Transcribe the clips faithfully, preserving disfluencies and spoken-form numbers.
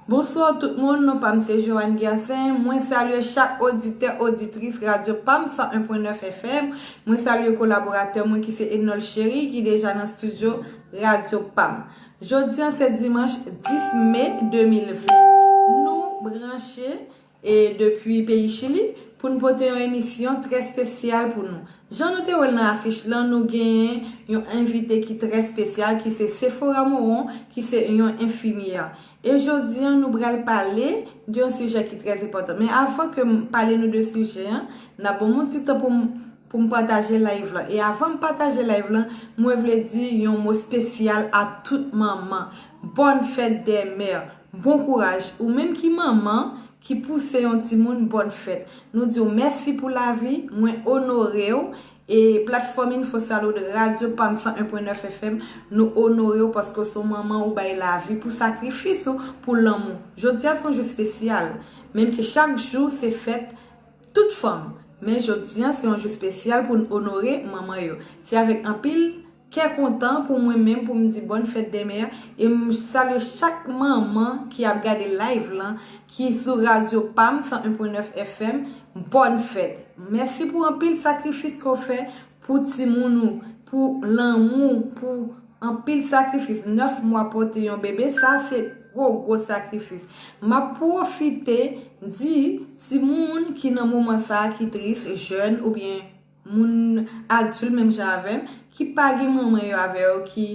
Bonswa tout moun, non pa m se Joanne Gersin. Mwen salye chak oditè, oditris Radyo Pam san en pwen nèf F M. Mwen salye kolaboratè mwen ki se Enol Chery ki deja nan estidyo Radyo Pam. Jodi an se dimanch dis me de mil ven. Nou branche e depi peyi Chili pou n pote yon emisyon trè espesyal pou nou. Jan nou te wè l nan afich lan, nou genyen yon envite ki trè espesyal, ki se Sephora Moron, ki se yon enfimyè. E jodi an, nou pral pale de yon sijè ki trè enpòtan. Men avan ke m pale nou de sijè an, n ap ban m yon ti tan pou m, pou m pataje live lan. E avan m pataje live lan, mwen vle di yon mo espesyal a tout manman. Bonne fête des mères. Bon kouraj. Ou menm ki manman, ki pouse yon timoun, bonne fête. Nou di w mèsi pou lavi, mwen onore w. E platfòm Info Salud Radyo Pam san en pwen nèf F M, nou onore w paske w se yon manman, ou bay lavi pou sakrifis ou, pou lanmou. Jodi a se yon jou espesyal, menm ke chak jou se fèt tout fanm. Men jodi a se yon jou espesyal pou n onore manman yo. Se avèk anpil kè kontan pou mwen menm pou m di bonne fête des mères e m salye chak manman ki ap gade live lan, ki sou Radyo Pam san en pwen nèf F M, bonne fête. Mèsi pou anpil sakrifis ke w fè pou timoun ou, pou lanmou, pou anpil sakrifis. Nèf mwa pote yon bebe, sa se gwo, gwo sakrifis. M ap pwofite di timoun ki nan moman sa a ki tris, jèn oubyen moun adilt menm jan avè m, ki pa gen manman yo avè yo, ki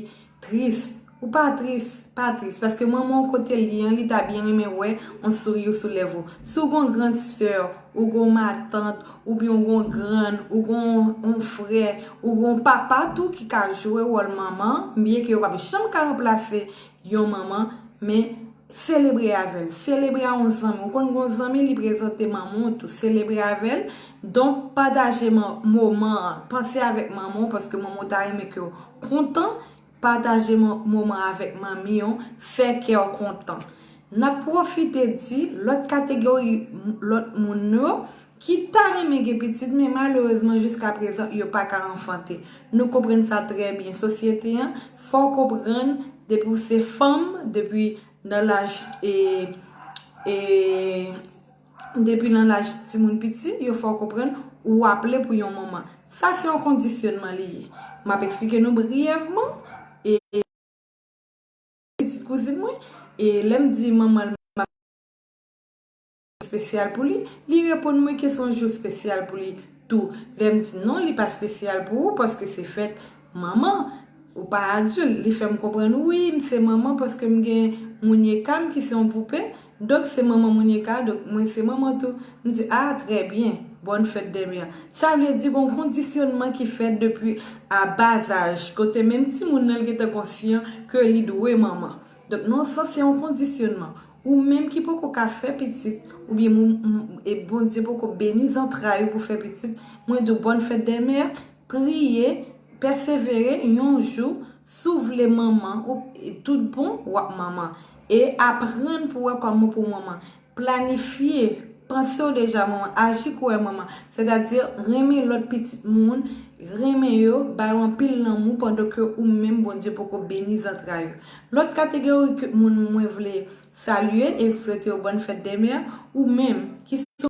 tris. Ou pa tris, pa tris, paske manman w kote l ye an, li ta byen renmen wè yon souri sou lèv ou. Si w gen yon grann sè, ou gen yon matant, oubyen w gen yon grann, ou gen yon, yon frè, ou gen yon papa tou ki ka jwe wòl manman, byen ke yo p ap janm ka ranplase yon manman, men selebre avè l. Selebre a yon zanmi. Ou konn gen yon zanmi, li prezante manman w tou. Selebre avè l. Donk, pataje man-, moman an. Panse avèk manman w, paske manman w ta renmen ke w kontan. Pataje mo-, moman avèk manmi w, fè kè w kontan. N ap pwofite di lòt kategori m-, lòt moun yo ki ta renmen gen pitit, men malerezman, jiska prezan, yo pa ka anfante. Nou konprann sa trè byen. Sosyete an, fò w konprann, depi w se fanm, depi nan laj, e, e, depi nan laj timoun piti, yo fè w konprann ou aple pou yon manman. Sa se yon kondisyonman li ye. M ap eksplike nou briyèvman, e, e pitit kouzin mwen, e lè m di manman l, espesyal pou li, li reponn mwen ke se yon jou espesyal pou li tou. Lè m di non, li pa espesyal pou ou, paske se fèt manman, ou pa adilt. Li fè m konprann, wi, m se manman paske m gen Mounyeka m ki se yon poupe, donk se manman Mounyeka, donk mwen se manman tou. M di, a, trè byen, bonne fête des mères. Sa vle di gon kondisyonman ki fèt depi a ba zaj, kote menm timoun nan l gentan konsyan ke li dwe manman. Donk, nan yon sans, se yon kondisyonman. Ou menm ki poko ka fè pitit, oubyen moun, moun, e Bondye poko beni zantray ou pou fè pitit, mwen di w bonne fête des mères, priye, pèsevere, yon jou, si w vle manman, ou, e tout bon, w ap manman. E aprann pou wè kòman pou manman. Planifye, panse w deja manman, aji kouwè manman. Sètadi, renmen lòt pitit moun, renmen yo, ba yo anpil lanmou pandan ke ou menm Bondye poko beni zantray ou. Lòt kategori ke moun mwen vle salye e swete yo bonne fête des mères, ou menm ki se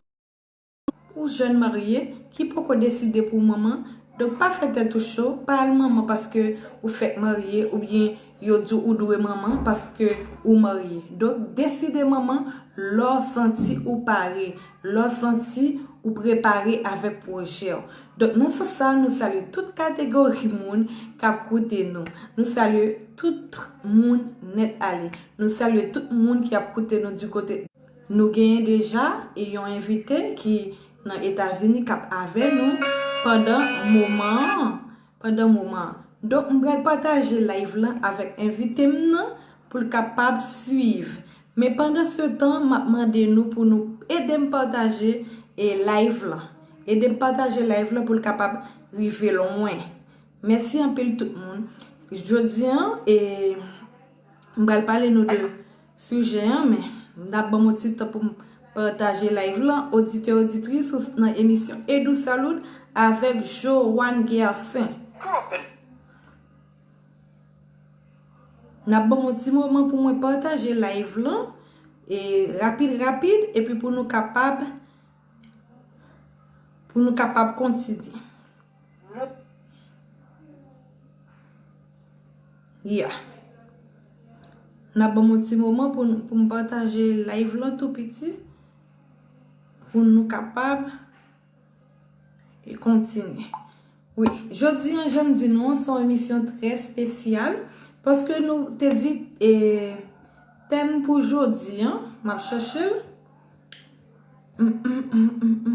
yon jèn marye, ki poko deside pou manman, donk pa fè tèt ou cho, pa al manman paske ou fèk marye, oubyen yo di w ou dwe manman paske ou marye. Donk deside manman lè w santi ou pare, lè w santi ou prepare avèk pwojè w. Donk nan sans sa, nou salye tout kategori moun k ap koute nou. Nou salye tout moun nèt ale. Nou salye tout moun ki ap koute nou di kote. Nou genyen deja e yon envite ki nan Etazini k ap avè nou pandan moman an. Pandan moman an. Donk, m pral pataje live lan avèk envite m nan pou l kapab swiv. Men pandan se tan, m ap mande nou pou nou ede m pataje e live lan. Ede m pataje live lan pou l kapab rive lwen. Mèsi anpil tout moun. Jodi an, e, m pral pale nou de sijè an, men n ap ban m yon ti tan pou m pataje live lan. Oditè, oditris, ou nan emisyon Edou Salud avèk Joanne Gersin. N ap ban m yon ti moman pou mwen pataje live lan. e rapid rapid, epi pou nou kapab, pou nou kapab kontinye. Yeah. N ap ban m yon ti moman pou, pou m pataje live lan tou piti, pou nou kapab e kontinye. Wi, jodi an, jan m di nou an, se yon emisyon trè espesyal, paske nou te di, e, tèm pou jodi an, m ap chèche l. Mm, mm, mm.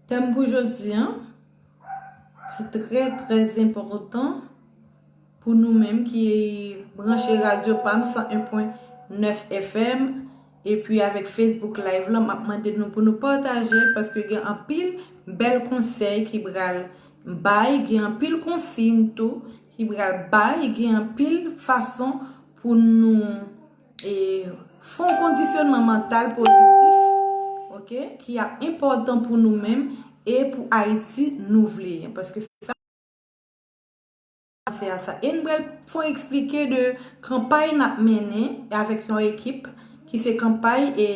Tèm pou jodi an, ki trè, trè enpòtan pou nou menm ki branche radyo Pam san en pwen nèf F M, epi avèk Facebook Live lan, m ap mande nou pou nou pataje l, paske gen anpil bèl konsèy ki pral bay, gen anpil konsiy tou ki pral bay, gen anpil fason pou nou, e, fè yon kondisyonman mantal pozitif, oke, ki ap enpòtan pou nou menm e pou Ayiti nou vle an. Paske se sa, se a sa. E n pral fè yon eksplike de kanpay n ap mennen avèk yon ekip ki se kanpay, e,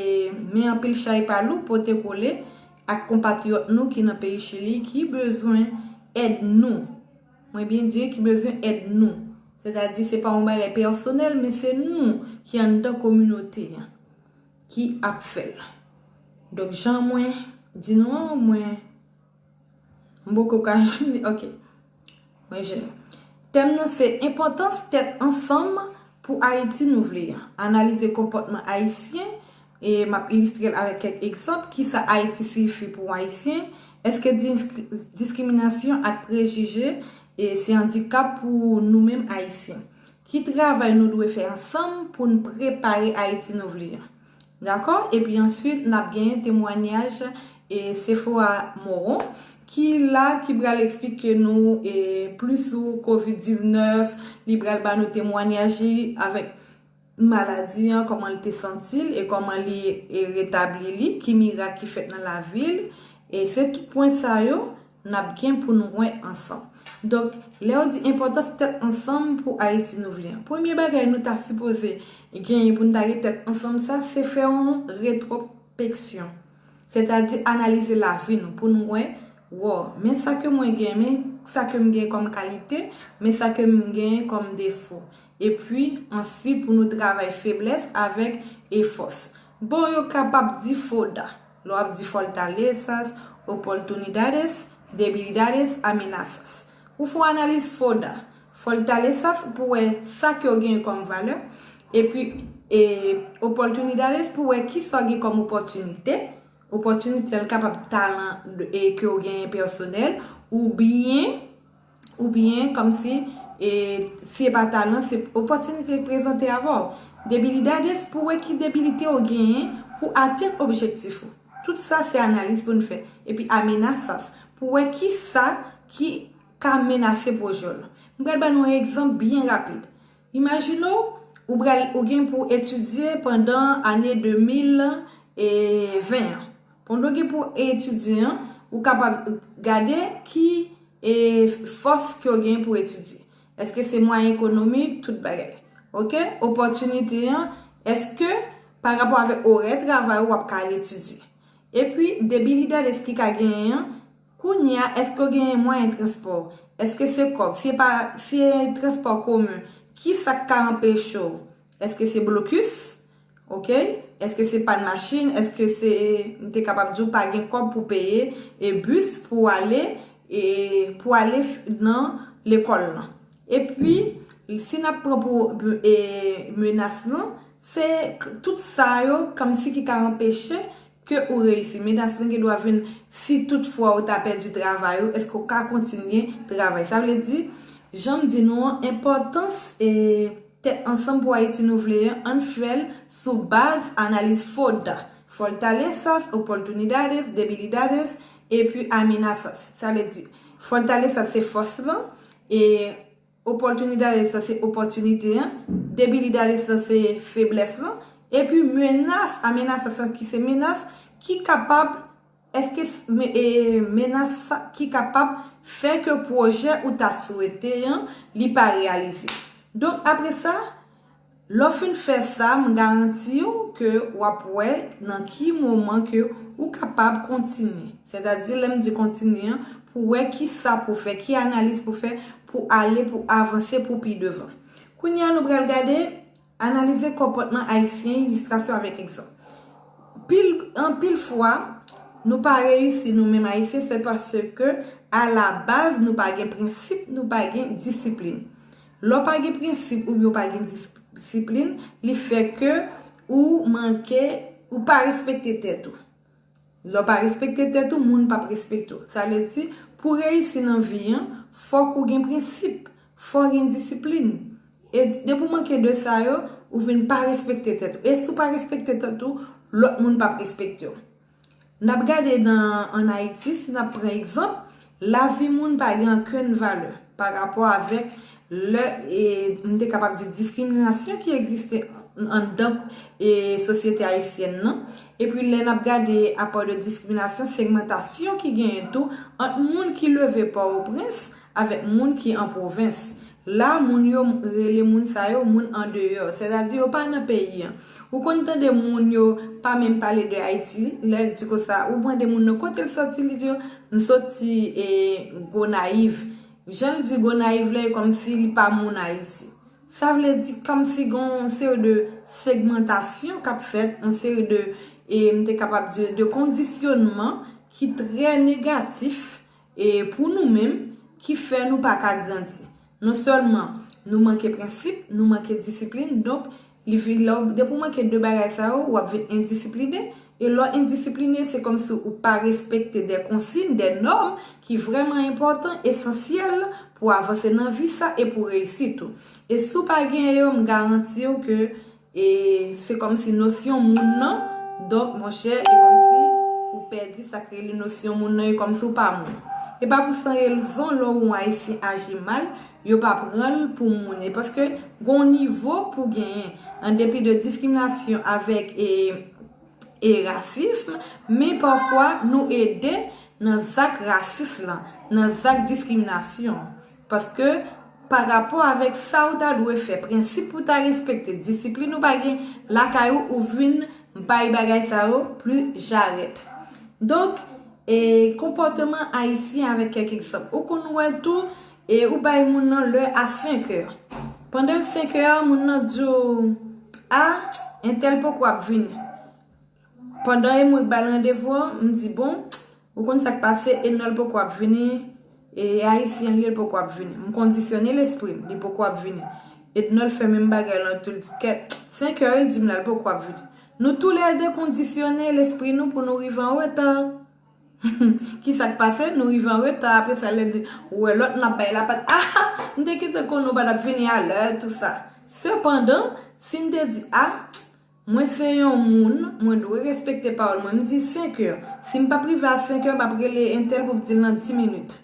Men Anpil Chay Pa Lou, pote kole ak konpatriyòt nou ki nan peyi Chili ki bezwen èd nou. Mwen byen di ki bezwen èd nou. Sètadi, se pa yon bagay pèsonèl, men se nou ki anndan kominote an ki ap fè l. Donk, jan mwen di nou an, mwen, m poko ka jwenn li. Oke. Mwen jwenn. Tèm nan se enpòtans tèt ansanm pou Ayiti nou vle an. Analize konpòtman ayisyen, e m ap ilistre l avèk kèk egzanp. Kisa Ayiti siyifi pou yon Ayisyen? Èske diskri-, diskriminasyon ak prejije, e, se andikap pou nou menm Ayisyen? Ki travay nou dwe fè ansanm pou n prepare Ayiti nou vle an? Dakò? Epi answit, n ap genyen temwanyaj, e, Sephora Moron, ki la, ki pral eksplike nou, e, plis sou kovid diznèf, li pral ba nou temwanyaj li avèk maladi an, kòman li te santi l e kòman li, e, retabli li, ki mirak ki fèt nan lavi l. E se tout pwen sa yo n ap gen pou nou wè ansanm. Donk, lè yo di enpòtans tèt ansanm pou Ayiti nou vle an, premye bagay nou ta sipoze genyen pou n ta gen tèt ansanm sa, se fè yon retwospeksyon. Sètadi analize lavi nou pou nou wè, wow, men sa ke mwen gen, men sa ke m gen kòm kalite, men sa ke m gen kòm defo. Epi, answit, pou nou travay feblès avèk e fòs. Bon, yo kapab di FODA. Lè w ap di fortalezas, oportunidades, debilidades, amenazas. Ou fè yon analiz FODA. Fortalezas pou wè sa ke w genyen kòm valè. Epi, e, oportunidades pou wè kisa w gen kòm opòtinite. Opòtinite l kapab talan, e, ke w genyen pèsonèl, oubyen, oubyen kòmsi, e, si e pa talan, se opòtinite k prezante avè w. Debilidades pou wè ki debilite w genyen pou atenn objektif ou. Tout sa se analiz pou n fè. Epi amenazas pou wè kisa ki ka menase pwojè w lan. M pral ba nou yon egzanp byen rapid. Imajine w, ou pral, ou gen pou etidye pandan ane de mil ven an. Pandan w gen pou etidye an, ou kapab gade ki, e, fòs ke w gen pou etidye. Èske se mwayen ekonomik, tout bagay? Oke? Opòtinite an, èske pa rapò avèk orè travay ou w ap ka al etidye? Epi, debilidades ki ka genyen an, kounye a, èske w genyen mwayen transpò? Èske se kòb? Si e pa, si e transpò komen, kisa k ka anpeche w? Èske se blokis? Oke? Èske se pàn machin? Èske se, m te kapab di w pa gen kòb pou peye e bis pou w ale, e pou w ale f-, nan lekòl lan? Epi, si n ap pran pou, e, menas lan, se k-, tout sa yo, kòmsi ki ka anpeche ke ou reyisi. Menas lan gen dwa vin si toutfwa ou ta pèdi travay ou, èske w ka kontinye travay? Sa vle di, jan m di nou an, enpòtans, e, tèt ansanm pou Ayiti nou vle an, ann fè l sou baz analiz FODA. Fortalezas, oportunidades, debilidades, epi amenazas. Sa vle di, fortalezas se fòs lan, e oportunidades lan se opòtinite an, debilidades lan se feblès lan, epi menas, amenazas lan ki se menas ki kapab Èske s- me- e, menas sa ki kapab fè ke pwojè ou ta swete an, li pa reyalize? Donk, apre sa, lè w fin fè sa, m garanti w ke w ap wè nan ki moman ke ou kapab kontinye. Sètadi, lè m di kontinye an, pou wè ki sa pou fè, ki analiz pou fè, pou ale, pou avanse, pou pi devan. Kounye a, nou pral gade, analize konpòtman ayisyen, ilistrasyon avèk egzanp. Pil, anpil fwa, nou pa reyisi nou menm ayisyen, se paske a la baz nou pa gen prensip, nou pa gen disiplin. Lè w pa gen prensip oubyen w pa gen dis- disiplin, li fè ke ou manke, ou pa respekte tèt ou. Lè w pa respekte tèt ou, moun p ap respekte w. Sa vle di, pou reyisi nan vi an, fòk ou gen prensip, fò w gen disiplin. E depi w manke de sa yo, ou vin pa respekte tèt ou. E si w pa respekte tèt ou, lòt moun p ap respekte w. N ap gade nan, ann Ayiti, si n ap pran egzanp, lavi moun pa gen okenn valè pa rapò avèk lè, e, m te kapab di diskriminasyon ki egziste anndan, e, sosyete ayisyèn nan. Epi lè n ap gade apò de diskriminasyon, segmantasyon ki genyen tou ant moun ki leve Pòtoprens avèk moun ki an pwovens. La, moun yo rele moun sa yo moun andeyò, sètadi yo pa nan peyi an. Ou konn tande moun yo pa menm pale de Ayiti, lè yo di konsa, ou mande moun nan kote l soti, li di yo, m soti e Gonayiv. Jan l di Gonayiv la, e kòmsi li pa moun Ayiti. Sa vle di kòmsi gen yon seri de segmantasyon k ap fèt, yon seri de, e m te kapab di, de kondisyonman ki trè negatif e pou nou menm, ki fè nou pa ka grandi. Non sèlman nou manke prensip, nou manke disiplin, donk li vin lè w, depi w manke de bagay sa yo, w ap vin endisipline, e lè w endisipline, se kòmsi ou pa respekte de konsiy, de nòm ki vrèman enpòtan, esansyèl pou avanse nan vi sa e pou reyisi tou. E si w pa genyen yo, m garanti w ke e se kòmsi nosyon moun nan, donk, monchè, e kòmsi ou pèdi sa k rele nosyon moun nan, e kòmsi ou pa moun. E pa pou san rezon, lè w wè yon Ayisyen aji mal, yo pa pran l pou moun. E paske gon nivo pou genyen, an depi de diskriminasyon avèk e, e rasism, men pafwa nou ede nan zak rasis lan, nan zak diskriminasyon. Paske, pa rapò avèk sa ou ta dwe fè, prensip ou ta respekte, disiplin ou pa gen lakay ou, ou vin bay bagay sa yo pli jarèt. Donk, e, konpòteman ayisyen avèk kèk egzanp. Ou konn wè tou, e, ou bay moun nan lè a senk è. Pandan l senk è, moun nan di w, a, entèl poko ap vini. Pandan e mwen k ba l randevou an, m di, bon, ou konn sa k pase, Ednol poko ap vini, e ayisyen l ye, l poko ap vini. M kondisyone lespri m, li poko ap vini. Ednol fè menm bagay lan tou, l di, kèt, senk è, li di m la, l poko ap vini. Nou toulède kondisyone lespri nou pou nou rive an reta. Ki sa k pase? Nou rive an reta, apre sa, lè ou wè lòt n ap bay lapat, ah, m te kite konnen w pa t ap vini alè, tou sa. Sepandan, si n te di, a, mwen se yon moun, mwen dwe respekte pawòl mwen. M di senk è. Si m p ap rive a senk è, m ap rele entèl pou m di l nan dis minit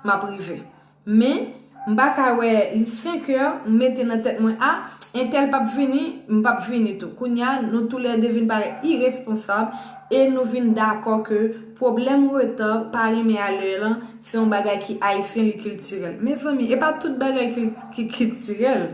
m ap rive. Men, m pa ka wè li senk è, m mete nan tèt mwen, a, entèl p ap vini, m p ap vini tou. Kounye a, nou toulède vin parèt iresponsab e nou vin dakò ke pwoblèm reta, pa renmen alè lan, se yon bagay ki ayisyen, li kiltirèl. Mezanmi, e pa tout bagay kilti- ki kiltirèl.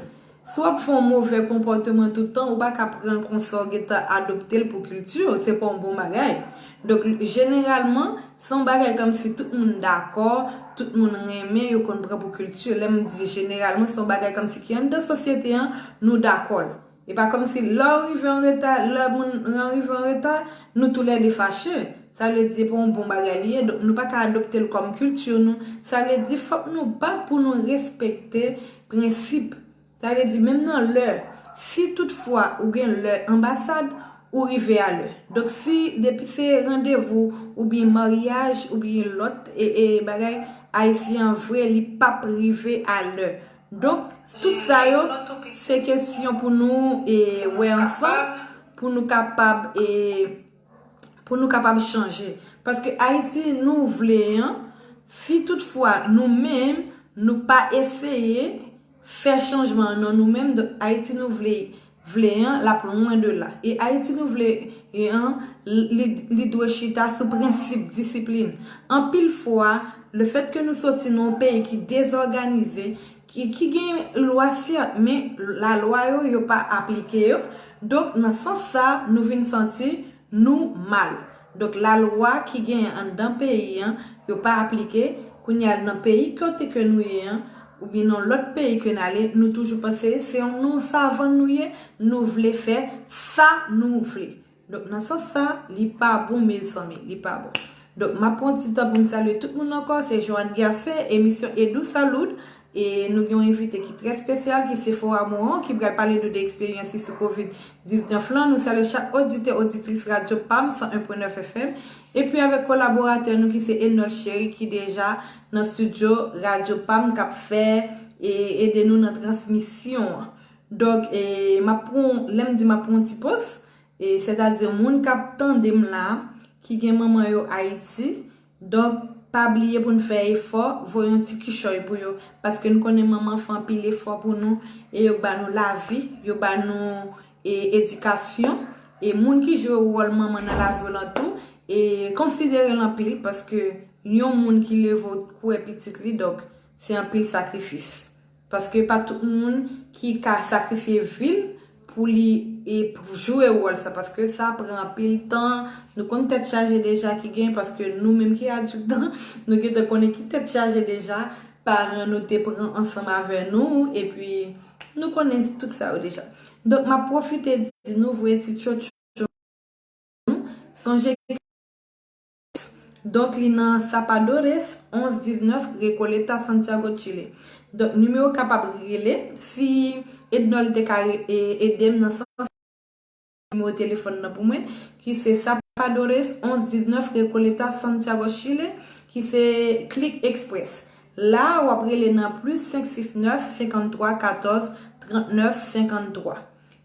Si w ap fè yon movè konpòteman tout tan, ou pa ka pran l konsa w gentan adopte l pou kilti w, se pa yon bon bagay. Donk, jeneralman, se yon bagay kòmsi tout moun dakò, tout moun renmen, yo konn pran pou kilti. Lè m di jeneralman, se yon bagay kòmsi ki anndan sosyete an, nou dakò l. E pa kòmsi lè w rive an reta, lè moun nan rive an reta, nou toulède fache. Sa vle di, se pa yon bon bagay li ye, donk nou pa ka adopte l kòm kilti nou. Sa vle di, fòk nou bat pou nou respekte prensip. Sa vle di, menm nan lè, si toutfwa ou gen lè anbasad, ou rive a lè. Donk, si depi se randevou oubyen maryaj oubyen lòt e, e bagay, ayisyen an vre, li p ap rive a lè. Donk, tout sa yo, se kesyon pou nou e wè ansanm, pou nou kapab e pou nou kapab chanje. Paske Ayiti nou vle an, si toutfwa nou menm nou pa eseye fè chanjman an nan nou menm, donk Ayiti nou vle, vle an, l ap lwen de la. E Ayiti nou vle E an, li, li dwe chita sou prensip disiplin. Anpil fwa, lefètke nou soti nan yon peyi ki dezòganize, ki, ki gen lwa, sèt, men lalwa yo, yo pa aplike yo. Donk, nan sans sa, nou vin santi nou mal. Donk, lalwa ki genyen anndan peyi an, yo pa aplike. Kounye a, nan peyi kote ke nou ye an, oubyen nan lòt peyi ke n ale, nou toujou panse se yon, nou savann nou ye, nou vle fè sa nou vle. Donk, nan sans sa, li pa bon, mezanmi, li pa bon. Donk, m ap pran ti tan pou m salye tout moun ankò. Se Joanne Gercé, emisyon Edou Salud. E nou gen yon envite ki trè espesyal, ki se Sephora Moran, ki pral pale nou de eksperyans li sou kovid diznèf lan. Nou salye chak oditè, oditris Radyo Pam san en pwen nèf F M. Epi avèk kolaboratè nou ki se Enol Chery, ki deja nan estidyo Radyo Pam, k ap fè e ede nou nan transmisyon an. Donk, e, m ap pran, lè m di m ap pran yon ti poz, e, sètadi moun k ap tande m la, ki gen manman yo Ayiti, donk, pa bliye pou n fè efò, voye yon ti kichòy pou yo, paske n konnen manman fè anpil efò pou nou, e yo ba nou lavi, yo ba nou, e, edikasyon, e moun ki jwe wòl manman nan lavi w lan tou, e konsidere l anpil, paske yon moun ki leve w kwè pitit li, donk, se anpil sakrifis. Paske pa tout moun ki ka sakrifye vi l pou li e pou jwe wòl sa, paske sa pran anpil tan. Nou konn tèt chaje deja ki gen, paske nou menm ki adilt, nou gentan konnen ki tèt chaje deja paran nou te pran ansanm avè nou, epi nou konnen tout sa yo deja. Donk, m ap pwofite di nou voye ti tchotcho nou. Sonje, donk, li nan Zapadores, onz diznèf Recoleta, Santiago, Chile. Donk, nimewo kapab rele, si Ednol te ka re-, e-, ede m nan sans, nimewo telefòn nan pou mwen, ki se Zapadores, onz diznèf Recoleta, Santiago, Chile, ki se Click Express. La, w ap rele nan plis senk sis nèf, senkanntwa katòz, trannèf senkanntwa.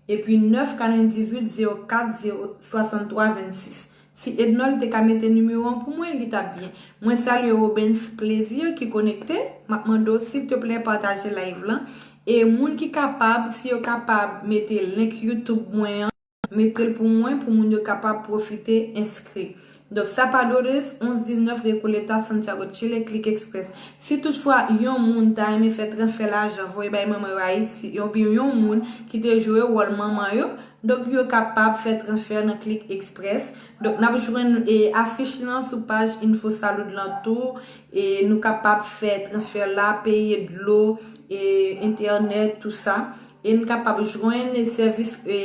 Epi nèf katrevendizuit zewo kat zewo swasanntwa vennsis. Si Ednol te ka mete nimewo an pou mwen, li t ap byen. Mwen salye Robens Plaisir ki konekte. M ap mande w, silteplè, pataje live lan. E moun ki kapab, si yo kapab mete link YouTube mwen an, mete l pou mwen, pou moun yo kapab pwofite enskri. Donk, Zapadores, onz diznèf Recoleta, Santiago, Chile, Click Express. Si toutfwa yon moun ta renmen fè transfè lajan, voye bay manman yo Ayiti, oubyen yon moun ki te jwe wòl manman yo, donk, yo kapab fè transfè nan Click Express. Donk, n ap jwenn, e, afich lan sou paj Info Salud lan tou, e nou kapab fè transfè la, peye dlo, e entènèt, tou sa. E n kapab jwenn sèvis, e,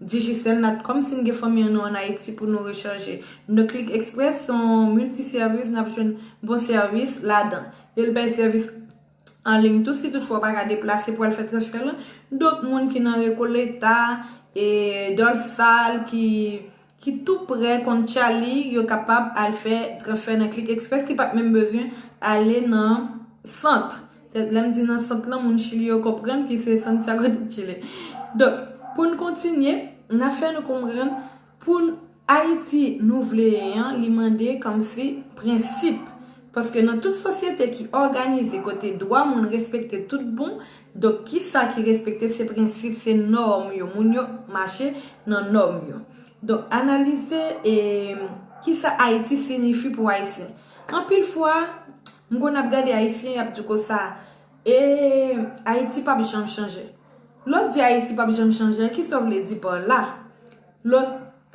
Digicel, Natcom, si n gen fanmi an nou ann Ayiti pou nou rechaje. Donk, Click Express se yon miltisèvis, n ap jwenn bon sèvis ladan. E l bay sèvis an liy tou, si toutfwa w pa ka deplase pou al fè transfè lan. Donk, moun ki nan Recoleta, e Dorsal, ki, ki tou prè, konn Tchali, yo kapab al fè transfè nan Click Express, ki p ap menm bezwen ale nan sant. Lè m di nan sant lan, moun Chili yo konprann ki se Santiago de Chile. Donk, pou n kontinye, n a fè nou konprann, pou n, Ayiti nou vle ye an, li mande kòmsi prensip. Paske nan tout sosyete ki òganize, kote dwa moun respekte tout bon, donk, kisa ki respekte? Se prensip, se nòm yo. Moun yo mache nan nòm yo. Donk, analize, e, kisa Ayiti siyifi pou Ayisyen. Anpil fwa, m konn ap gade Ayisyen, y ap di konsa, e, Ayiti p ap janm chanje. Lè w di Ayiti p ap janm chanje, kisa w vle di pa la? Lè w,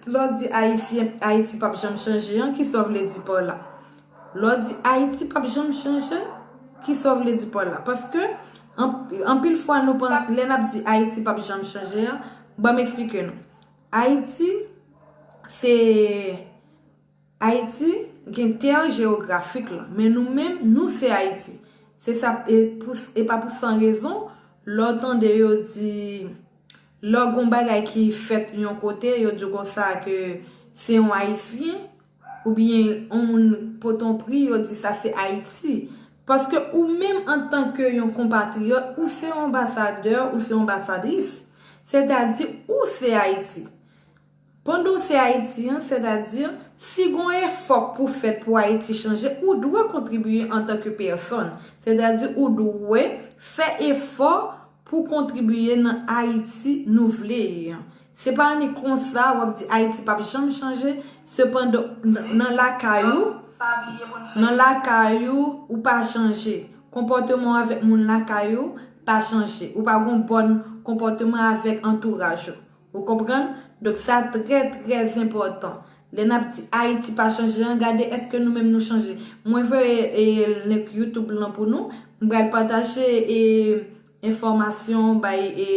lè w di Ayisyen, Ayiti p ap janm chanje an, kisa w vle di pa la? Lè w di Ayiti p ap janm chanje, kisa w vle di pa la? Paske, an-, anpil fwa, nou pa, lè n ap di Ayiti p ap janm chanje an, ban m eksplike nou. Ayiti, se Ayiti gen tè jewografik lan, men nou menm, nou se Ayiti. Se sa, e pou, e pa pou san rezon, lè w tande yo di, lè w gen yon bagay ki fèt yon kote, yo di w konsa ke se yon Ayisyen, oubyen yon moun pote yon pri, yo di sa se Ayiti. Paske ou menm antanke yon konpatriyòt, ou se yon anbasadè, ou se yon anbasadris. Sètadi, ou se Ayiti. Pandan w se Ayiti an, sètadi, si gon efò k pou fèt pou Ayiti chanje, ou dwe kontribiye antanke pèsòn. Sètadi, ou dwe fè efò pou kontribiye nan Ayiti nou vle ye an. Se pa annik konsa w ap di Ayiti p ap janm chanje, sepandan nan lakay ou, nan lakay ou, ou pa chanje. Konpòteman w avèk moun lakay ou pa chanje. Ou pa gon bòn konpòteman avèk antouraj ou. Ou konprann? Donk sa trè, trè enpòtan. Lè n ap di Ayiti pa chanje an, gade èske nou menm nou chanje. Mwen voye e, link YouTube lan pou nou. Mwen pral pataje e, enfòmasyon bay e,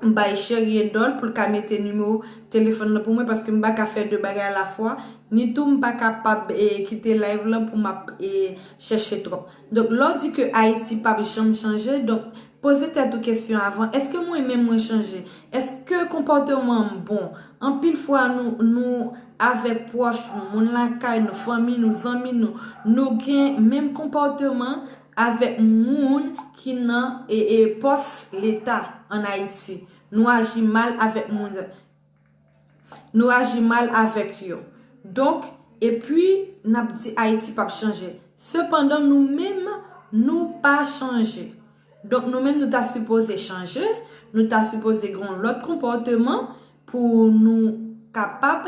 bay Cherie Doll pou l ka mete nimewo telefòn nan pou mwen, paske m pa ka fè de bagay alafwa, ni tou m pa kapab e, kite live lan pou m ap e, chèche twòp. Donk lè w di ke Ayiti p ap janm chanje, donk poze tèt ou kesyon avan, èske mwen menm mwen chanje? Èske konpòteman m bon? Anpil fwa nou, nou avèk pwòch nou, moun lakay nou, fanmi nou, zanmi nou, nou gen menm konpòteman avèk moun ki nan e, e, pòs Leta ann Ayiti. Nou aji mal avèk moun, nou aji mal avèk yo. Donk, epi n ap di Ayiti p ap chanje. Sepandan, nou menm, nou pa chanje. Donk, nou menm, nou ta sipoze chanje, nou ta sipoze gen yon lòt konpòteman pou nou kapab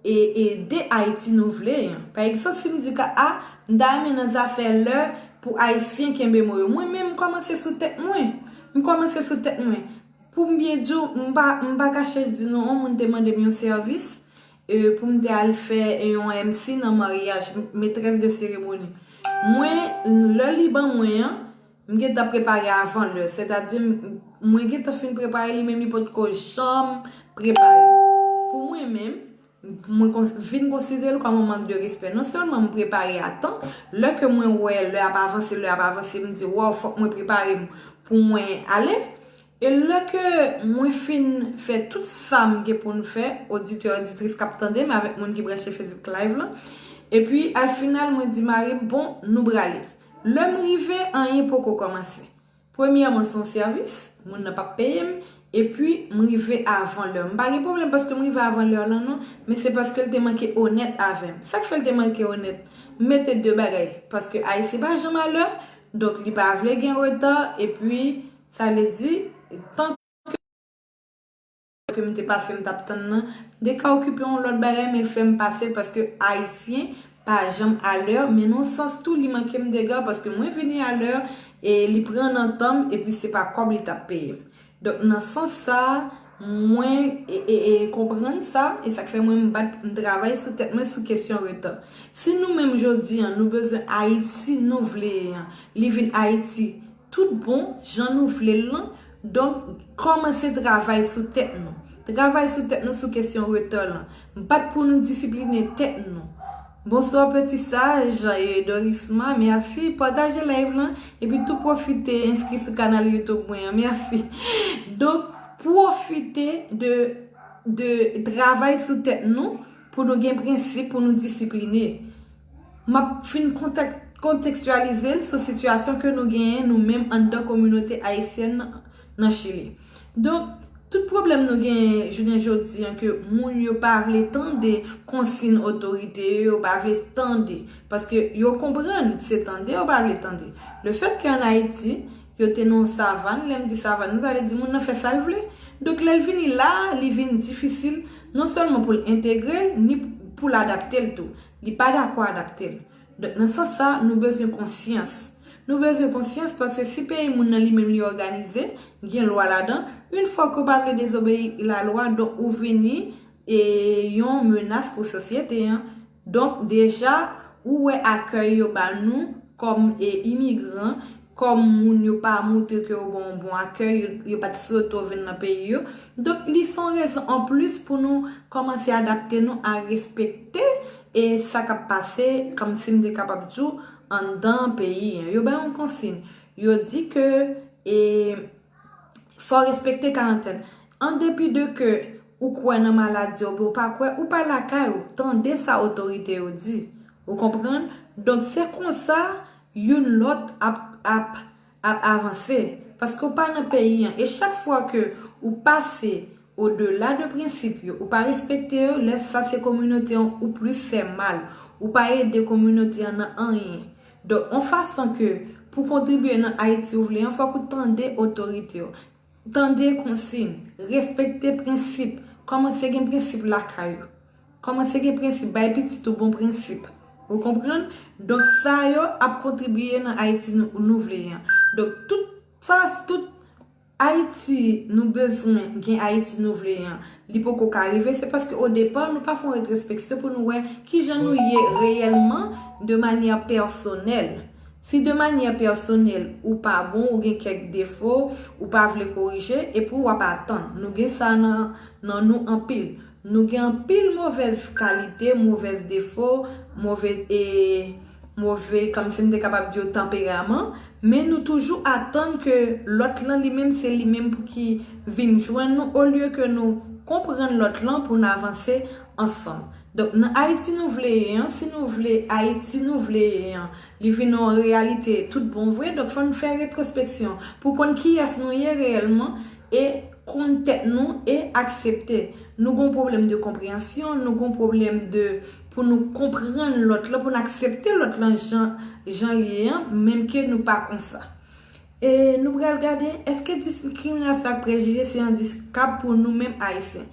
e ede Ayiti nou vle an. Pa egzanp, si m di ke a, m ta renmen nan zafè lè pou Ayisyen kenbe mo yo. Mwen menm, m kòmanse sou tèt mwen. M kòmanse sou tèt mwen. Pou m byen di w, m pa, m pa kache di nou, yon moun te mande m yon sèvis e, pou m te al fè yon M C nan maryaj, metrès de seremoni. Mwen, lè li ban mwen an, m gentan prepare avan lè. Sètadi, m- mwen gentan fin prepare li, men li potko janm prepare. Pou mwen menm, mwen kon- vin konsidere l kòm yon mank de respè. Non sèlman m prepare a tan, lè ke mwen wè lè ap avanse, lè ap avanse, m di, waw, fòk mwen prepare m pou mwen ale. E lè ke mwen fin fè tout sa m gen pou m fè, oditè, oditris k ap tande m avèk moun ki branche Facebook Live lan, epi al final mwen di mari m, bon, nou prale. Lè m rive, anyen poko kòmanse. Premyèman, se yon sèvis, moun nan p ap peye m, epi m rive avan lè. M pa gen pwoblèm paske m rive avan lè lan non, men se paske l te manke onèt avè m. Sa k fè l te manke onèt? M mete de bagay, paske Ayisyen pa janm alè, donk li pa vle gen reta, epi sa vle di, tan ke m te pase m t ap tann nan, m te ka okipe yon lòt bagay, men l fè m pase l paske Ayisyen pa janm alè, men nan yon sans tou li manke m dega paske mwen vini alè e li pran nan tan m epi se pa kòb li t ap peye m. Donk nan sans sa, mwen e, e, e konprann sa, e sa k fè mwen m bat, m travay sou tèt mwen sou kesyon reta. Si nou menm jodi an, nou bezwen Ayiti nou vle an, li vin Ayiti tout bon, jan nou vle l lan, donk kòmanse travay sou tèt nou. Travay sou tèt nou sou kesyon reta lan. Bat pou nou disipline tèt nou. Bonsoir petit sage e Dorisma, mèsi. Pataje live lan epi tou pwofite enskri sou kanal YouTube mwen an. Mèsi. Donk pwofite de, de travay sou tèt nou pou nou gen prensip, pou nou disipline. M ap fin kontek- kontekstyalize l sou sitiyasyon ke nou genyen nou menm anndan kominote ayisyèn nan Chili. Donk, tout pwoblèm nou genyen jounen jodi an ke moun yo pa vle tande konsiy otorite yo, yo pa vle tande, paske yo konprann se tande yo pa vle tande. Lefètke ann Ayiti, yo te nan yon savann, lè m di savann, nou ta vle di moun nan fè sa l vle. Donk, lè l vini la, li vin difisil non sèlman pou l entegre l, ni pou l adapte l tou. Li pa dakò adapte l. Donk, nan sans sa, nou bezwen konsyans. Nou bezwen konsyans paske si peyi moun nan li menm li òganize, gen lwa ladan, yon fwa ke w pa vle dezobeyi lalwa, donk ou vini e yon menas pou sosyete an. Donk, deja, ou wè akèy yo ba nou kòm e imigran, kòm moun yo pa montre ke yo ba w bon akèy, yo, yo pa t sou yo tou vin nan peyi yo. Donk, li se yon rezon anplis pou nou kòmanse adapte nou a respekte e sa k ap pase, kòmsi m te kapab di w, anndan peyi an. Yo bay yon konsiy. Yo di ke e, fò w respekte karantèn. An depi de ke ou kwè nan maladi oubyen ou pa kwè, ou pa lakay ou, tande sa otorite yo di. Ou konprann? Donk, se konsa youn lòt ap, ap, ap avanse. Paske ou pa nan peyi an. E chak fwa ke ou pase odela de prensip yo, ou pa respekte yo, lè sa se kominote an ou plis fè mal. Ou pa ede kominote an nan anyen. Donk, yon fason ke pou kontribye nan Ayiti ou vle an, fòk ou tande otorite yo. Tande konsiy, respekte prensip, kòmanse gen prensip lakay ou. Kòmanse gen prensip, bay pitit ou bon prensip. Ou konprann? Donk sa yo ap kontribiye nan Ayiti nou, nou vle an. Donk tout fas, tout Ayiti nou bezwen gen, Ayiti nou vle an, li poko ka rive, se paske o depa nou pa fè yon retwospeksyon pou nou wè kijan nou ye reyèlman de manyè pèsonèl. Si de manyè pèsonèl ou pa bon, ou gen kèk defo, ou pa vle korije, epi w ap atann. Nou gen sa nan, nan nou anpil. Nou gen anpil movèz kalite, movèz defo, move, e, move, kòmsi m te kapab di yo, tanperaman, men nou toujou atann ke lòt lan li menm se li menm pou ki vin jwenn nou, olye ke nou konprann lòt lan pou n avanse ansanm. Donk, nan Ayiti nou vle ye an, si nou vle Ayiti nou vle ye an, li vin yon reyalite tout bon vre, donk fò n fè retwospeksyon pou konn kiyès nou ye reyèlman e konn tèt nou e aksepte. Nou gon pwoblèm de konpreyansyon, nou gon pwoblèm de, pou nou konprann lòt lan, pou n aksepte lòt lan jan, jan li ye an, menm ke nou pa konsa. E nou pral gade, èske diskriminasyon ak prejije se yon andikap pou nou menm Ayisyen?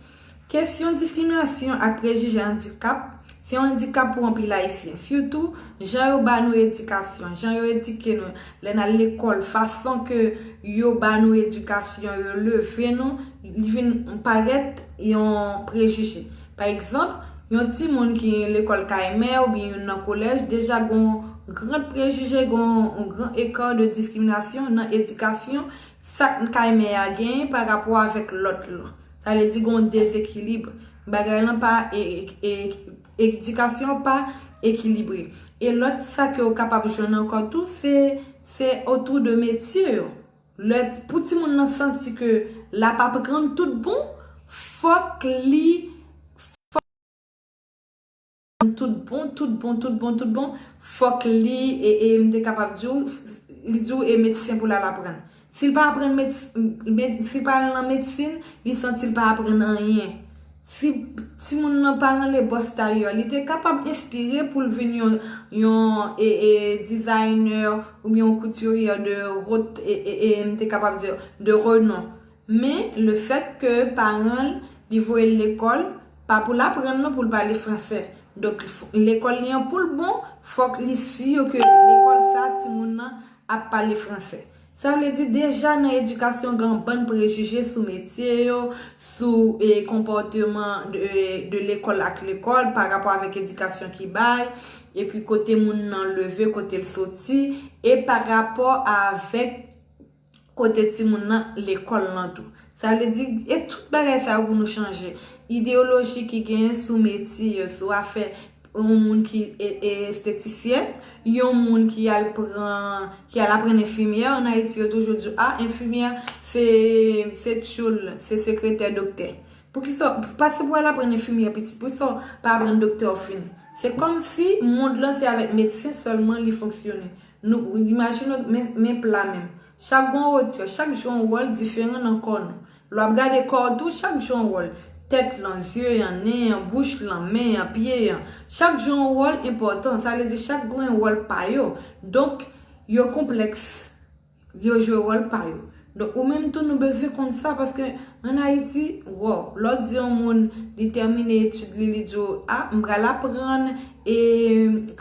Kesyon diskriminasyon ak prejije andikap, se yon andikap pou anpil Ayisyen. Sitou, jan yo ba nou edikasyon, jan yo edike nou, lè n al lekòl, fason ke yo ba nou edikasyon, yo leve nou, li vin parèt yon prejije. Pa egzanp, yon timoun ki lekòl kay mè oubyen youn nan kolèj, deja gon gran prejije, gon yon gran eka de diskriminasyon nan edikasyon, sa k kay mè a genyen pa rapò avèk lòt lan. Sa vle di gon dezekilib. Bagay lan pa, e, e, e, edikasyon pa ekilibre. E lòt sa ke w kapab jwenn ankò tou, se, se otou de metye yo. Lè, pou timoun nan santi ke l ap aprann tout bon, fòk li, fòk tout bon, tout bon, tout bon, tout bon, fòk li, e, e, m te kapab di w, li di w e medsen pou l al aprann. Si l pa aprann medsi-, med-, si l pa al nan medsin, li santi l pa aprann anyen. Si timoun nan pa ranle bòs tayè, li te kapab enspire pou l vin yon, yon, e, e, designer oubyen yon couturier de haute, e, e, e, m te kapab di, de renom. Men, le fèt ke paran l, li voye l lekòl, pa pou l aprann non, pou l pale fransè. Donk, f-, lekòl li an pou l bon, fòk li si ke lekòl sa, timoun nan ap pale fransè. Sa vle di, deja nan edikasyon, gen yon bann prejije sou metye yo, sou, e, konpòteman de, de lekòl ak lekòl, pa rapò avèk edikasyon ki bay, epi kote moun nan leve, kote l soti, e pa rapò avèk kote timoun nan lekòl lan tou. Sa vle di, e tout bagay sa yo pou nou chanje. Ideyoloji ki genyen sou metye yo, sou afè yon moun ki e, e, estetisyèn, yon moun ki al pran, ki al aprann enfimyè. Ann Ayiti, yo toujou di, a, enfimyè, se, se tchoul, se sekretè doktè. Poukisa, pa se pou al aprann enfimyè, pitit, poukisa w pa aprann doktè w fini? Se kòmsi mond lan se avèk medsen sèlman li fonksyone. Nou, imajine w, men, men pla menm. Chak gon wotè, chak jou yon wòl diferan nan kò nou. Lè w ap gade kò w tou, chak jou yon wòl. Tèt lan, zye an, nen an, bouch lan, men an, pye an. Chak jou yon wòl enpòtan. Sa vle di chak gon yon wòl pa yo. Donk, yo konplèks. Yo jwe wòl pa yo. Donk, ou menm tou, nou bezwen konn sa, paske ann Ayiti, wow, lè w di yon moun, li tèmine etid li, li di w, a, m pral aprann, e,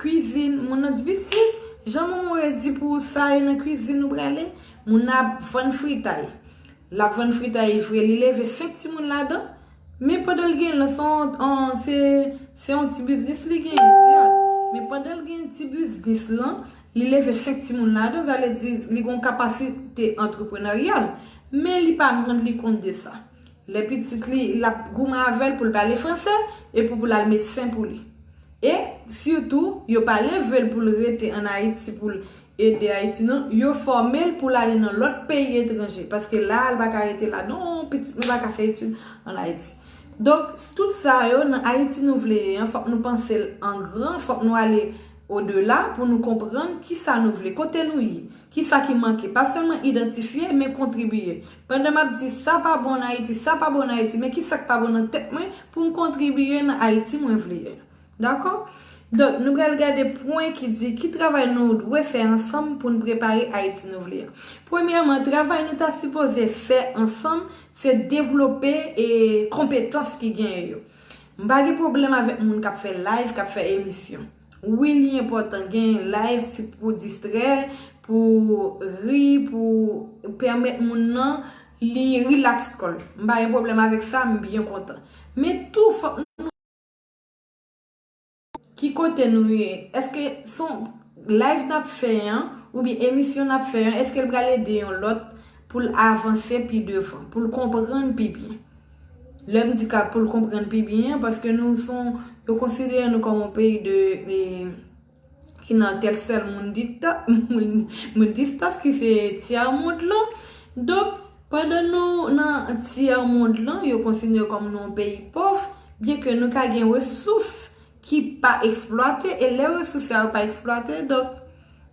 kwizin. Moun nan di, pitit, jan manman w di pou sa, e nan kwizin nou prale. Moun nan ap vann fritay. L ap vann fritay vre, li leve senk timoun ladan. Men pandan l gen lan, se yon, an, se, se yon ti biznis li genyen, sèt. Men pandan l gen ti biznis lan, li leve senk timoun ladan, sa vle di li gen yon kapasite antreprenaryal. Men li pa rann li kont de sa. Lè pitit li, l ap goumen avè l pou l pale fransè, epi pou l al medsen pou li. E, sitou, yo pa leve l pou l rete ann Ayiti pou l ede Ayiti, non. Yo fòme l pou l ale nan lòt peyi etranje, paske la a, l pa ka rete la. Non, pitit mwen pa ka fè etid ann Ayiti. Donk, tout sa yo, nan Ayiti nou vle ye an, fòk nou panse l an gran, fòk nou ale odela pou nou konprann kisa nou vle, kote nou ye, kisa ki manke. Pa sèlman idantifye, men kontribiye. Pandan m ap di sa pa bon ann Ayiti, sa pa bon ann Ayiti, men kisa k pa bon nan tèt mwen pou m kontribiye nan Ayiti mwen vle ye. Dakò? Donk, nou pral gade pwen ki di ki travay nou dwe fè ansanm pou n prepare Ayiti nou vle an. Premyèman, travay nou ta sipoze fè ansanm, se devlope e konpetans ki genyen yo. M pa gen pwoblèm avèk moun k ap fè live, k ap fè emisyon. Wi, li enpòtan gen live si pou distrè, pou ri, pou pèmèt moun nan li relax kò l. M pa gen pwoblèm avèk sa, m byen kontan. Men tou, fòk nou ki kote nou ye? Èske son live n ap fè an, oubyen emisyon n ap fè an, èske l pral ede yon lòt pou l avanse pi devan, pou l konprann pi byen? Lè m di ka pou l konprann pi byen, paske nou son, yo konsidere nou kòm yon peyi de, e, ki nan tèl sèl moun dita-, moun, moun distans ki se tyè mond lan. Donk, pandan nou nan tyè mond lan, yo konsidere kòm nou yon peyi pòv, byen ke nou ka gen resous ki pa eksplwate, e lè resous sa yo pa eksplwate, donk,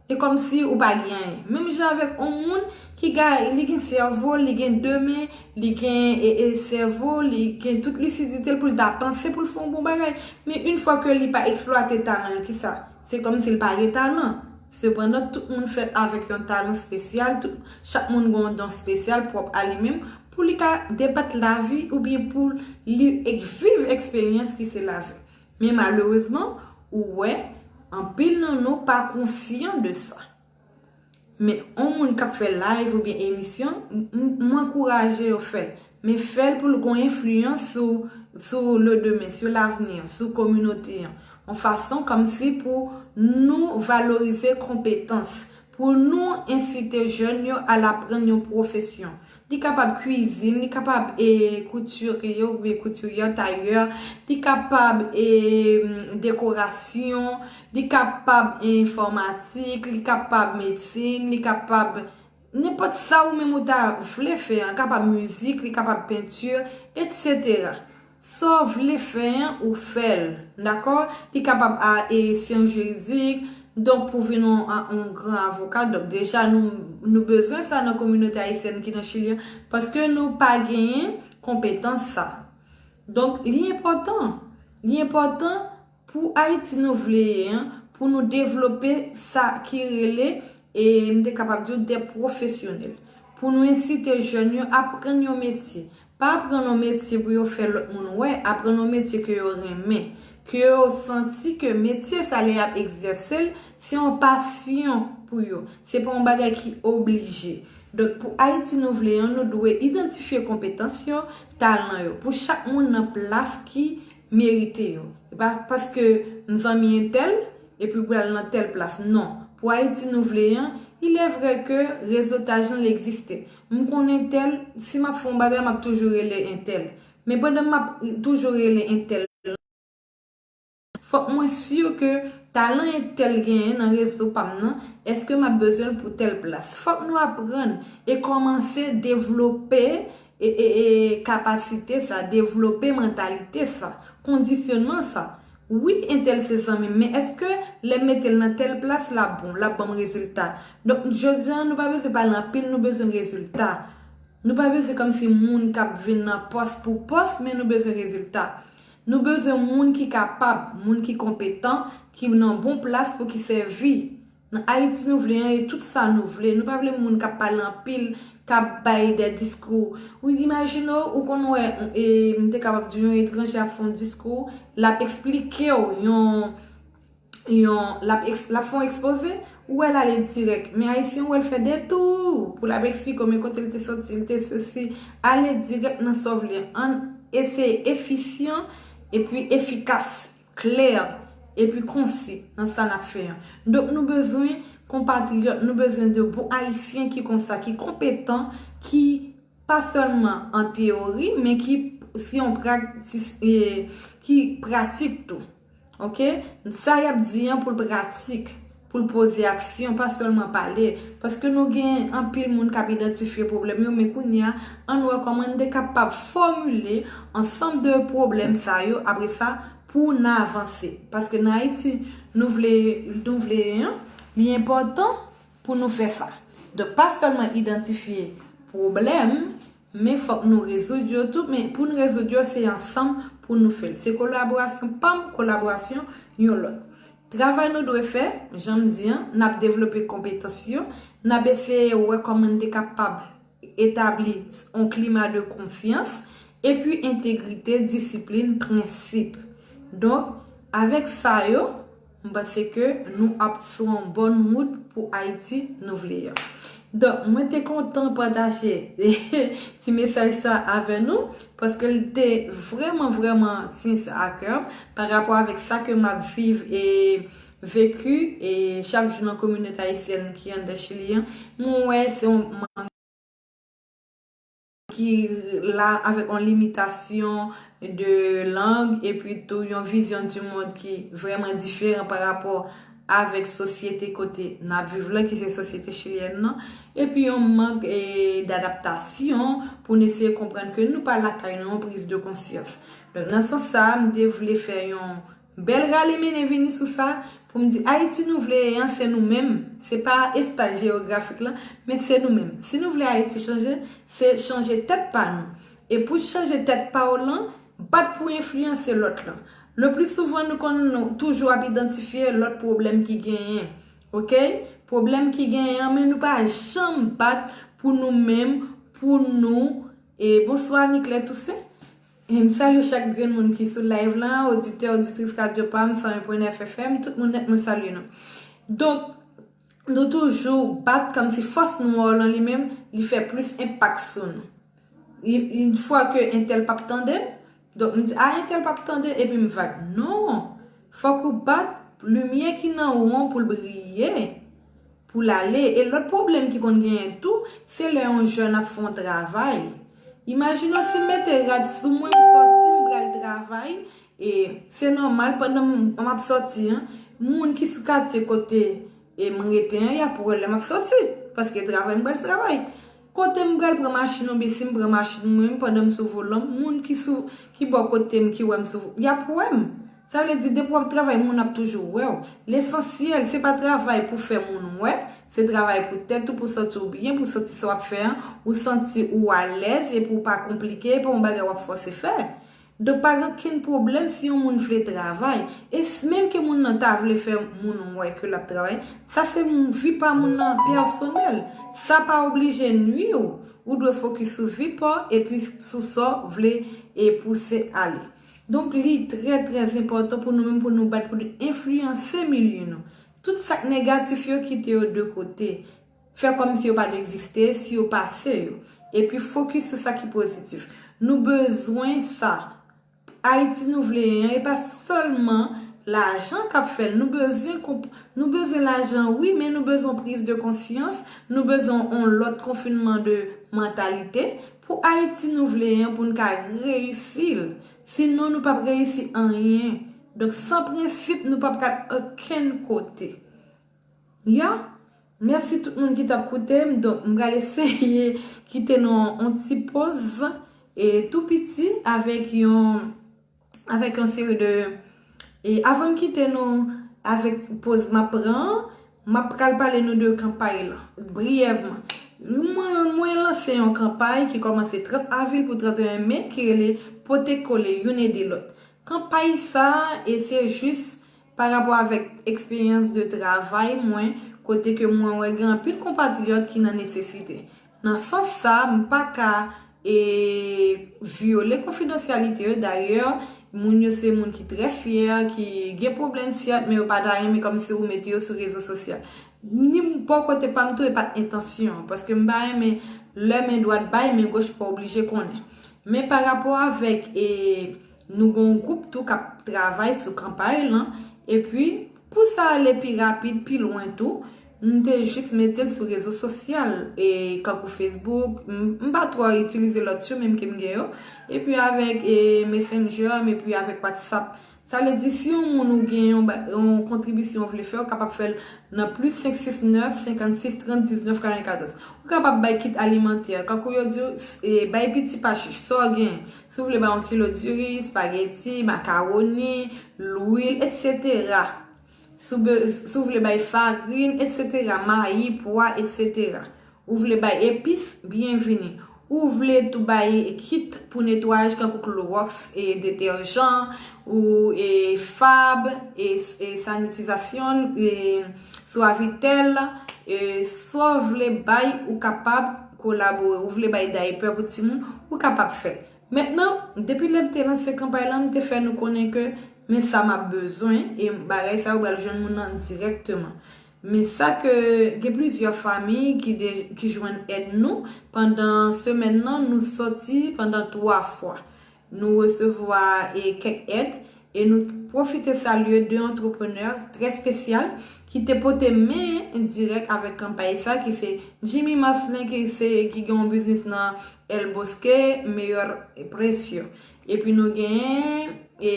e kòmsi ou pa gen anyen. Menm jan avèk yon moun ki ga-, li gen sèvo, li gen de men, li gen, e, e, sèvo, li gen tout lisidite l pou l ta panse pou l fè yon bon bagay. Men yon fwa ke li pa eksplwate talan l, kisa? Se kòmsi l pa gen talan. Sepandan, tout moun fèt avèk yon talan espesyal, tout, chak moun gen yon don espesyal pwòp a li menm, pou li ka debat lavi oubyen pou li ek-, viv eksperyans ki se lavi. Men malerezman, ou wè, anpil nan nou pa konsyan de sa. Men yon moun k ap fè live oubyen emisyon, m, m, m ankouraje yo fè l. Men fè l pou l gon enfliyans sou, sou le demen, sou lavni an, sou kominote an. Yon fason kòmsi pou nou valorize konpetans, pou nou ensite jèn yo al aprann yon pwofesyon. Li kapab kwizin, li kapab, e, koutire oubyen koutiryè, tayè, li kapab, e, dekorasyon, li kapab enfòmatik, li kapab medsin, li kapab nenpòt sa ou menm ou ta vle fè an, kapab mizik, li kapab penti, etsetera. Sa w vle fè an, ou fè l, dakò? Li kapab a, e, syans jiridik, donk pou vin yon, a, yon gran avoka, donk deja nou, nou bezwen sa nan kominote ayisyèn ki nan Chili an, paske nou pa genyen konpetans sa. Donk, li enpòtan, li enpòtan pou Ayiti nou vle ye an, pou nou devlope sa ki rele, e m te kapab di w, de pwofesyonèl. Pou nou ensite jèn yo aprann yon metye. Pa aprann yon metye pou yo fè lòt moun wè, aprann yon metye ke yo renmen, ke yo santi ke metye sa lè y ap egzèse l, se yon pasyon pou yo. Se pa yon bagay ki oblije. Donk, pou Ayiti nou vle an, nou dwe idantifye konpetans yo, talan yo, pou chak moun nan plas ki merite yo. E pa paske m zanmi entèl, epi pral nan tèl plas. Non. Pou Ayiti nou vle an, il est vrai que rezotaj lan l egziste. M konnen tèl, si m ap fè yon bagay, m ap toujou rele entèl. Men pandan m ap toujou rele entèl, fòk mwen si ke talan entèl genyen nan rezo pa m nan, èske m ap bezwen l pou tèl plas? Fòk nou aprann e kòmanse devlope e, e, e kapasite sa, devlope mantalite sa, kondisyonman sa. Wi, entèl se zanmi m, men èske lè m mete l nan tèl plas, l ap bon, l ap ban m rezilta? Donk, jodi a, nou pa bezwen pale anpil, nou bezwen rezilta. Nou pa bezwen kòmsi moun k ap vin nan pòs pou pòs, men nou bezwen rezilta. Nou bezwen moun ki kapab, moun ki konpetan, ki nan bon plas pou ki sèvi. Nan Ayiti nou vle an, e tout sa nou vle. Nou pa vle moun k ap pale anpil, k ap bay de diskou. Ou imajine w, ou konn wè, e, m te kapab di w, yon etranje ap fè yon diskou, l ap eksplike w yon, yon, l ap eks-, l ap fè yon ekspoze, ou wè l ale dirèk. Men Ayisyen, ou wè l fè detou pou l ap eksplike w, men kote l te soti, l te sesi. Ale dirèk nan sa w vle. Ann eseye efisyan epi efikas, klè, epi konsi nan sa n ap fè an. Donk, nou bezwen konpatriyòt, nou bezwen de bon Ayisyen ki konsa, ki konpetan, ki pa sèlman an teyori, men ki se yon praktis, e, ki pratik tou. Oke? Sa y ap di an pou l pratik, pou l poze aksyon, pa sèlman pale. Paske nou gen anpil moun k ap idantifye pwoblèm yo, men kounye a, ann wè kòman n te kapab fòmile ansanm de pwoblèm sa yo, apre sa, pou n avanse. Paske nan Ayiti, nou vle, nou vle, en, li enpòtan pou nou fè sa. Donk, pa sèlman idantifye pwoblèm, men fòk nou rezoud yo tou, men pou n rezoud yo, se ansanm pou nou fè l. Se kolaborasyon pa m, kolaborasyon yon lòt. Travay nou dwe fè, jan m di an, n ap devlope konpetans yo, n ap eseye wè kòman n te kapab etabli yon klima de konfyans, epi entegrite, disiplin, prensip. Donk, avèk sa yo, m panse ke nou ap sou yon bòn wout pou Ayiti nou vle a. Donk, mwen te kontan pataje ti mesaj sa avè nou, paske l te vrèman, vrèman tyen a kè m pa rapò avèk sa ke m ap viv e veki e chak jou nan kominote ayisyèn ki anndan Chili an. Mwen wè se yon mang ki la avèk yon limitasyon de lang, epi tou yon vizyon di mond ki vrèman diferan pa rapò avèk sosyete kote n ap viv la, ki se sosyete chilyèn nan, epi yon mank, e, dadaptasyon pou n eseye konprann ke nou pa lakay nou, yon priz de konsyans. Donk, nan sans sa a, m te vle fè yon bèl rale mennen vini sou sa, pou m di Ayiti nou vle an, se nou menm. Se pa espas jewografik lan, men se nou menm. Si nou vle Ayiti chanje, se chanje tèt pa nou. E pou chanje tèt pa w lan, bat pou enfliyanse lòt lan. Le pli souvan, nou konn nou toujou ap idantifye lòt pwoblèm ki genyen. Oke? Pwoblèm ki genyen an, men nou pa janm bat pou nou menm, pou nou. E bonswa, Niclè Toussaint. E m salye chak grenn moun ki sou live lan, oditè, oditris Radyo Pam san en pwen nèf F M, tout moun nèt, mwen salye nou. Donk, nou toujou bat kòmsi fòs nou an lan li menm, li fè plis enpak sou nou. Yon fwa ke entèl p ap tande m, donk m di, a, entèl p ap tande, epi m vag. Non! Fòk ou bat limyè ki nan ou an pou l briye, pou l ale. E lòt pwoblèm ki konn genyen tou, se lè yon jèn ap fè yon travay. Imajine w si m mete rad sou mwen, m sòti, m pral travay, e se nòmal, pandan m, m ap sòti an, moun ki sou katye kote e m rete an, y ap wè lè m ap sòti, paske travay m pral travay. Kote m pral pran machin oubyen si m pran machin mwen, pandan m sou volan, moun ki sou, ki bò kote m, ki wè m sou, y ap wè m. Sa vle di, depi w ap travay, moun ap toujou wè w. Lesansyèl, se pa travay pou fè moun wè, se travay pou tèt ou, pou santi w byen, pou santi sa w ap fè an, ou santi ou alèz, epi w pa konplike, e pa yon bagay w ap fòse fè. Donk, pa gen okenn pwoblèm si yon moun vle travay. E s-, menm ke moun nan ta vle fè moun wè ke l ap travay, sa se m-, vi pa moun nan pèsonèl. Sa pa oblije nwi w. Ou dwe fokis sou vi pa w epi sou sa w vle e pouse ale. Donk, li trè, trè enpòtan pou nou menm, pou nou bat, pou nou enfliyanse milye nou. Tout sa k negatif yo, kite yo de kote. Fè kòmsi yo pa t egziste, si yo pase yo. Epi fokis sou sa ki pozitif. Nou bezwen sa. Ayiti nou vle an, e pa sèlman lajan k ap fè l. Nou bezwen konp-, nou bezwen lajan, wi, men nou bezwen priz de konsyans, nou bezwen yon lòt konfinman de mantalite pou Ayiti nou vle an, pou n ka reyisi l. Sinon, nou p ap reyisi anyen. Donk, san prensip, nou p ap ka okenn kote. Ya, mèsi tout moun ki t ap koute m. Donk, m pral eseye kite nou yon ti poz, e tou piti avèk yon, avèk yon seri de, e avan m kite nou avèk poz m ap pran an, m ap pral pale nou de kanpay lan, briyèvman. Mwen, mwen lanse yon kanpay ki kòmanse trant avril pou trant e en me, ki rele Pote Kole, Youn Ede Lòt. Kanpay sa a, e se jis pa rapò avèk eksperyans de travay mwen, kote ke mwen wè gen anpil konpatriyòt ki nan nesesite. Nan sans sa, m pa ka, e, vyole konfidansyalite yo. Dayè, moun yo se moun ki trè fyè, ki gen pwoblèm, sèt, men yo pa ta renmen kòmsi ou mete yo sou rezo sosyal. Ni m bò kote pa m tou, e pa t entansyon an, paske m pa renmen lè men dwat bay, men goch pa oblije konnen. Men pa rapò avèk, e, nou gen yon gwoup tou k ap travay sou kanpay lan, epi pou sa ale pi rapid, pi lwen tou, m te jis mete l sou rezo sosyal, e, kankou Facebook, m, m pa twò itilize lòt yo, menm ke m gen yo, epi avèk, e, Messenger, epi avèk WhatsApp. Sa vle di, si yon moun ou gen yon ba-, yon kontribisyon ou vle fè, ou kapab fè l nan plis senk sis nèf, senkannsis, trant, diznèf, karannkatòz. Ou kapab bay kit alimantè, kankou yo di w, s-, e, bay piti pa chich, sa w gen. Si w vle bay yon kilo diri, espageti, makawoni, lwil, etsetera. Si w be-, si w vle bay farin, etsetera, mayi, pwa, etsetera. Ou vle bay epis, byenvini. Ou vle tou bay kit pou netwayaj, kankou klowòks, e detèjan, ou e fab, e, e sanitizasyon, e swavitèl, e sa w vle bay, ou kapab kolabore. Ou vle bay daypè pou timoun, ou kapab fè l. Mentnan, depi lè m te lanse kanpay lan, m te fè nou konnen ke men sa m ap bezwen, e bagay sa yo pral jwenn moun nan dirèkteman. Men sa ke gen plizyè fanmi ki, de, ki jwenn èd nou pandan semèn nan, nou sòti pandan twa fwa. Nou resevwa e kèk èd e nou pwofite salye de antreprenè trè espesyal ki te pote men dirèk avèk kanpay sa, ki se Jimmy Marcelin, ki se, ki gen yon biznis nan El Bosque, Mejor Precio. Epi nou genyen e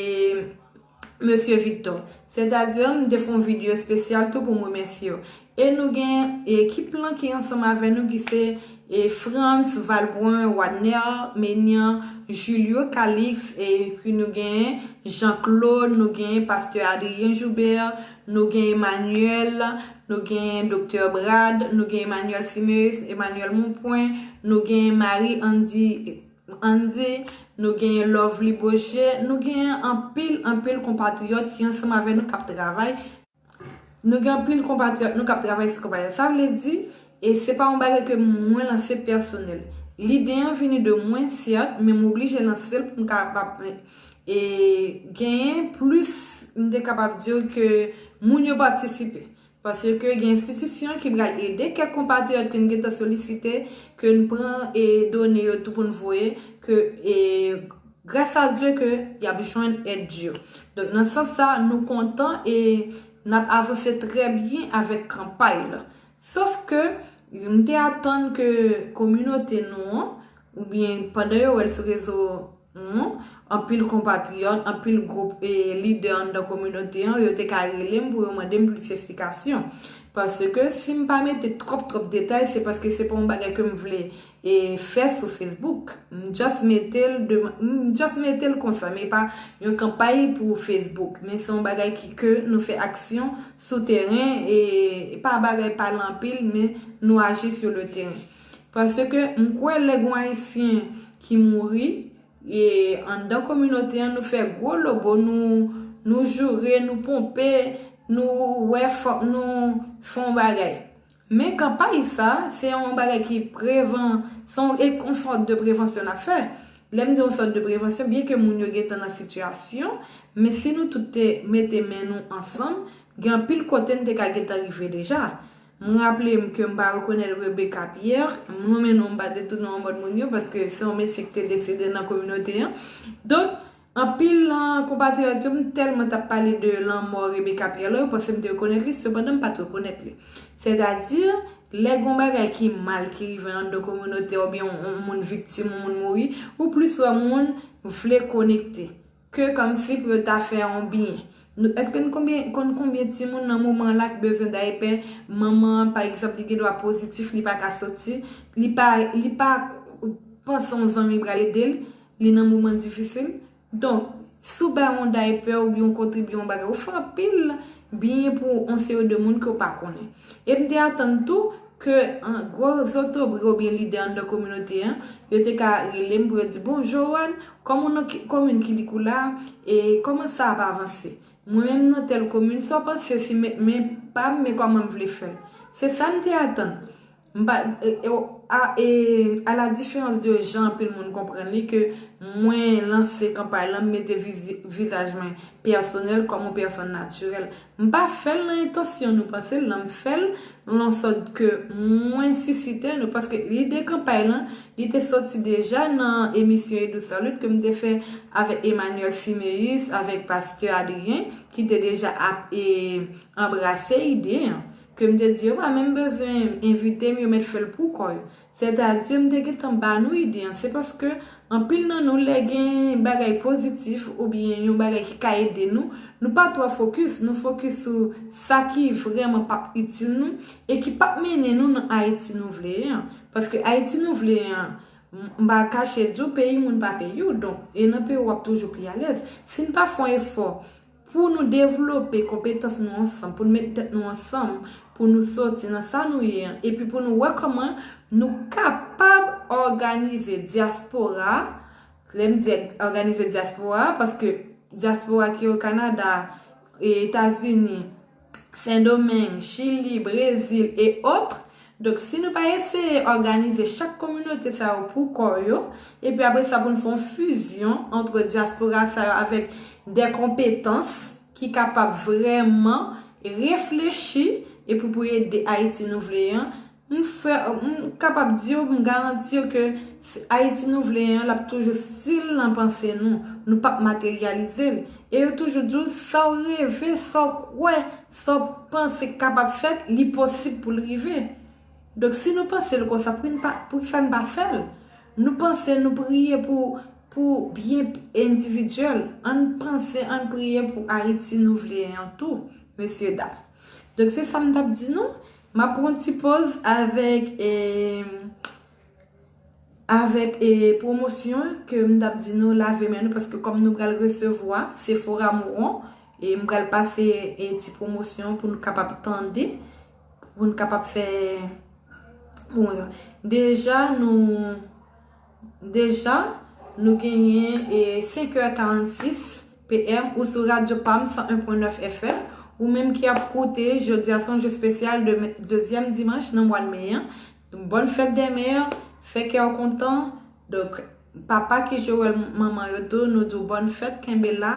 Mesye Victor. Sètadi, m te fè yon videyo espesyal tou pou m remèsye yo. E nou gen ekip lan ki ansanm avè nou, ki se e Frantz, Valbrun, Wadner, Menian, Julio, Calix, e ki nou gen Jean Claude, nou gen Pastè Adrien Joubert, nou gen Emmanuel, nou gen Doktè Brad, nou gen Emmanuel Simeus, Emmanuel Monpoint, nou gen Marie Andy, Andy, nou gen Lovely Bocher, nou gen anpil, anpil konpatriyòt ki ansanm avè nou k ap travay. Nou gen anpil konpatriyòt nou k ap travay sou kanpay la. Sa vle di, e se pa yon bagay ke mwen lanse pèsonèl. Lide an vini de mwen, sèt, men m oblije lanse l pou m kapab, e, genyen plis, m te kapab di w ke moun yo patisipe. Paske gen enstitisyon ki pral ede kèk konpatriyòt ke n gentan solisite, ke n pran e done yo tou pou n voye, ke e gras a Dye ke y ap jwenn èd yo. Donk, nan sans sa, nou kontan e n ap avanse trè byen avèk kanpay la. Sof ke m te atann ke kominote nou an, oubyen pandan yo wè l sou rezo, hmm, anpil konpatriyòt, anpil gwoup e lidè anndan kominote an, yo te ka rele m pou yo mande m plis esplikasyon. Paske si m pa mete twòp, twòp detay, se paske se pa yon bagay ke m vle e fè sou Facebook. M just mete l de, m just mete l konsa, men pa yon kanpay pou Facebook. Men se yon bagay ki, ke nou fè aksyon sou teren, e e pa bagay pale anpil, men nou aji sur le terrain. Paske m kwè lè gon Ayisyen ki mouri, e anndan kominote an, nou fè gwo lobo, nou, nou joure, nou ponpe, nou wè fòk nou fè yon bagay. Men kanpay sa, se yon bagay ki prevan, se yon, e yon sòt de prevansyon n ap fè. Lè m di yon sòt de prevansyon, byen ke moun yo gentan nan sitiyasyon, men si nou tout te mete men nou ansanm, gen anpil kote n te ka gentan rive deja. M raple m ke m pa rekonèt Rebecca Pierre, m nonmen non, m pa detounen anmòd moun yo, paske se yon mesye ki te desede nan kominote an. Donk, anpil nan konpatriyòt yo, m tèlman t ap pale de lanmò Rebecca Pierre la, yo panse m te rekonèt li, sepandan m pa t rekonèt li. Sètadi, lè gon bagay ki mal ki rive anndan kominote a, oubyen yon, yon moun viktim, yon moun mouri, ou plis wè moun vle konekte ke kòmsi pou yo ta fè yon byen. Nou, èske n konbyen, konn konbyen timoun nan moman la ki bezwen daypè? Manman an, pa egzanp, li gen dwa pozitif, li pa ka soti, li pa, li pa panse yon zanmi pral ede l, li nan moman difisil. Donk, si w bay yon daypè oubyen w kontribye yon bagay, ou fè anpil byen pou yon seri de moun ke w pa konnen. E m te atann tou ke, an, gwo zotobre oubyen lidè anndan kominote an, yo te ka rele m pou yo di, "Bon, Joanne, kòm ou nan ki, komin Kilik ou la, e kòman sa ap avanse? Mwen menm nan tèl komin, sa w panse si m met men pa m, men kòman m vle fè l?" Se sa m te atann. M pa, e, e, a, e, a la diferans de jan anpil moun konprann li, ke mwen lanse kanpay lan, m mete vizi-, vizaj mwen pèsonèl kòm yon pèsòn natirèl. M pa fè l nan entansyon nou panse l lan, m fè l lan sòt ke mwen sisite nou, paske lide kanpay lan, li te soti deja nan emisyon Edou Salut ke m te fè avèk Emmanuel Siméus, avèk Pastè Adrien, ki te deja ap, e, anbrase ide an. Ke m te di yo pa menm bezwen envite m, yo mèt fè l pou kò yo. Sètadi, m te gentan ba nou ide an. Se paske anpil nan nou, lè gen bagay pozitif oubyen yon bagay ki ka ede nou, nou pa twò fokis. Nou fokis sou sa ki vrèman p ap itil nou e ki p ap mennen nou nan Ayiti nou vle an. Paske Ayiti nou vle an, m, m pa kache di w, peyi moun pa peyi w. Donk, e nan peyi w, w ap toujou pi alèz. Si n pa fè yon efò pou nou devlope konpetans nou ansanm, pou n met tèt nou ansanm, pou nou soti nan sa nou ye an, epi pou nou wè kòman nou kapab òganize dyaspora. Lè m di òganize dyaspora, paske dyaspora ki o Kanada, e Etazini, Sendomeng, Chili, Brezil e otre. Donk, si nou pa eseye òganize chak kominote sa yo pou kò yo, epi apre sa pou n fè yon fizyon ant dyaspora sa yo avèk de konpetans ki kapab vrèman reflechi epi pou ede Ayiti nou vle an, m fè, m kapab di w, m garanti w ke Ayiti nou vle an, l ap toujou stil nan panse nou. Nou p ap materyalize l. E yo toujou di w, sa w reve, sa w kwè, sa w panse k kapab fèt, li posib pou l rive. Donk, si nou panse l konsa, pou n pa, poukisa n pa fè l? Nou panse, nou priye pou, pou byen endividyèl. Ann panse, ann priye pou Ayiti nou vle an tou, mesye dam. Donk, se sa m t ap di nou. M ap pran ti poz avèk, e, avèk, e, pwomosyon ke m t ap di nou lave men nou, paske kòm nou pral resevwa Sephora Moron, e m pral pase, e, ti pwomosyon pou nou kapab tande, pou nou kapab fè pwomosyon. Deja, nou, deja, nou genyen, e, senk è karannsis P M, ou sou Radyo Pam san en pwen nèf F M, ou menm ki ap koute, jodi a se yon jou espesyal, de, dezyèm dimanch nan mwa de me an. Bòn fèt dè mè, fè kè w kontan. Donk, papa ki jwe wòl manman yo tou, nou di w bòn fèt, kenbe la.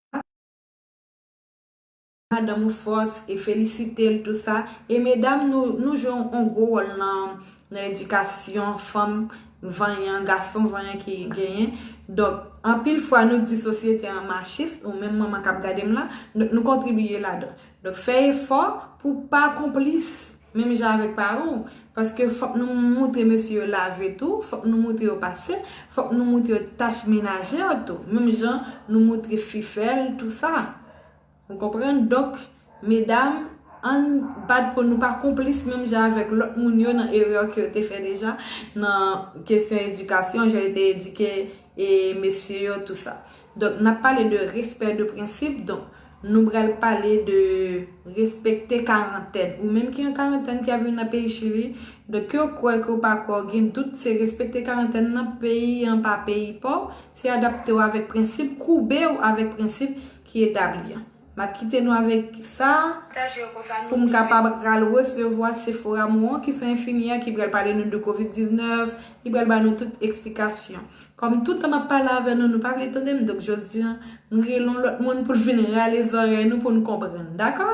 Madanm ou fòs, e felisite l, tou sa. E medam, nou, nou jwe yon gwo wòl nan, nan edikasyon fanm vanyan, gason vanyan ki genyen. Donk, anpil fwa nou di sosyete an machis, ou menm manman k ap gade m la, nou, nou kontribiye ladan. Donk, fè efò pou pa konplis, menm jan avèk paran w. Paske fòk nou moutre mesye yo lave tou, fòk nou moutre yo pase, fòk nou moutre yo tach menaje yo tou. Menm jan nou moutre fi fè l, tou sa. Ou konprann? Donk, medam, ann bat pou nou pa konplis menm jan avèk lòt moun yo nan erè ke yo te fè deja nan kesyon edikasyon, jan yo te edike e mesye yo, tou sa. Donk, n ap pale de respè de prensip. Donk, nou pral pale de respekte karantèn. Ou menm ki an karantèn, ki ap vin nan peyi Chili, donk, ke w kwè, ke w pa kwè, w gen dout, se respekte karantèn nan, peyi an pa peyi pa w, se adapte w avèk prensip, koube w avèk prensip ki etabli an. M ap kite nou avèk sa pou m kapab pral resevwa Sephora Moron, ki se enfimyè ki pral pale nou de kovid diznèf, li pral ba nou tout eksplikasyon. Kòm tout tan m ap pale avè nou, nou pa vle tande m, donk jodi a, m rele yon lòt moun pou l vin rale zòrèy nou pou n konprann, dakò?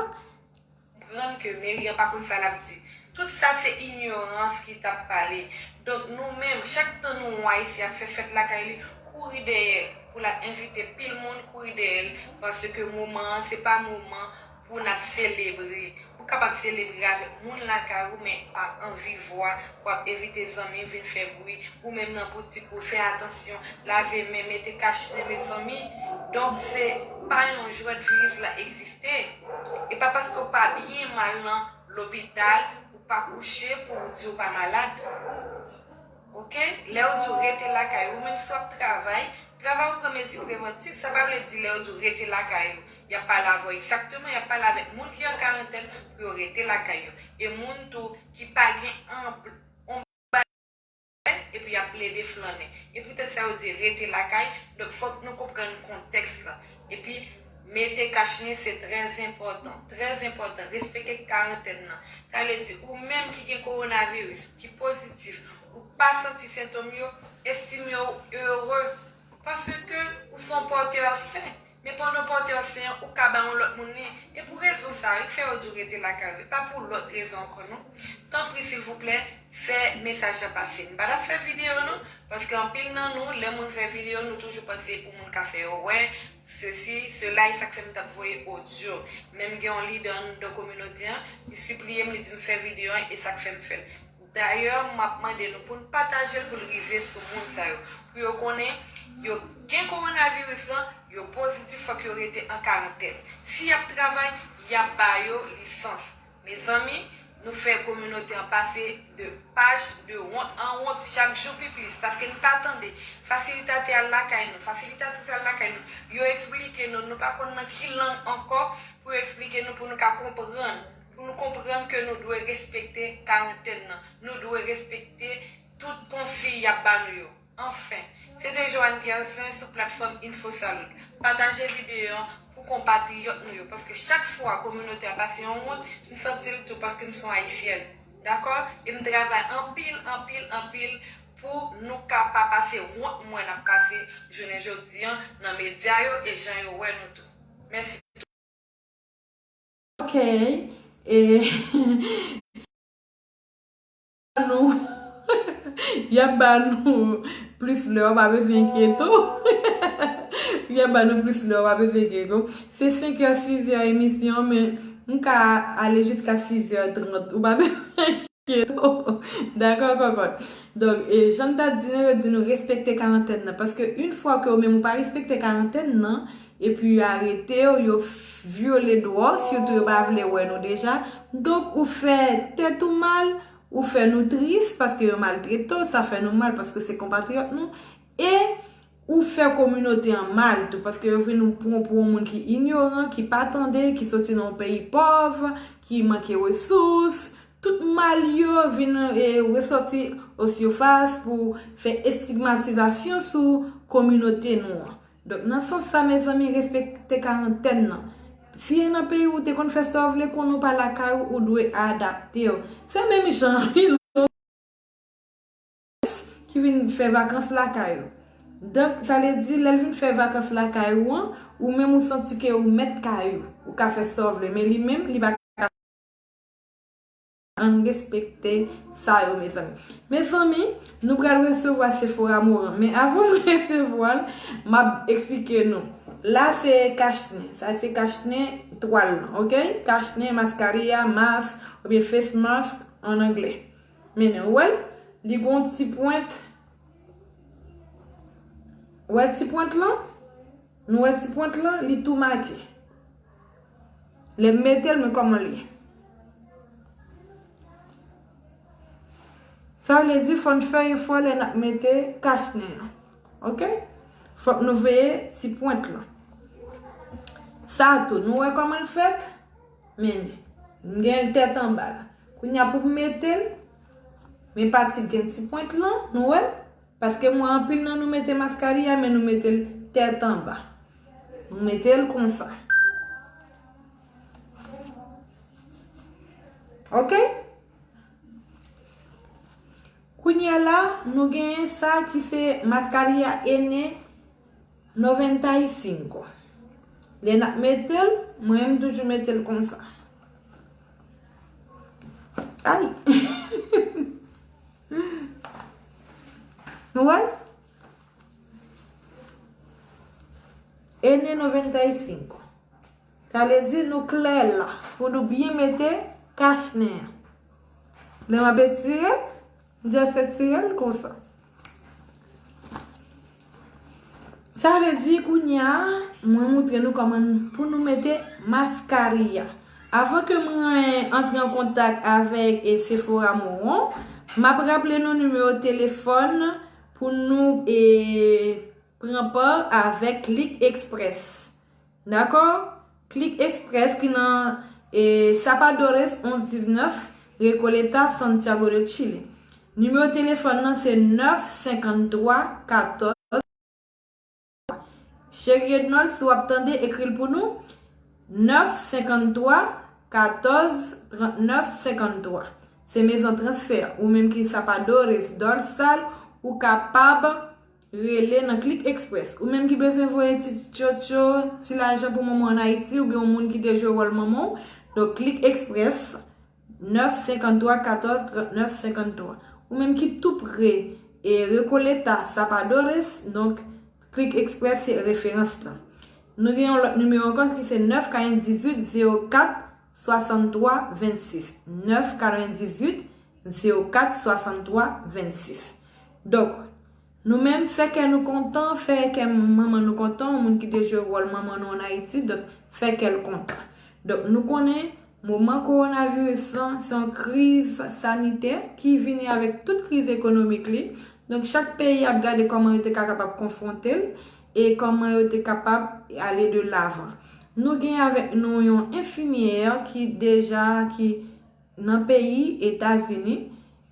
Konprann ke meri an pa konn sa l ap di. Tout sa se inyorans ki t ap pale. Donk nou menm, chak tan nou wè Ayisyen ap fè fèt lakay li, kouri dèyè l pou l al envite pil moun, kouri dèyè l, paske moman an se pa moman pou n ap selebre. Ou kapab selebre avèk moun lakay ou, men pa an vivwa, w ap envite zanmi vin fè bri, ou menm nan boutik ou, fè atansyon, lave men, mete kachnen, mezanmi. Donk, se pa yon jwèt, viris la egziste. E pa paske w pa byen, mal nan lopital, ou pa kouche pou w di w pa malad. Oke? Lè yo di w rete lakay ou, menm si w ap travay, travay ou pran mezi prevantif, sa pa vle di lè yo di w rete lakay ou, y ap pale avè w egzakteman, y ap pale avèk moun ki an karantèn pou yo rete lakay yo. E moun tou ki pa gen anpl-, on bagay, epi y ap plede flannen. E poutèt sa yo di rete lakay, donk fòk nou konprann kontèks la. Epi, mete kachnen se trè enpòtan, trè enpòtan. Respekte karantèn nan. Sa vle di, ou menm ki gen kowonaviris, ki pozitif, ou pa santi sentòm yo, estime w ere. Paske ou se yon pòtè sen. Men pandan w pòtè sen an, ou ka ba yon lòt moun li. E pou rezon sa a, wi, k fè yo di w rete lakay ou. E pa pou lòt rezon ankò, non. Tanpri, silvouplè, fè mesaj la pase. M pa t ap fè videyo, non, paske anpil nan nou, lè moun fè videyo, nou toujou panse pou moun ka fè yo wè, sesi, sela, e sa k fè m t ap voye odyo. Menm gen yon lidè anndan kominote an, li sipliye m, li di m fè videyo an, e sa k fè m fè l. Dayè, m ap mande nou pou n pataje l pou l rive sou moun sa yo. Pou yo konnen, yo gen kowonaviris lan, yo pozitif, fòk yo rete an karantèn. Si y ap travay, y ap ba yo lisans. Mezanmi, nou fè kominote an pase de paj de wont an wont chak jou pi plis, paske n pa tande. Fasilitatè al lakay nou, fasilitatris al lakay nou, yo eksplike nou, nou pa konn nan ki lang ankò pou yo eksplike nou, pou nou ka konprann. Pou nou konprann ke nou dwe respekte karantèn nan, nou dwe respekte tout konsiy y ap ba nou yo. Anfen, se te Joanne Guercin sou platfòm InfoSalud. Pataje videyo an pou konpatriyòt nou yo, paske chak fwa kominote a pase yon wont, m santi l tou paske m se yon Ayisyèn. Dakò? E m travay anpil, anpil, anpil pou nou ka pa pase wont mwen n ap pase jounen jodi an nan medya yo e jan yo wè nou tou. Mèsi. Ok. E nou y ap ba nou plis lè, ou pa bezwen enkyete w. Y ap ba nou plis lè, ou pa bezwen enkyete w. Se senk è, sis è emisyon, men m ka ale jiska sis è trant. Ou pa bezwen enkyete w. Dakò, kòkòt? Donk, e, jan m ta di nou, yo di nou respekte karantèn nan. Paske yon fwa ke ou menm ou pa respekte karantèn nan, epi yo arete w, yo vyole dwa w, sitou yo pa vle wè nou deja. Donk, ou fè tèt ou mal, ou fè nou tris paske yo maltrete w, sa fè nou mal paske se konpatriyòt nou. E ou fè kominote an mal tou, paske yo vin pran w pou yon moun ki inyoran, ki pa tande, ki soti nan yon peyi pòv, ki manke resous. Tout mal yo vin e, resòti o sifas pou fè estigmatizasyon sou kominote nou an. Donk, nan sans sa, mezanmi, respekte karantèn nan. Si e nan peyi w, ou te konn fè sa w vle, konnen w pa lakay ou, ou dwe adapte w. Se menm jan anpil ki vin fè vakans lakay ou. Donk, sa vle di, lè l vin fè vakans lakay ou an, ou menm ou santi ke ou mèt kay ou. Ou ka fè sa w vle, men li menm, li pa ka. Ann respekte sa yo, mezanmi. Mezanmi, nou pral resevwa Sephora Moran. Men avan m resevwa l, m ap eksplike nou. La, se kachnen. Sa, se kachnen twal lan, ok? Kachnen, mascarilla, mask, oubyen face mask an anglè. Men nou wè l, li gon ti pwent. Ou wè ti pwent lan? Nou wè ti pwent lan, li tou make. Lè m mete l, men kòman l ye. Sa vle di, fò n fè efò lè n ap mete kachnen an. Ok? Fòk nou veye ti pwent lan. Sa tou, nou wè kòman l fèt? Men li. M gen l tèt anba la. Kounye a pou m mete l, men pati k gen ti pwent lan, nou wè l? Paske m wè anpil nan nou mete mascarilla, men nou mete l tèt anba. Nou mete l konsa. Ok? Kounye a la, nou genyen sa ki se mascarilla N nobenta y cinco. Lè n ap mete l, mwen menm toujou mete l konsa. Ay! Nou wè? N nobenta y cinco. Sa vle di nou klè la pou nou byen mete kachnen an. Lè m ap etire, m just etire l konsa. Sa vle di kounye a, mwen moutre nou kòman pou nou mete mascarilla. Avan ke mwen antre an kontak avèk e Sephora Moran, m ap raple nou nimewo telefòn pou nou e pran pa avèk Click Express. Dakò? Click Express ki nan e, Zapadores onz diznèf, Recoleta, Santiago de Chile. Nimewo telefòn nan se nèf senkanntwa katòz. Cheri Ednol, si w ap tande, ekri l pou nou. Nèf senkanntwa katòz trannèf senkanntwa. Se mezon transfè. Ou menm ki Zapadores, Dorsal, ou kapab rele nan Click Express. Ou menm ki bezwen voye ti tchotcho, ti lajan pou manman w ann Ayiti, oubyen yon moun ki te jwe wòl manman w, donk Click Express, nèf senkanntwa katòz trannèf senkanntwa. Ou menm ki tou pre e Recoleta, Zapadores, donk Click Express se referans lan. Nou gen yon lòt nimewo ankò ki se nèf katrevendizuit zewo kat swasanntwa vennsis. Nèf katrevendizuit zewo kat swasanntwa vennsis. Donk, nou menm, fè kè nou kontan, fè kè manman nou kontan, yon moun ki te jwe wòl manman nou ann Ayiti, donk, fè kè l kontan. Donk, nou konnen moman kowonaviris lan, se yon kriz sanitè ki vini avèk tout kriz ekonomik li. Donk, chak peyi ap gade kòman yo te ka kapab konfwonte l e kòman yo te kapab ale de lavan. Nou gen avèk nou yon enfimyè ki deja ki nan peyi Etazini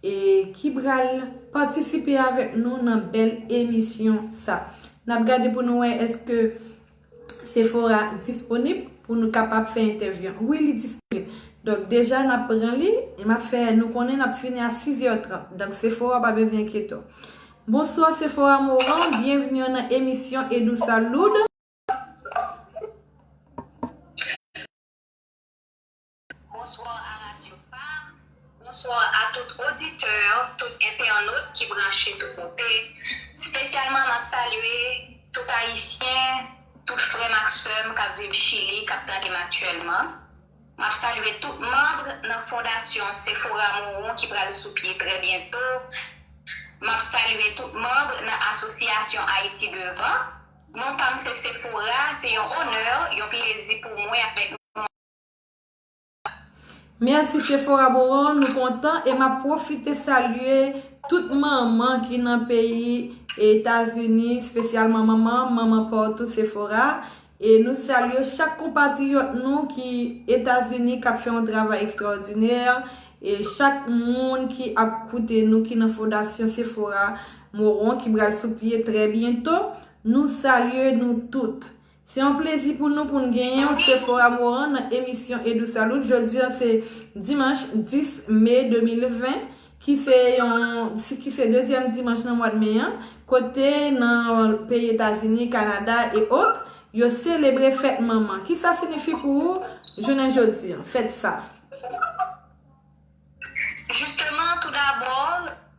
e ki pral patisipe avèk nou nan bèl emisyon sa. N ap gade pou nou wè èske Sephora disponib pou nou kapab fè entèvyou an. Wi, li disponib. Donk, deja n ap pran li e m ap fè nou konnen n ap fini a sizè trant. Donk, Sephora pa bezwen enkyete w. Bonswa, Sephora Moran. Byenvni nan emisyon Edou Salud. Bonswa a radyo pa m. Bonswa a tout oditè, tout entènot ki branche tou kote. Espesyalman, m ap salye tout Ayisyen, tout frè m ak sè m k ap viv Chili, k ap tande m aktyèlman. M ap salye tout manm nan Fondasyon Sephora Moron ki pral sou pye trè byento. M ap salye tout manm nan Asosyasyon Ayiti Devan. Non pa m se Sephora, se yon onè, yon plezi pou mwen avèk Mèsi Sephora Moran, nou kontan e m ap pwofite salye tout manman ki nan peyi Etazini, espesyalman manman, manman pa w tou Sephora. E nou salye chak konpatriyòt nou ki Etazini k ap fè yon travay ekstraòdinè e chak moun ki ap koute nou ki nan Fondasyon Sephora Moron ki pral sou pye trè byento. Nou salye nou tout. Se yon plezi pou nou pou n genyen w, Sephora Moran, nan emisyon Edou Salud. Jodi a se dimanch dis me de mil ven, ki se yon, ki se dezyèm dimanch nan mwa de me an, kote nan peyi Etazini, Kanada e ot, yo selebre fèt manman. Kisa siyifi pou ou jounen jodi a, fèt sa? Jisteman, toudabò,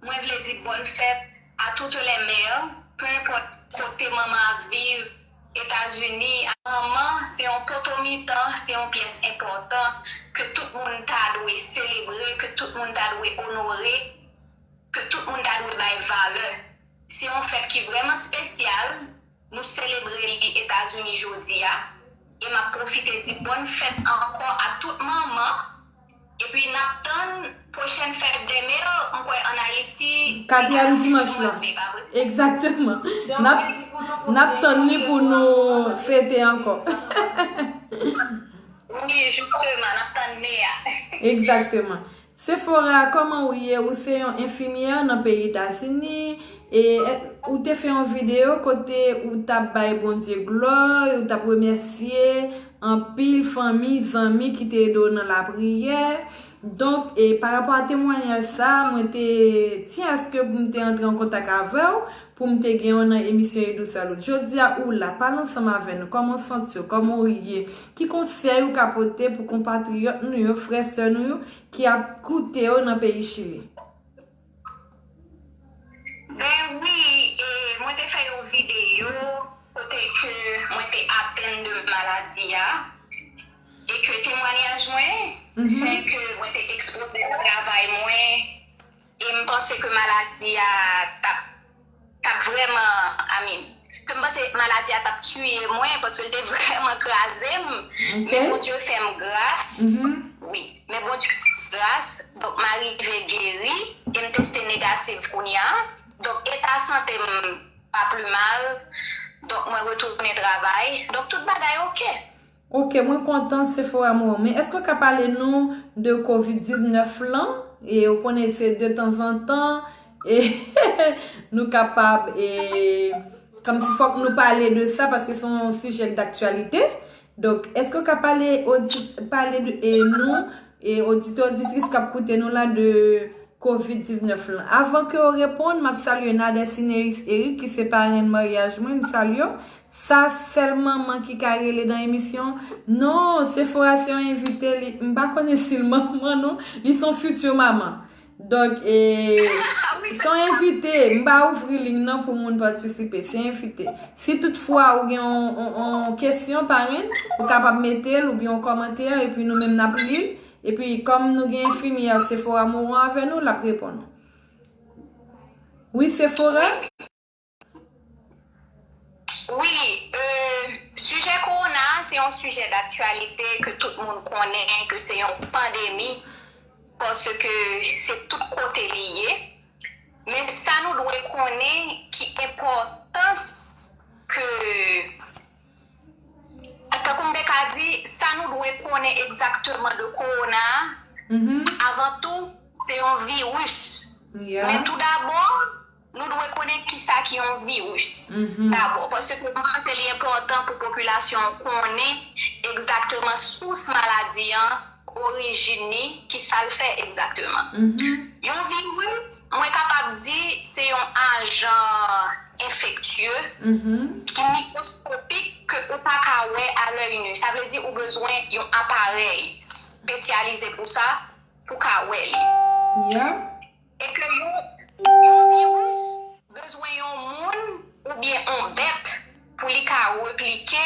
mwen vle di bòn fèt a toutes les mères, peu importe kote manman ap viv, Etazini. Manman se yon poto mitan, se yon pyès enpòtan ke tout moun ta dwe selebre, ke tout moun ta dwe onore, ke tout moun ta dwe bay valè. Se yon fèt ki vrèman espesyal. Nou selebre li Etazini jodi a. E m ap pwofite di bòn fèt ankò a tout manman. Epi n ap tann pwochèn fèt de me, m kwè ann Ayiti, katriyèm dimanch la. Egzakteman. N ap, n ap tann li pou nou fete ankò. Wi, jisteman, n ap tann me a. Egzakteman. Sephora, kòman ou ye? Ou se yon enfimyè nan peyi Etazini. E, e, ou te fè yon videyo kote ou t ap bay Bondye glwa, ou t ap remèsye anpil fanmi, zanmi ki te ede w nan lapriyè. Donk, e, pa rapò a temwayaj sa, mwen te tyen aske pou m te antre an kontak avè w, pou m te gen w nan emisyon Edou Salud. Jodi a, ou la, pale ansanm avè nou. Kòman w santi w? Kòman w ye? Ki konsèy ou ka pote pou konpatriyòt nou yo, frè, sè nou yo, ki ap koute w nan peyi Chili? Ben wi, e, mwen te fè yon videyo kote ke mwen te atenn de maladi a, e ke temwayaj mwen, se ke mwen te ekspoze nan travay mwen, e m panse ke maladi a t ap, t ap vrèman, I mean, ke m panse maladi a t ap tiye mwen, paske l te vrèman kraze m. Men Bondye fè m gras. Wi, men Bondye fè m gras. Donk, m arive geri, e m teste negatif kounye a. Donk, eta sante m pa pli mal. Donk, mwen retounen travay. Donk, tout bagay oke. Ok, mwen kontan, Sephora Moran. Men èske w ka pale nou de kovid diznèf lan? E ou konnen se de tanzantan, e nou kapab, e, kòmsi fòk nou pale de sa, paske se yon sijè daktyalite. Donk, èske w ka pale, odit, pale de, e nou, e oditè, oditris k ap koute nou la, de kovid diznèf lan? Avan ke w reponn, m ap salye Nadè Sineus Eric, ki se parenn maryaj mwen, m salye w. Sa sèl manman ki ka rele nan emisyon. Non, Sephora se yon envite, li, m pa konnen si l manman non, li se yon fiti manman. Donk, e, se yon envite, m pa ouvri liy nan pou moun patisipe, se envite. Si toutfwa ou gen yon, yon, yon kesyon, parenn, ou kapab mete l oubyen yon kòmantè, epi nou menm n ap li l. Epi, kòm nou gen enfimyè Sephora Moran avè nou, l ap reponn ou. Wi, Sephora? Wi, e, sijè kowona a, se yon sijè daktyalite ke tout moun konnen ke se yon pandemi, paske se tout kote li ye. Men sa nou dwe konnen ki enpòtans ke, Tankou m te ka di, sa nou dwe konnen egzakteman de kowona a, avan tou, se yon viris. Men toudabò, nou dwe konnen kisa ki yon viris dabò, paske m panse li enpòtan pou popilasyon an konnen egzakteman sous maladi an, orijin li, kisa l fè egzakteman. Yon viris, mwen kapab di, se yon ajan enfektye ki mikwoskopik ke ou pa ka wè a lèy ni. Sa vle di ou bezwen yon aparèy espesyalize pou sa, pou ka wè li. E ke yon, yon viris bezwen yon moun oubyen yon bèt pou li ka replike,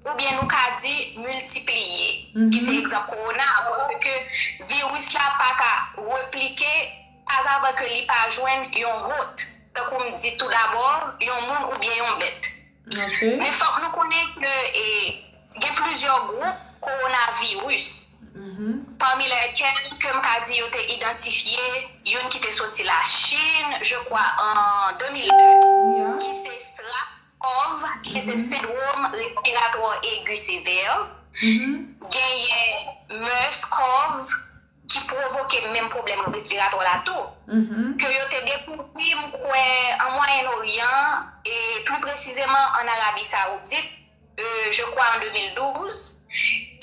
oubyen nou ka di miltipliye, ki se egzanp kowona, paske viris la pa ka replike pa avan ke li pa jwenn yon hot, tankou m di tou dabò, yon moun oubyen yon bèt. Men fòk nou konnen ke e, gen plizyè gwoup kowonaviris, pami lèkèl ke m ka di yo te idantifye, youn ki te soti Lachin, je kwa an de mil de, ki se SRAS CoV, ki se sendwòm respiratwa egi sevè. Genyen MERS CoV, ki pwovoke menm pwoblèm respiratwa la tou, ke yo te dekouvri, m kwè, an Mwayen Oryan, e pli presizeman an Arabi Saoudit, euh, je crois en deux mille douze.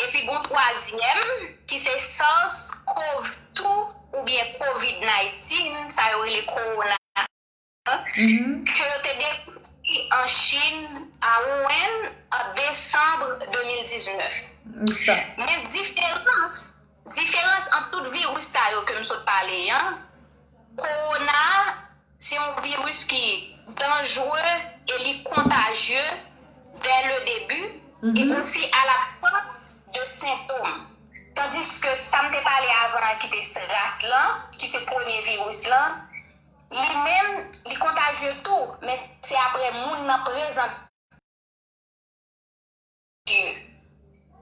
Epi gon twazyèm, ki se SARS CoV two oubyen COVID nineteen, sa yo rele kowona, ke yo te dekouvri an Chin, a Wuhan, an desanm de mil diznèf. Men diferans, diferans ant tout viris sa yo ke m sot pale an, kowona, se yon viris ki danjere e li kontajye dès le début, e osi à l'absence de symptômes. Tandiske sa m te pale avan an ki te SRAS lan, ki se premye viris lan, li menm, li kontajye tou, men se apre moun nan prezante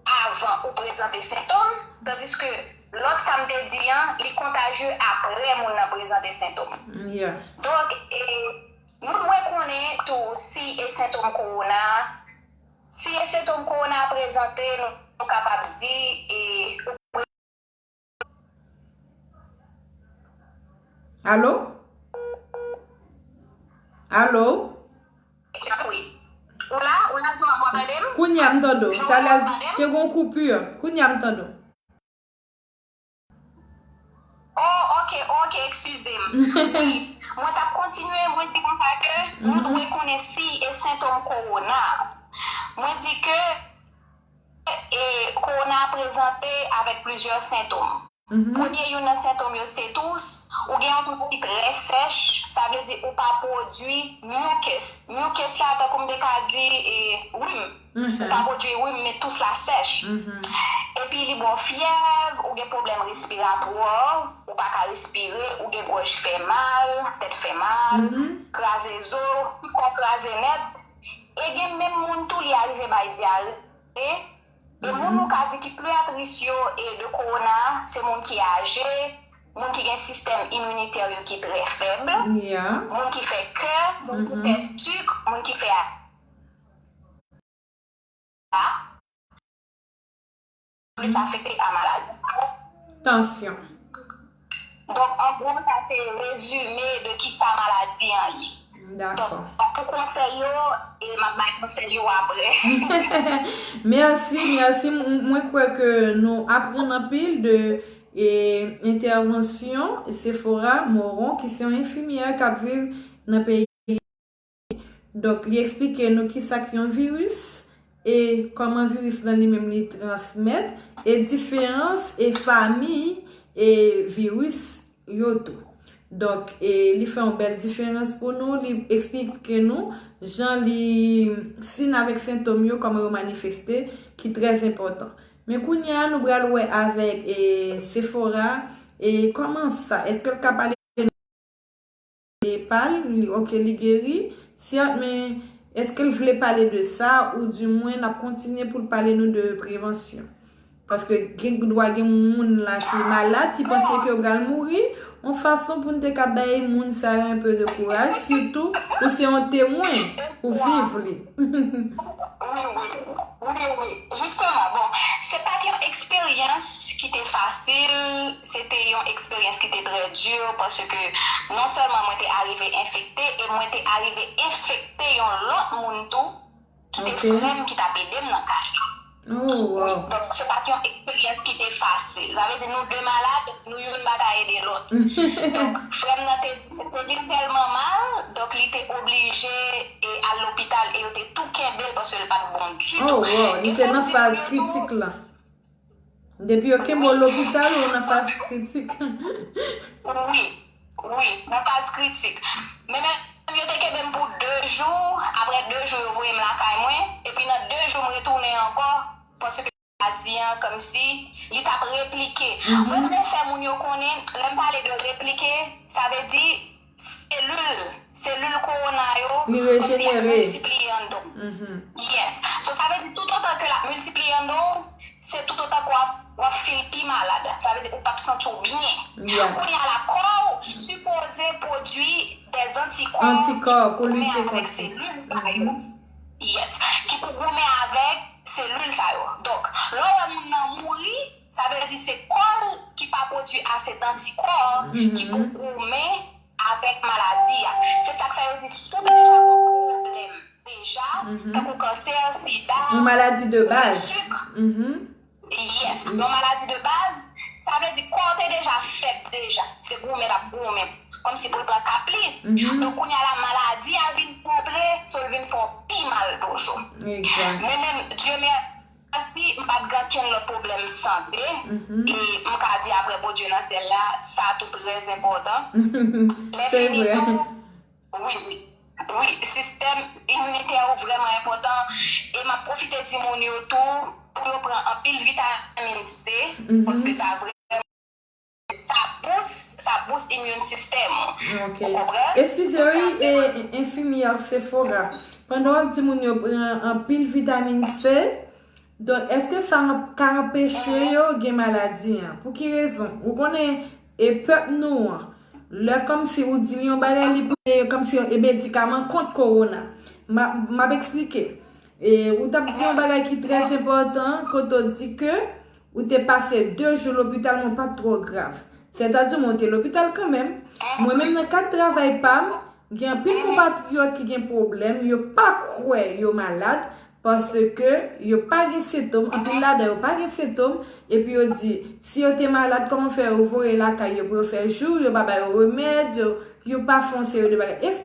avan ou prezante sentòm, tandiske lòt sa m te di an, li kontajye apre moun nan prezante sentòm. Donk, e, nou dwe konnen tou si e sentòm kowona, si e sentòm kowona prezante, nou, nou kapab di, e, ou Alo? Alo? Wi. Ou la? Ou la, João, w ap tande m? Kounye a m tande w. Talè te gon koupi. Kounye a m tande w. Oh, ok, ok, eskize m. Wi. Mwen t ap kontinye, mwen di konsa ke nou dwe konnen si e sentòm kowona. Mwen di ke e kowona prezante avèk plizyè sentòm. Premye youn nan sentòm yo se tous, ou gen yon tous ki trè sèch, sa vle di ou pa pwodui mucus. Mucus la, tankou m te ka di, e, rim. Ou pa pwodui rim, men tous la sèch. Epi li ba w fyèv, ou gen pwoblèm respiratwa, ou pa ka respire, ou gen gòj fè mal, tèt fè mal, kraze zo, kò kraze nèt. E gen menm moun tou li arive bay dyare. E, e moun nou ka di ki pli at risk yo e de kowona, se moun ki aje, moun ki gen sistèm iminitè yo ki trè fèb, moun ki fè kè, moun ki fè sik, moun ki fè a, plis afekte a maladi sa yo. Tansyon. Donk, an gwo, sa se rezime de kisa maladi an ye. Dakò. Donk, pou konsèy yo, e m ap bay konsèy yo apre. Mèsi, mèsi. M-, mwen kwè ke nou aprann anpil de, e, entèvansyon Sephora Moron, ki se yon enfimyè k ap viv nan peyi. Donk, li eksplike nou kisa k yon viris e kòman viris lan li menm li transmèt e diferans e famiy e viris yo tou. Donk, e li fè yon bèl diferans pou nou, li eksplike nou jan li, siy avèk sentòm yo, kòman yo manifeste, ki trè enpòtan. Men kounye a, nou pral wè avèk, e, Sephora, e kòman sa, èske l ka pale e pa l, li, ok, li geri, sèt, men èske l vle pale de sa, oudimwen n ap kontinye pou l pale nou de prevansyon? Paske gen dwa gen moun la ki malad, ki panse ke yo pral mouri, yon fason pou n te ka bay moun sa yo enpe de kouraj, sitou ou se yon temwen, ou viv li. Wi, wi, wi, wi. Jisteman, bon, se pa t yon eksperyans ki te fasil, se te yon eksperyans ki te trè di, paske non sèlman mwen te arive enfekte, e mwen te arive enfekte yon lòt moun tou, ki te frè m, ki t ap ede m nan kay la. Wi, donk se pa t yon eksperyans ki te fasil. Sa vle di nou de malad, nou youn pa ka ede lòt. Donk, frè m nan te, te vin tèlman mal, donk li te oblije e al lopital e yo te tou kenbe l paske l pa t bon ditou. Oh, wow, li te nan faz kritik la. Depi yo kenbe w lopital, ou nan faz kritik. Wi, wi, nan faz kritik. Men menm yo te kenbe m pou de jou, apre de jou yo voye m lakay mwen, epi nan de jou m retounen ankò, paske maladi an kòmsi li t ap replike. Mwen vle fè moun yo konnen, lè m pale de replike, sa vle di selil, selil kowona yo, Li rejenere. Multipliye anndan w. Yes. So, sa vle di tout otan ke l ap miltipliye anndan w, se tout otan ke w ap, w ap feel pi malad. Sa vle di ou p ap santi w byen. Kounye a la, kò w sipoze pwodui des antikò Antikò pou lite kont selil sa yo. Yes. Ki pou goumen avèk selil sa yo. Donk, lè w wè moun nan mouri, sa vle di se kò l ki pa pwodui ase dantikò ki pou goumen avèk maladi a. Se sa k fè yo di si w deja gen yon pwoblèm deja, tankou kansè, sida, Yon maladi de baz. Sik. Yes, yon maladi de baz, sa vle di kò w te deja fèt deja. Se goumen l ap goumen. Kòmsi pou l pran kap li. Donk, kounye a la, maladi a vin antre, so l vin fè w pi mal toujou. Egzak. Men menm, Dye mèsi, m pa t gen okenn lòt pwoblèm sante. E m ka di apre Bondye nan syèl la, sa tou trè enpòtan. Lè Se fini vre. Tou, wi, wi. Wi, sistèm iminitè ou vrèman enpòtan. E m ap pwofite di moun yo tou pou yo pran anpil vitamin C, paske sa vrèman, sa bous, sa bous immune system ou. Ok. Ou konprann? Eskize, wi, e, enfimyè Sephora. Pandan w ap di moun yo pran anpil vitamin C, donk, èske sa an- ka anpeche yo gen maladi an? Pou ki rezon? Ou konnen, e pèp nou an, lè kòmsi ou di li yon bagay, li pou e kòmsi e medikaman kont kowona. M a- m ap eksplike. E ou t ap di yon bagay ki trè enpòtan, kote w di ke ou te pase de jou lopital, men w pa t twò grav. Sètadi, mwen te lopital kanmenm. Mwen menm, nan kad travay pa m, gen anpil konpatriyòt ki gen pwoblèm, yo pa kwè yo malad, paske yo pa gen sentòm, anpil ladan yo pa gen sentòm, epi yo di, si yo te malad, kòman fè yo voye lakay yo pou yo fè jou, yo pa ba yo remèd, yo, yo pa fè yon seri de bagay.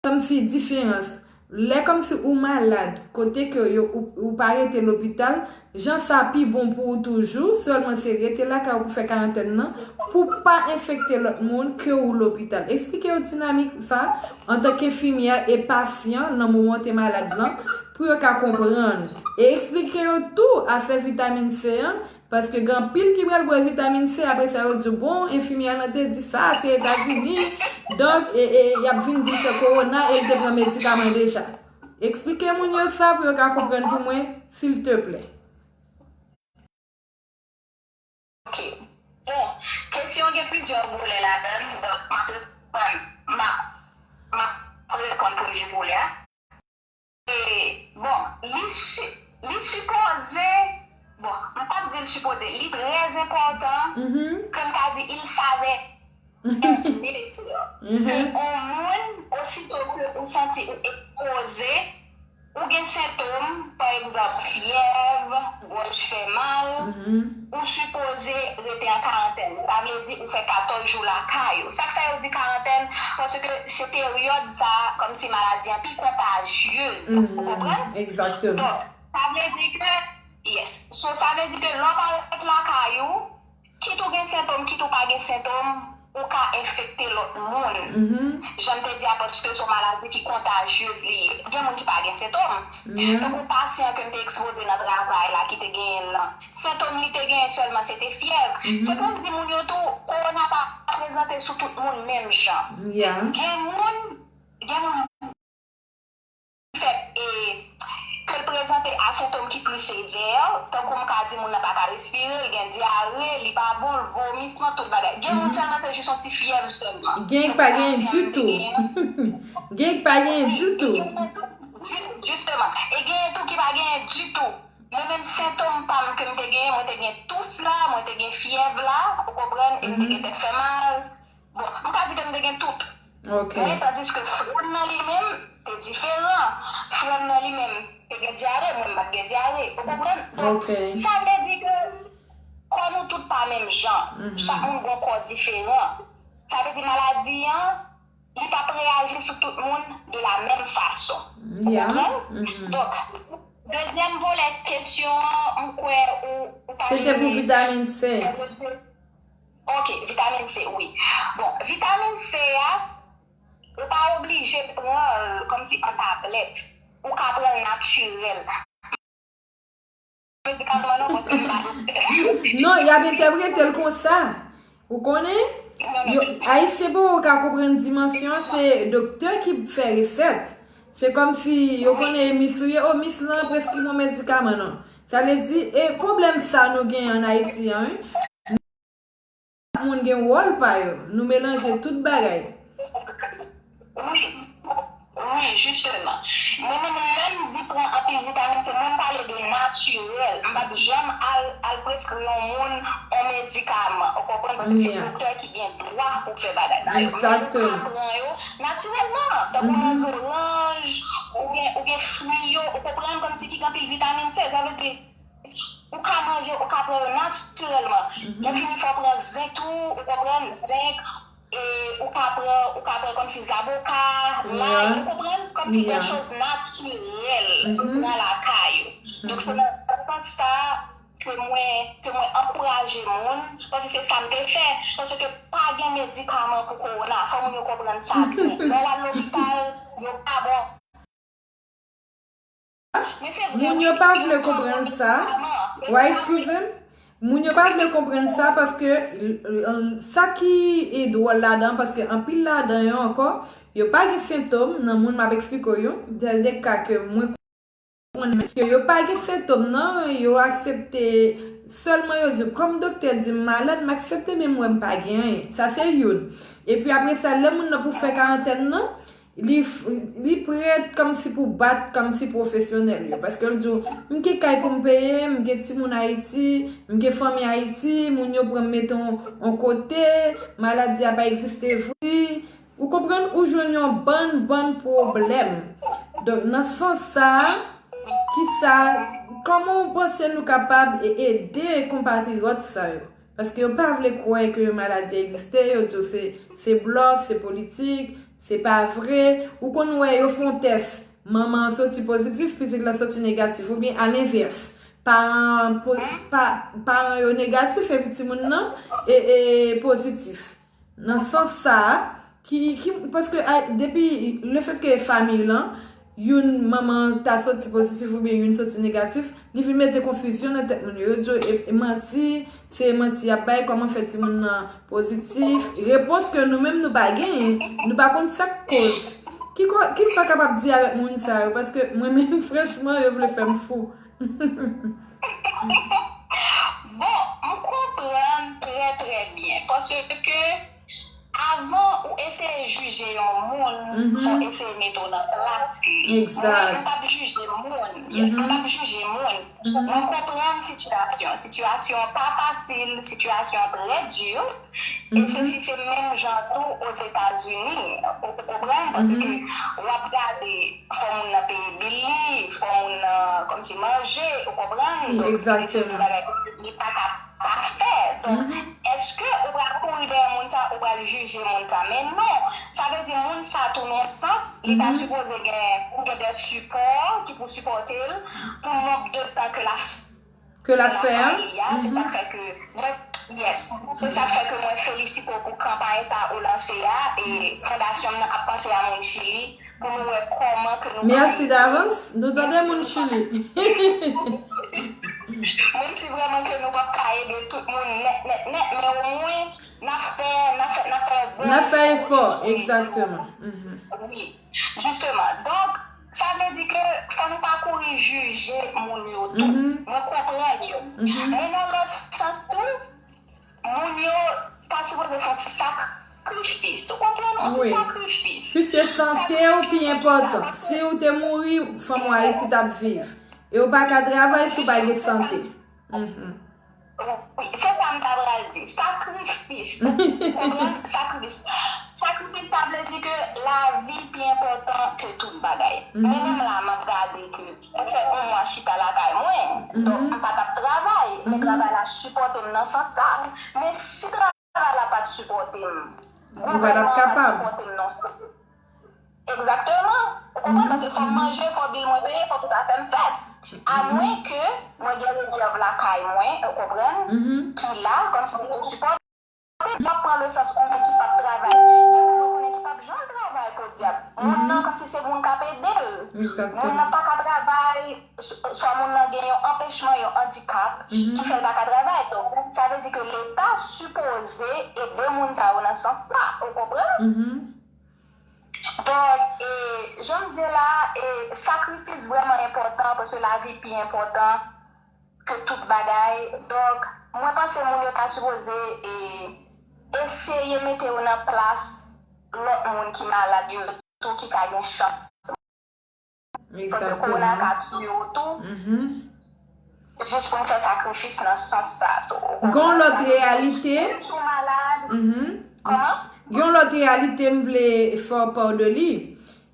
Kòmsi diferans. Lè kòmsi ou malad, kote ke yo, ou, ou pa rete lopital, jan sa pi bon pou ou toujou, sèlman se rete lakay ou pou fè karantèn nan, pou pa enfekte lòt moun ke ou lopital. Eksplike yo dinamik sa, antanke enfimyè e pasyan nan moman w te malad lan, pou yo ka konprann. E eksplike yo tou afè vitamin C an, paske gen anpil ki pral bwè vitamin C, apre sa yo di, bon, enfimyè lan te di sa, se Etazini, donk, e, e, y ap vin di se kowona, e l te pran medikaman deja. Eksplike moun yo sa pou yo ka konprann pou mwen, silteplè. Ok. Bon, kesyon gen plizyè volè ladan l, donk m ap reponn, m ap, m ap reponn premye volè a. E, bon, li, si- li sipoze, bon, m p ap di l sipoze, li trè enpòtan, ke m ka di, il savait être nécessaire. Ke yon moun, osito ke ou santi ou ekspoze, ou gen sentòm, pa egzanp, fyèv, gòj fè mal, ou sipoze rete an karantèn. Sa vle di ou fè katòz jou lakay ou. Sa k fè yo di karantèn, paske se peryòd sa, kòmsi maladi an pi kontajyez. Ou konprann? Egzakteman. Donk, sa vle di ke, yes. So, sa vle di ke lè w parèt lakay ou, kit ou gen sentòm, kit ou pa gen sentòm, ou ka enfekte lòt moun. Jan m te di a, paske se yon maladi ki kontajyez li ye. Gen moun ki pa gen sentòm. Tankou pasyan ke m te ekspoze nan travay la ki te genyen l lan. Sentòm li te genyen sèlman se te fyèv. Se pou m di moun yo tou, kowona pa prezante sou tout moun menm jan. Gen moun, gen moun ki fèt e ke l prezante a sentòm ki plis e Vè, tankou m ka di moun nan pa ka respire, l gen dyare, li pa bon, l vomisman, tout bagay. Gen moun sèlman se jis yon ti fyèv sèlman. Gen k pa genyen ditou. Gen k pa genyen ditou. Jisteman. E genyen tou ki pa genyen ditou. Mwen menm sentòm pa m ke m te genyen, mwen te gen tous la, mwen te gen fyèv la, ou konprann, e m te gen tèt fè mal. Bon, m ka di ke m te gen tout. Ok. Men tandiske frè m nan li menm te diferan. Frè m nan li menm te gen dyare, mwen m pa t gen dyare. Ou konprann? Donk, Ok. sa vle di ke kò nou tout pa menm jan. Mhm. Chak moun gon kò diferan. Sa vle di maladi an, li p ap reyaji sou tout moun de la menm fason. Ou Yeah. konprann? Mhm. Donk, dezyèm volè kesyon an, m kwè ou, ou ta Se te pou li- vitamin C. Ok, vitamin C, wi. Bon, vitamin C a, ou pa oblije pran l kòmsi an tablèt. Ou ka pran l natirèl. Medikaman non, paske m pa doktè. Non, y ap entèprete l konsa. Ou konnen? Yo, Ayisyen poko ka konprann dimansyon an, se doktè ki fè resèt. Se kòmsi yo konnen e mis ou ye, o mis lan preskri yon medikaman non. Sa vle di, e pwoblèm sa nou gen an Ayiti an, wi. Moun gen wòl pa yo. Nou melanje tout bagay. Wi, wi, jisteman. Mwen menm, lè m di pran anpil vitamin C, mwen m pale de natirèl. M p ap janm al, al preskri yon moun yon medikaman. Ou konprann? Paske se doktè ki gen dwa pou fè bagay sa yo. Men ou ka pran yo natirèlman. Tankou nan zoranj, ou gen, ou gen fwi yo, ou konprann, kòmsi ki gen anpil vitamin C. Sa vle di, ou ka manje, ou ka pran yo natirèlman. Lè fini fò pran zenk tou, ou konprann, zenk, e ou ka pran, ou ka pran kòmsi zaboka, lay, ou konprann, kòmsi de choz natirèl ou pran lakay ou. Donk se nan sans sa ke mwen, ke mwen ankouraje moun, paske se sa m te fè, paske pa gen medikaman pou kowona, fò moun yo konprann sa byen. Lè w al lopital, yo pa ba w Moun yo pa vle konprann sa. Wa eskize m? Moun yo pa vle konprann sa paske sa ki e dwòl ladan, paske anpil ladan yo ankò, yo pa gen sentòm nan moun m ap eksplike w yo. Gen de ka ke mwen konnen ke yo pa gen sentòm nan, yo aksepte sèlman yo di kòm doktè di m malad, m aksepte menm wè m pa gen anyen. Sa se youn. Epi apre sa, lè moun nan pou fè karantèn nan, li, li prèt kòmsi pou bat kòmsi pwofesyonèl yo. Paske l di w, m gen kay pou m peye, m gen timoun Ayiti, m gen fanmi Ayiti, moun yo pran m mete yon kote, maladi a pa egziste vre. Ou konprann? Ou jwenn yon bann, bann pwoblèm. Donk, nan sans sa a, kisa, kòman w panse nou kapab e- ede konpatriyòt sa yo? Paske yo pa vle kwè ke maladi a egziste, yo di w se, se blòf, se politik, se pa vre. Ou konn wè yo fè yon tès, manman an soti pozitif, pitit la soti negatif, oubyen alenvès. Paran, pa, paran yo negatif epi timoun nan e, e pozitif. Nan sans sa a, ki, ki, paske depi lefètke fanmi lan, youn manman an ta soti pozitif oubyen youn soti negatif, li vin mete konfizyon nan tèt moun yo. Yo di yo e, e manti, se manti y ap bay, kòman fè timoun nan pozitif? Repons ke nou menm nou pa genyen, nou pa konn sa k koz. Ki, ki sa w kapab di avèk moun sa yo? Paske mwen menm, franchman, yo vle fè m fou. Bon, m konprann trè, trè byen. Paske avan ou eseye jije yon moun, fò w eseye mete w nan plas li. Mwen menm, m p ap jije moun. Yes, m p ap jije moun. Mwen konprann sitiyasyon. Sitiyasyon an pa fasil, sitiyasyon an trè di. E sesi se menm jan tou Ozetazini. Ou konprann? Paske w ap gade, fò moun nan peye bil li, fò moun nan kòmsi manje, ou konprann? Donk, se yon bagay li pa ka pa fè. Donk, èske ou pral kouri dèyè moun sa, ou pral jije moun sa? Men non, sa vle di moun sa tou nan yon sans, li ta sipoze gen, gen de sipò ki pou sipòte l pou nonb de tan ke l ap Ke l ap fè a? Se sa k fè ke mwen, yes, se sa k fè ke mwen felisite w pou kanpay sa ou lanse a, e fondasyon m nan ap panse a moun Chili pou nou wè kòman ke nou ka ede. Mèsi davans, nou tande moun Chili. Menm si vrèman ke nou p ap ka ede tout moun nèt, nèt, nèt, men omwen n ap fè, n ap fè, n ap fè bon efò. N ap fè efò, egzakteman. Wi, jisteman. Donk, Sa vle di ke fò nou pa kouri jije moun yo tou. Mwen konprann yo. Men nan lòt sans tou, moun yo ta sipoze fè yon ti sakrifis. Ou konprann? Yon ti sakrifis. Piske sante w pi enpòtan. Si w te mouri, fanm w Ayiti t ap viv. E w pa ka travay si w pa gen sante. Wi, se sa m ta pral di. Sakrifis. Ou konprann? Sakrifis. Sakrifis sa vle di ke lavi pi enpòtan ke tout bagay. Men menm la, m ap gade ke mwen fè yon mwa chita lakay mwen. Donk, m pa t ap travay. Men travay la sipòte m nan sans sa. Men si travay la pa t sipòte m, gouvènman an pa t sipòte m nan sans. Egzakteman. Ou konprann? Paske fò m manje, fò bil mwen peye, fò tout afè m fèt. Amwenke mwen gen rezèv lakay mwen, ou konprann, ki la, kòmsi pou sipòte m. M ap pran le sans yon moun ki p ap travay. Gen moun mwen konnen ki p ap janm travay, podyab. Moun nan, kòmsi se moun k ap ede l. Moun nan pa ka travay, swa moun nan gen yon anpechman, yon andikap, ki fè l pa ka travay. Donk, sa vle di ke Leta sipoze ede moun sa yo nan sans sa. Ou konprann? Donk, e, jan m di la, e, sakrifis vrèman enpòtan, paske lavi pi enpòtan ke tout bagay. Donk, mwen panse moun yo ta sipoze, e, eseye mete yo nan plas lòt moun ki malad yo tou, ki ka gen chans Paske kowona ka tiye w tou. Jis pou n fè sakrifis nan sans sa tou. Ou konprann? Gon lòt reyalite. Menm si w malad. Kòman? Yon lòt reyalite m vle fè w pa de li.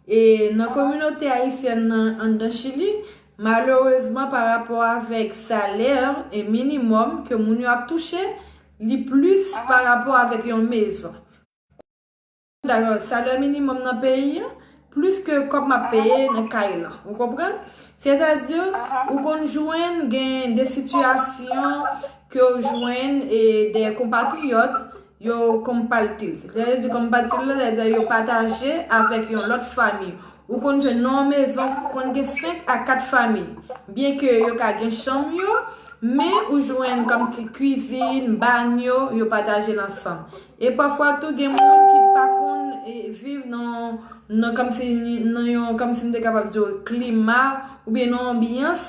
E nan kominote ayisyèn nan anndan Chili, malerezman, pa rapò avèk salè e minimòm ke moun yo ap touche, li plis pa rapò avèk yon mezon. Dayè, salè minimòm nan peyi a plis ke kòb m ap peye nan kay lan. Ou konprann? Sètadi, ou konn jwenn gen de sitiyasyon ke w jwenn e de konpatriyòt yo konpatil. Sètadi konpatil la, sètadi yo pataje avèk yon lòt fanmi. Ou konn jwenn nan yon mezon, konn gen senk a kat fanmi. Byenke yo ka gen chanm yo, men ou jwenn kòm ti kwizin, banyo, yo pataje l ansanm. E pafwa tou gen moun ki pa konn e, viv nan, nan kòmsi nan yon, kòmsi m te kapab di w, klima oubyen nan yon anbyans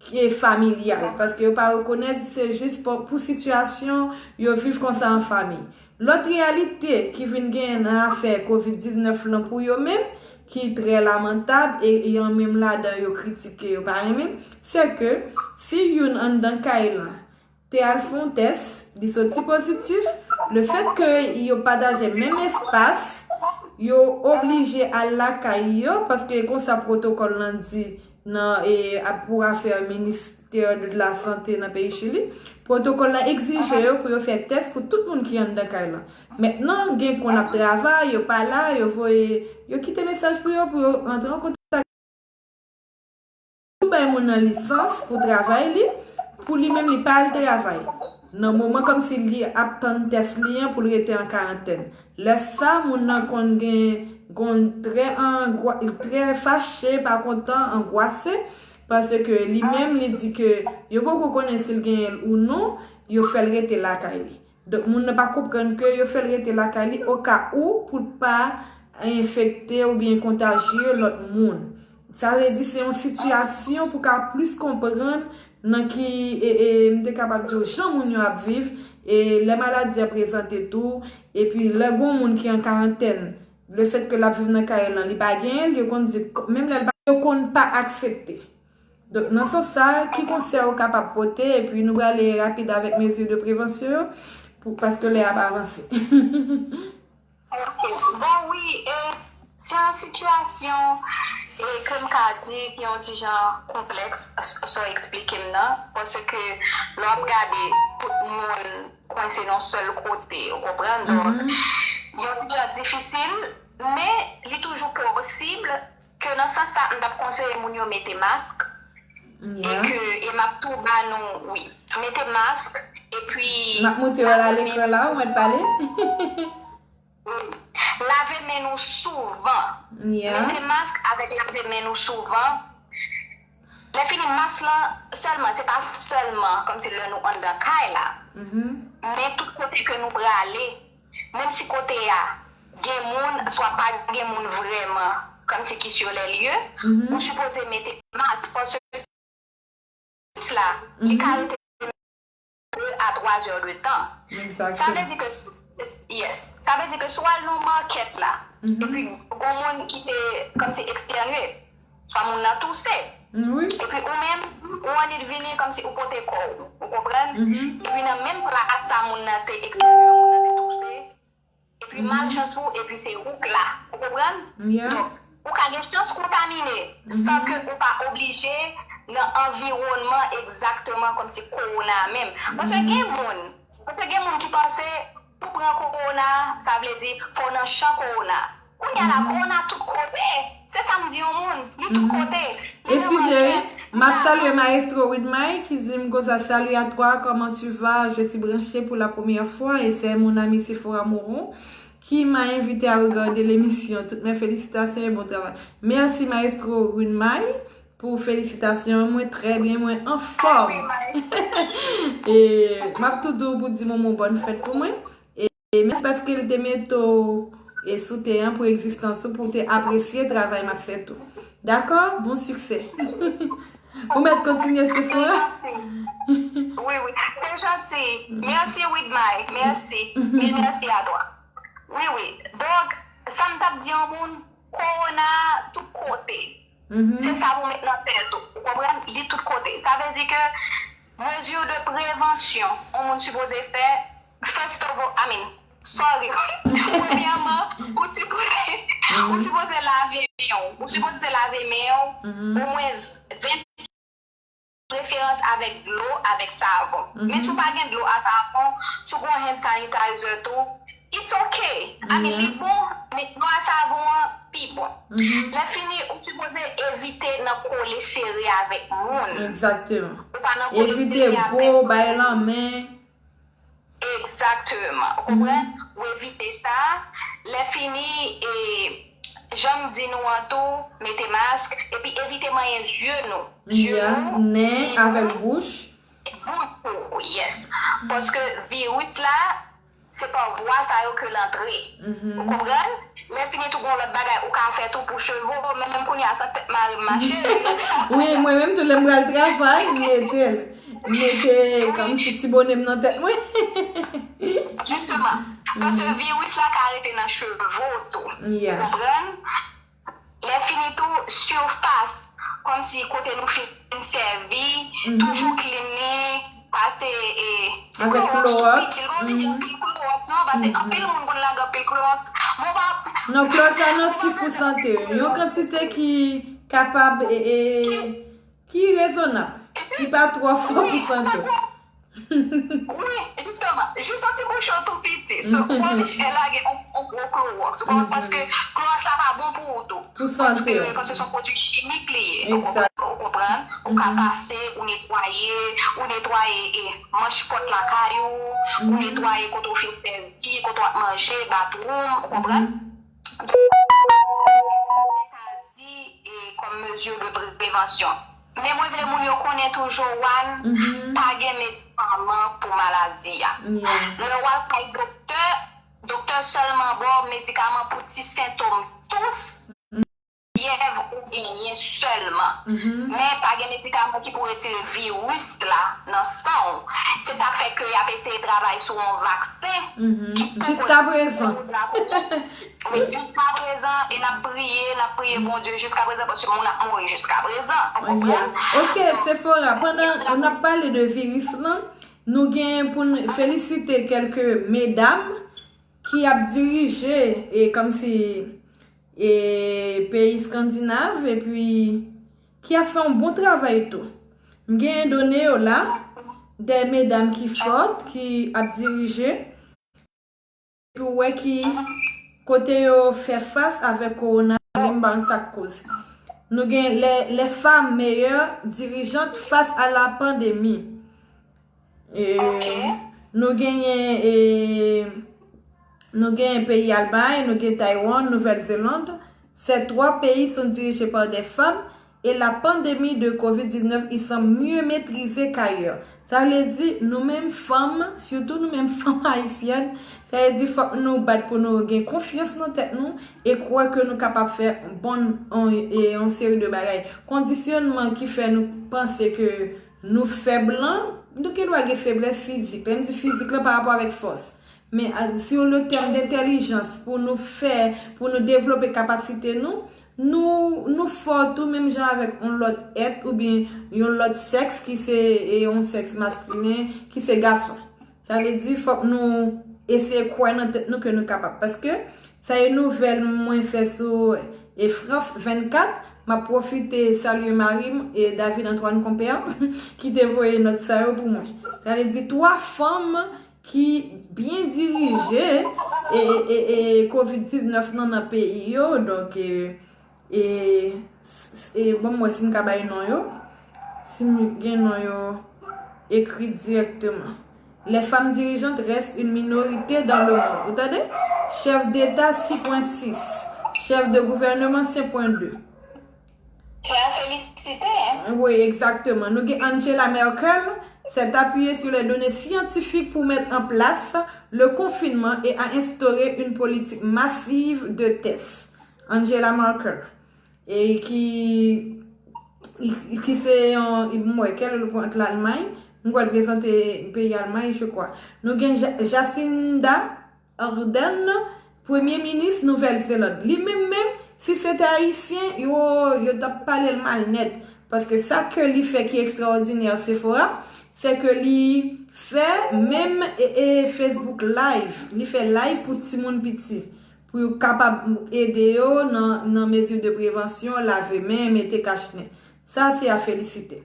ki familyal, paske yo pa rekonèt se jis pou, pou sitiyasyon yo viv konsa an fanmi. Lòt reyalite ki vin genyen nan afè kovid diznèf lan pou yo menm, ki trè lamantab e, e an menm ladan yo kritike, yo pa renmen, se ke si youn anndan kay lan te al fè yon tès, li soti pozitif, lefèt ke yo pataje menm espas, yo oblije al lakay yo, paske e konsa pwotokòl lan di nan, e, ap pou afè ministè de la sante nan peyi Chili, pwotokòl lan egzije yo pou yo fè tès pou tout moun ki anndan kay lan. Mentnan, gen konn ap travay, yo pa la, yo voye, yo kite mesaj pou yo, pou yo rantre an kontak. Yo bay moun nan lisans pou travay li, pou li menm li pa al travay. Nan moman kòmsi li ap tann tès li an pou l rete an karantèn. Lè sa, moun nan konn gen, konn trè angwa, trè fache, pa kontan, angwase, paske li menm li di ke yo poko konnen si l genyen l ou non, yo fè l rete lakay li. Donk, moun nan pa konprann ke yo fè l rete lakay li, oka ou, pou l pa enfekte oubyen kontajye lòt moun. Sa vle di se yon sitiyasyon pou ka plis konprann nan ki, e, e, m te kapab di w, jan moun yo ap viv, e lè maladi a prezante tou, epi lè gon moun ki an karantèn, lefèt ke l ap viv nan kay lan, li pa genyen l, yo konn di, menm lè l pa, yo konn pa aksepte. Donk, nan sans sa, ki konsèy ou kapab pote? Epi nou prale rapid avèk mezi de prevansyon yo, pou, paske lè a ap avanse. Ok. Bon, wi, e, se yon sitiyasyon, e, ke m ka di ki yon ti jan konplèks, s-, sa w eksplike m nan, paske lè w ap gade, tout moun kwense nan sèl kote, ou konprann? Donk, yon ti jan difisil, men li toujou posib ke nan sans sa, m t ap konseye moun yo mete mask, e ke, e m ap tou ba nou, wi, mete mask, epi. M ap montre w l alekran la, ou mèt pale. Wi. Lave men nou souvan. Mete mask avèk lave men nou souvan. Lè fini, mask lan sèlman, se pa sèlman kòmsi lè nou anndan kay la. Men tout kote ke nou prale, menm si kote a gen moun, swa pa gen moun vrèman, kòmsi ki sur les lieux, ou sipoze mete mask, paske la, li ka rete de a twa zè de tan. Sa vle di ke, yes, sa vle di ke si w al nan makèt la, epi gon moun ki te kòmsi ekstènye, swa moun nan touse, epi ou menm, ou annik vini kòmsi ou pote kò w, ou konprann? Epi nan menm plas sa moun nan te ekstènye, moun nan te touse, epi malchans pou ou, epi se ou k la. Ou konprann? Donk, ou ka gen chans kontamine san ke ou pa oblije nan anviwònman egzakteman kòmsi kowona a menm. Paske gen moun, paske gen moun ki panse pou pran kowona, sa vle di fò w nan chan kowona. Kounye a la, kowona tout kote. Se sa m di yon moun, li tout kote. Li nan makèt, li nan... Eskize, m ap salye Maestro Widmay ki di m konsa, salut à toi, comment tu vas? Je suis branché pour la première fois et c'est mon ami Sephora Moron qui m'a invité à regarder l'émission. Toutes mes félicitations et bon travail. Merci Maestro Widmay pou felisitasyon an. Mwen trè byen, mwen anfòm. E m ap tou di w pou di Momo bòn fèt pou mwen. E mèsi paske l te mete w e sou tè an pou egzistans ou, pou w te apresye travay m ap fè tou. Dakò? Bon siksè. Ou mèt kontinye, Sephora. Wi, wi. Se janti. Mèsi, Widmay. Mèsi. Mil mèsi a twa. Wi, wi. Donk, sa m t ap di yon moun, kowona tout kote. Se sa pou met nan tèt ou. Ou konprann? Li tout kote. Sa vle di ke mezi de prevansyon yon moun sipoze fè, first of all, I mean, sorry. Premyèman, ou sipoze, ou sipoze lave men w. Ou sipoze lave men w omwen ven preferans avèk dlo, avèk savon. Men si w pa gen dlo a savon, si w gen yon hand sanitizer tou, it's ok. I mean, li bon, men dlo a savon an pi bon. Lè fini, ou sipoze evite nan kole sere avèk moun. Egzakteman. Ou pa nan kole sere avèk moun. Evite po, bay lanmen. Egzakteman. Ou konprann? Ou evite sa. Lè fini, e, jan m di nou an tou, mete mask, epi evite manyen zye nou. Zye nou, nen, avèk bouch. Bouch ou, yes. Paske viris la, se pa vwa sa yo ke l antre. Ou konprann? Lè fini tou, gon lòt bagay ou ka fè tou pou cheve w, men menm kounye a, sa tèt mare m mache. Wi, mwen menm tou, lè m pral travay, m mete l. M mete kòmsi ti bone m nan tèt mwen. Jisteman. Paske viris la ka rete nan cheve w tou. Ou konprann? Lè fini tou, sifas, kòmsi kote nou fin sèvi, toujou cleaning, pase, e, ti klowòks tou piti. Li pa oblije anpil klowòks, non, paske anpil moun konn lage anpil klowòks. Mwen pa... Non, klowòks la nan sif pou sante. Yon kantite ki kapab, e, e, ki rezonab, ki pa twò fò pou sante w. Wi, jisteman, jis yon ti bouchon tou piti. So, ou pa oblije lage yon, yon gwo klowòks. Ou konprann? Paske klowòks la pa bon pou ou tou. Pou sante w. Paske, paske se yon pwodui chimik li ye. Ou konprann? Ou konprann? Ou ka pase, ou netwaye, ou netwaye, e, manch pòt lakay ou, ou netwaye kote w fin sèvi, kote w ap manje, bathroom, ou konprann? Di, e, kòm mezi de prevansyon. Men mwen vle moun yo konnen tou, Joanne, pa gen medikaman pou maladi a. Lè w al kay doktè, doktè sèlman ba w medikaman pou ti sentòm tous, fyèv ou genyen sèlman. Men pa gen medikaman ki pou retire viris la nan san w. Se sa k fè ke y ap eseye travay sou yon vaksen ki poko egziste pou la. Wi, jiska prezan, e n ap priye, n ap priye Bondye jiska prezan, paske moun ap mouri jiska prezan, ou konprann? Ok, Sephora, pandan n ap pale de viris lan, nou gen pou n felisite kèlke medam ki ap dirije, e kòmsi, e peyi Eskandinav, epi ki ap fè yon bon travay tou. M genyen done yo la, de medam ki fòt, ki ap dirije, pou wè ki kote yo fè fas avèk kowona, menm ba nou sa k koz. Nou gen les, les femmes meilleures dirigeantes face à la pandémie. E, nou genyen, e, nou genyen peyi Almay, nou gen Taiwan, Nouvèl Zeland. Ces trois pays sont dirigés par des femmes Et la pandémie de covid dix-neuf, ils sont mieux maîtrisés qu'ailleurs. Sa vle di, nou menm fanm, sitou nou menm fanm ayisyèn, sa vle di fòk nou bat pou nou gen konfyans nan tèt nou e kwè ke nou kapab fè bon, on, e, on seri de bagay. Kondisyonman ki fè nou panse ke nou fèb lan, nou gen dwa gen feblès fizik. Lè m di fizik lan pa rapò avèk fòs. Men a, sur le thème d'intelligence, pou nou fè, pou nou devlope kapasite nou, nou, nou fò tou menm jan avèk yon lòt èt oubyen yon lòt sèks ki se e, yon sèks maskilen, ki se gason. Sa vle di fòk nou eseye kwè nan tèt nou ke nou kapab. Paske sa e nouvèl mwen fè sou e France vennkat, m ap pwofite salye mari m e David Antoine Compère ki te voye nòt sa yo pou mwen. Sa vle di twa fanm ki byen dirije e, e, e, e covid diznèf nan nan peyi yo. Donk, e, e, e, ban m wè si m ka bay non yo. Si m gen non yo ekri dirèkteman. Les femmes dirigeantes restent une minorité dans le monde. Ou tande? Chef d'État, six point six. Chef de gouvernement, cinq point deux. Chè a felisite, hein? Wi, egzakteman. Nou gen Angela Merkel s'est appuyée sur les données scientifiques pour mettre en place le confinement et a instauré une politique massive de tests. Angela Merkel. E ki, ki se yon, m wè, kèl kont Lalmay. M kwè l prezante peyi Almay, je crois. Nou gen Ja- Jacinda Ardern, premye minis Nouvèl Zeland. Li menm menm, si se te ayisyen, yo, yo t ap pale l mal nèt. Paske sa ke li fè ki ekstraòdinè, Sephora, se ke li fè menm e, e Facebook Live. Li fè live pou timoun piti. Pou yo kapab ede yo nan, nan mezi de prevansyon, lave men, mete kach nen. Sa, se a felisite.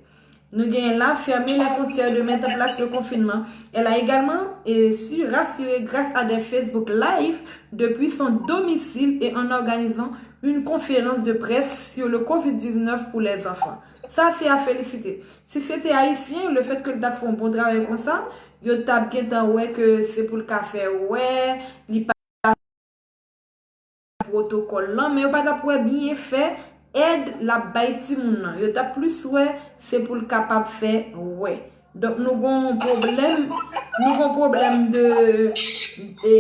Nou genyen la, fermer les frontières et mettre en place le confinement. Elle a également euh, su rassurer grâce à des Facebook Live depuis son domicile et en organisant une conférence de presse sur le covid diznèf pour les enfants. Sa, se a felisite. Si se te ayisyen, le fait que l t ap fè yon bon travay konsa, yo t ap gentan wè ke se pou l ka fè wè, li pa protokòl lan, men yo pa t ap wè byenfè èd l ap bay timoun nan. Yo t ap plis wè se pou l kapab fè wè. Donk, nou gon pwoblèm, nou gon pwoblèm de, e,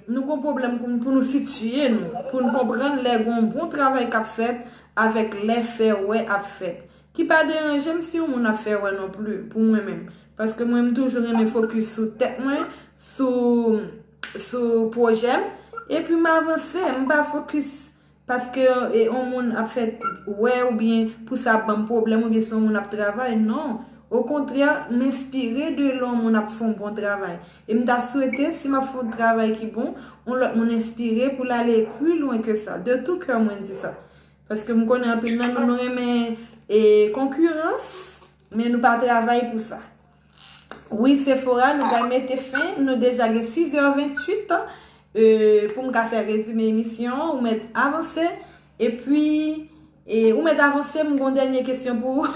nou gon pwoblèm pou, pou nou sitiye nou, pou n konprann lè gon bon travay k ap fèt avèk lè fè wè ap fèt. Ki pa deranje m si yon moun ap fè wè non pli, pou mwen menm. Paske mwen, m toujou renmen fokis sou tèt mwen, sou, sou pwojè m, epi m avanse, m pa fokis paske e, yon moun ap fè wè oubyen pou sa ap ban m pwoblèm oubyen si yon moun ap travay, non. Okontrè, m enspire de lè yon moun ap fè yon bon travay. E m ta swete, si m ap fè yon travay ki bon, yon lòt moun enspire pou l ale pi lwen ke sa. De tout kè, mwen di sa. Paske m konnen anpil nan nou, nou renmen e, konkirans, men nou pa travay pou sa. Wi, Sephora, nou pral mete fen. Nou deja gen sis è venntuit, e, pou m ka fè rezime emisyon an, ou mèt avanse. Epi, e, ou mèt avanse, m gon dènye kesyon pou ou.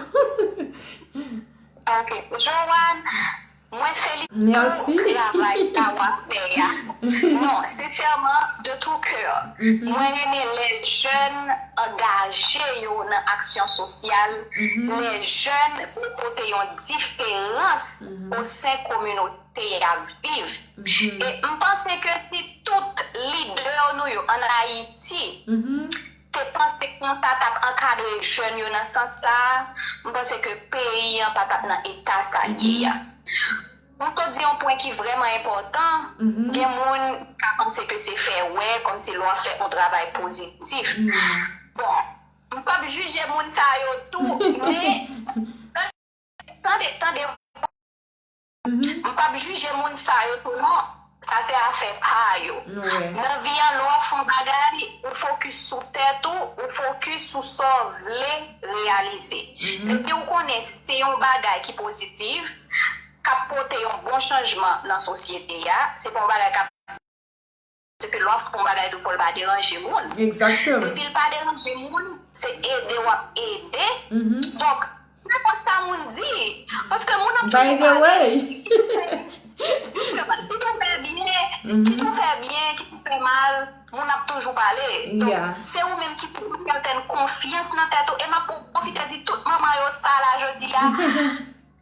Ok. Joanne, mwen felisite w pou travay sa w ap fè a. Non, sensèman, de tout cœur, mwen renmen lè jèn angaje yo nan aksyon sosyal, lè jèn vle pote yon diferans o sen kominote y ap viv. E m panse ke si tout lidè nou yo ann Ayiti te panse konsa, t ap ankadre jèn yo nan sans sa a, m panse ke peyi an pa t ap nan eta sa l ye a. Ou sot di yon pwen ki vrèman enpòtan. Gen moun ka panse ke se fè wè, kòmsi lè w ap fè yon travay pozitif. Bon, m p ap jije moun sa yo tou, men tande, tande, m p ap jije moun sa yo tou non. Sa se afè pa yo. Nan vi an, lè w ap fè yon bagay, ou fokis sou tèt ou, ou fokis sou sa w vle reyalize. Depi w konnen se yon bagay ki pozitif, k ap pote yon bon chanjman nan sosyete a, se pa yon bagay k ap, se ke lè w ap fè yon bagay tou, fò l pa deranje moun. Depi l pa deranje moun, se ede w ap ede. Donk, nenpòt sa moun di, paske moun ap toujou pale. Jisteman, kit ou fè byen, kit ou fè byen, kit ou fè mal, moun ap toujou pale. Donk, se ou menm ki pran sètèn konfyans nan tèt ou. E m ap pwofite di tout manman yo sa la jodi a,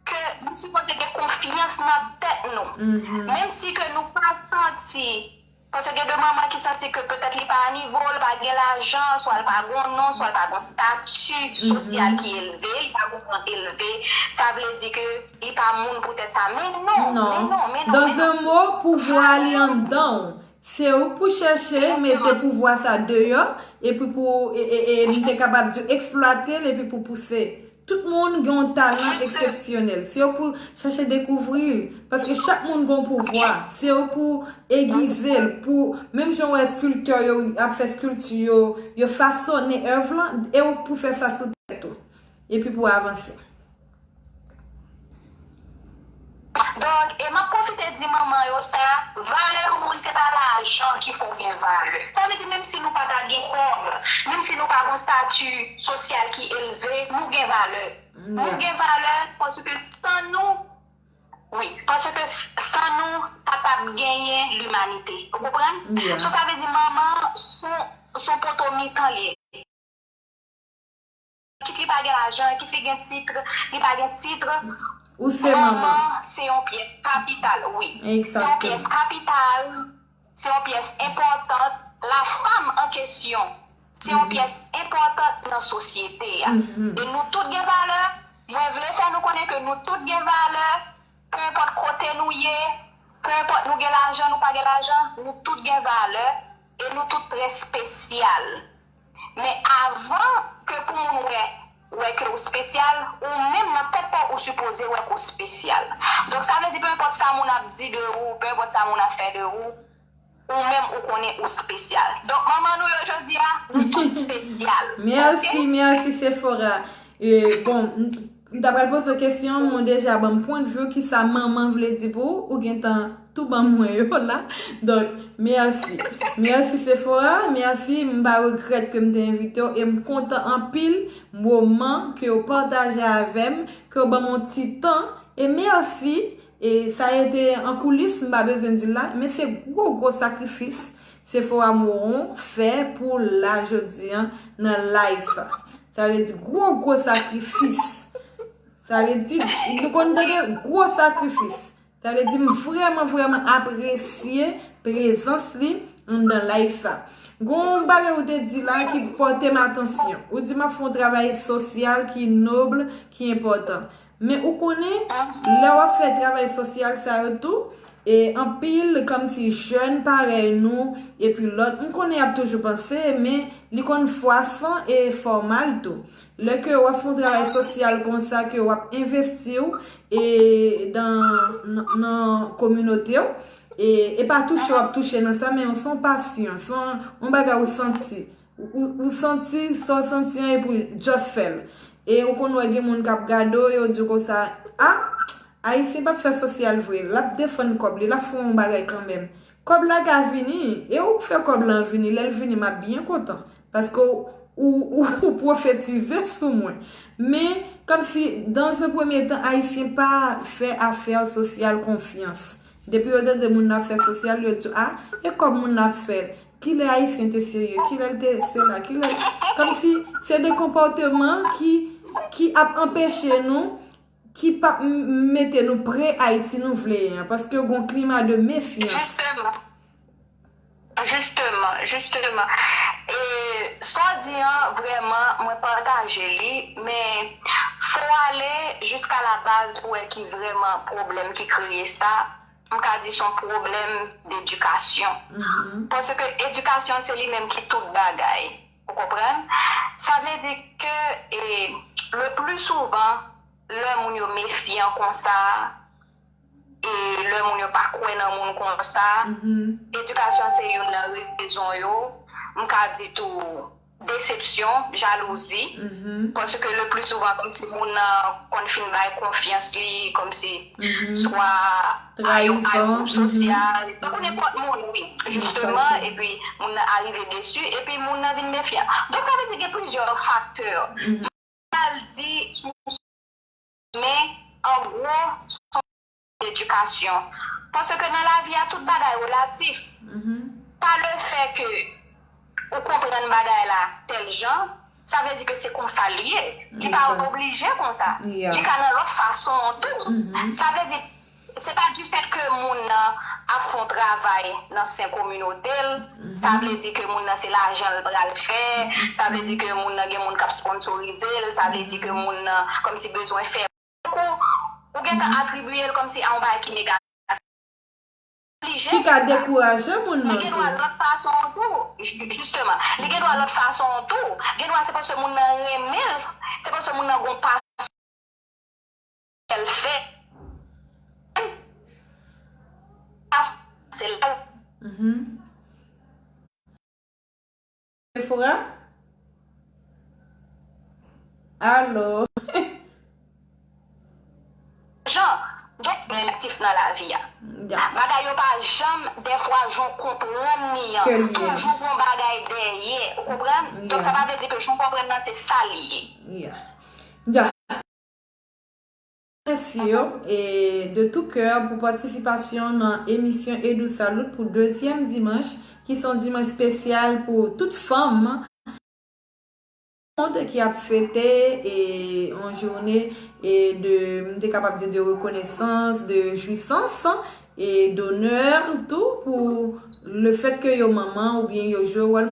ke nou sipoze gen konfyans nan tèt nou. Menm si ke nou pa santi, paske gen de manman ki santi ke petèt li pa a nivo, li pa gen lajan, swa li pa gon non, swa li pa gon stati sosyal ki elve, li pa gon ran elve, sa vle di ke li pa moun pou tèt sa. Men non, men non, men non, men non. Dans un mot, pouvwa li anndan w. Se ou pou chèche mete pouvwa sa deyò, epi pou, e, e, e, m te kapab di, eksplwate l, epi pou pouse. Tout moun gen yon talan eksepsyonèl. Se ou pou chèche dekouvri l. Paske chak moun gen yon pouvwa. Se ou pou egize l, pou, menm jan w wè eskiltè yo ap fè eskilti yo, yo fasonnen èv lan, e ou pou fè sa sou tèt ou. Epi pou avanse. Donk, e m ap pwofite di manman yo sa, valè yon moun se pa lajan ki fè w gen valè. Sa vle di menm si nou pa ta gen kòb, menm si nou pa gen yon stati sosyal ki elve, nou gen valè. Nou gen valè paske san nou, wi, paske san nou pa t ap genyen limanite. Ou konprann? So sa vle di manman son, son poto mitan li ye. Kit li pa gen lajan, kit li gen tit, li pa gen tit. Ou se manman. Manman se yon pyès kapital, wi. Se yon pyès kapital, se yon pyès enpòtan. La femme en question, se yon pyès enpòtan nan sosyete a. E nou tout gen valè. Mwen vle fè nou konnen ke nou tout gen valè. Pe enpòt kote nou ye, pe enpòt nou gen lajan, nou pa gen lajan, nou tout gen valè e nou tout trè espesyal. Men avan ke pou moun wè, wè ke ou espesyal, ou menm nan tèt pa w, ou sipoze wè ke w espesyal. Donk, sa vle di, pe enpòt sa moun ap di de ou, pe enpòt sa moun ap fè de ou, ou menm ou konnen ou espesyal. Donk, manman nou yo jodi a, nou tout espesyal. Mèsi, mèsi, Sephora. E, bon, m, m ta pral poze w kesyon, men w deja ban m pwennvi w, kisa manman vle di pou ou, ou gentan tou ban mwen yo la. Donk, mèsi. Mèsi, Sephora. Mèsi, m pa regrèt ke m te envite w. E m kontan anpil moman ke w pataje avè m, ke w ban m yon ti tan. E mèsi. E sa rete an koulis, m pa bezwen di l la, men se gwo, gwo sakrifis Sephora Moron fè pou l la jodi a nan live sa. Sa vle di gwo, gwo sakrifis. Sa vle di, nou konn tande gwo sakrifis. Sa vle di m vrèman, vrèman apresye prezans li anndan live sa. Gon bagay ou te di la ki pote m atansyon. Ou di m ap fè yon travay sosyal ki nob, ki enpòtan. Men ou konnen, lè w ap fè travay sosyal sa yo tou, e anpil kòmsi jèn parèy nou, epi lòt, m konnen y ap toujou panse, men li konn fwasan e fòmal tou. Lè ke w ap fè yon travay sosyal konsa, ke w ap envesti w e dan, nan, nan kominote w, e, e pa touche w ap touche nan sa, men se yon pasyon, se yon, yon bagay ou santi. Ou, ou, ou santi sa w santi an epi w just fè l. E ou konn wè gen moun k ap gade w, yo di w konsa, a, Ayisyen p ap fè sosyal vre, l ap defann kòb li, l ap fè yon bagay kanmenm. Kòb la ka vini, e ou k fè kòb la vini, lè l vini, m ap byen kontan. Paske ou, ou, ou, ou pwofetize sou mwen. Men, kòmsi, dans un premier temps, Ayisyen pa fè afè sosyal konfyans. Depi yo tande moun nan ap fè sosyal, yo di, a, e kòb moun nan ap fè. Kilè Ayisyen te serye? Kilè l te sela? Kilè l, kòmsi se de konpòteman ki, ki ap anpeche nou, ki p ap m, mete nou pre Ayiti nou vle ye an, paske gon klima de mefyans. Jisteman. Jisteman, jisteman. E sa w di an, vrèman, mwen pataje li, men fò w ale jiska la baz pou wè ki vrèman pwoblèm ki kreye sa. M ka di se yon pwoblèm dedikasyon. Paske edikasyon se li menm ki tout bagay. Ou konprann? Sa vle di ke, e, le pli souvan, lè moun yo mefyan konsa, e lè moun yo pa kwè nan moun konsa, edikasyon se youn nan rezon yo. M ka di tou, desepsyon, jalouzi. Paske le pli souvan, kòmsi moun nan konn fin bay konfyans li, kòmsi swa a yon, a yon gwoup sosyal, tankou nenpòt moun, wi, jisteman, epi moun nan arive desi, epi moun nan vin mefyan. Donk, sa vle di gen plizyè faktè. M pral di sou, men, an gwo, edikasyon. Paske nan lavi a, tout bagay relatif. Pa le fè ke ou konprann bagay la tèl jan, sa vle di ke se konsa l ye. Li pa oblije konsa. Li ka nan lòt fason tou. Sa vle di, se pa du fait ke moun nan ap fè yon travay nan sen kominote l, sa vle di ke moun nan se lajan l pral fè, sa vle di ke moun nan gen moun k ap sponsorize l, sa vle di ke moun nan kòmsi bezwen fè. Tankou ou gentan atribiye l kòmsi a yon bagay ki negatif. Ki ka dekouraje moun nan tou. Li gen dwa lòt fason tou, jisteman. Li gen dwa lòt fason tou. Gen dwa se paske moun nan renmen l, se paske moun nan gon pasyon l fè. Se la. Sephora? Alo? Jan, gen negatif nan lavi a. Bagay yo pa janm, dèfwa, jan w konprann li an. Toujou gon bagay dèyè, ou konprann? Donk, sa pa vle di ke jan w konprann nan, se sa l ye. Mèsi yo, e de tout cœur pou patisipasyon nan emisyon Edou Salud pou dezyèm dimanch, ki se yon dimanch espesyal pou tout fanm mond ki ap fete e yon jounen e de, m te kapab di, de rekonesans, de jwisans e donè tou pou le fèt ke yo manman oubyen yo jwe wòl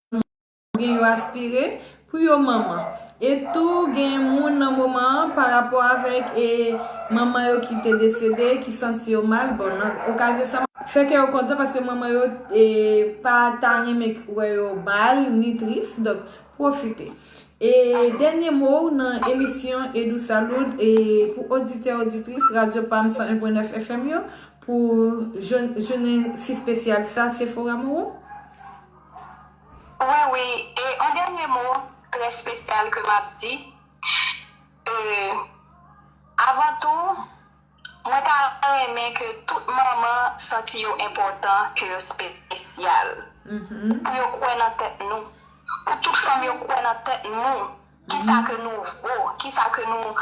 gen yo aspire pou yo manman. E tou, gen moun nan moman an, pa rapò avèk e manman yo ki te desede, ki santi yo mal. Bon, nan okazyon sa, fè kè yo kontan paske manman yo e pa ta renmen wè yo mal ni tris. Donk, pwofite. E dènye mo w nan emisyon Edou Salud, e pou oditè, oditris Radyo Pam san en pwen nèf F M yo, pou jounen, jounen fi espesyal sa, Sephora Moreau? Wi, wi. E yon dènye mo trè espesyal ke m ap di. E, avan tou, mwen ta renmen ke tout manman santi yo enpòtan, ke yo espesyal. Pou yo kwè nan tèt nou. Pou tout fanm yo kwè nan tèt nou. Kisa ke nou vo? Kisa ke nou,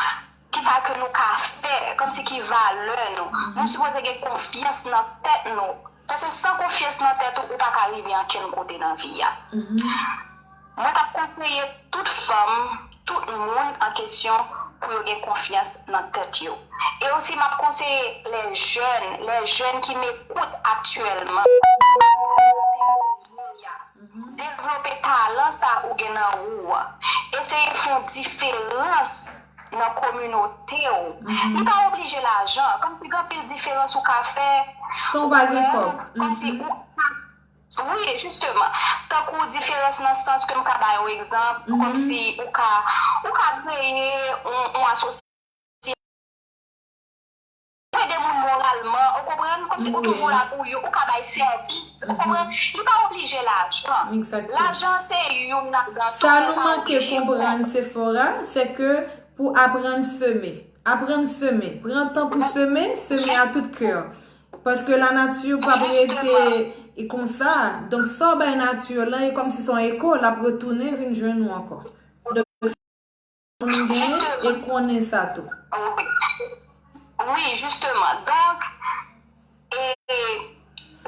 kisa ke nou ka fè? Kòmsi ki valè nou? Nou sipoze gen konfyans nan tèt nou. Paske san konfyans nan tèt ou, ou pa ka rive ankenn kote nan vi a. Mwen t ap konseye tout fanm, tout moun an kesyon pou yo gen konfyans nan tèt yo. E osi, m ap konseye les jeunes, les jeunes qui m'écoutent actuellement, devlope talan sa ou gen nan ou a. Eseye fè yon diferans nan kominote w. Li pa oblije lajan, kòmsi gen anpil diferans ou ka fè. San w pa gen kòb. Kòmsi ou ka, wi, jisteman. Tankou diferans nan sans ke m ka ba yon egzanp, kòmsi ou ka, ou ka kreye yon, yon asosyasyon, ou ede moun moralman, ou konprann? Kòmsi ou toujou la pou yo, ou ka bay sèvis, ou konprann? Li pa oblije lajan. Lajan se youn ladan tou, men l pa oblije. Sa nou manke konprann, Sephora, se ke pou aprann seme. Aprann seme. Pran tan pou seme, seme à tout cœur. Paske lanati p ap rete e konsa. Donk, sa w bay nati lan, e kòmsi se yon eko, l ap retounen vin jwenn ou ankò. Donk, moun gen e konnen sa tou. Wi, jisteman. Donk, e,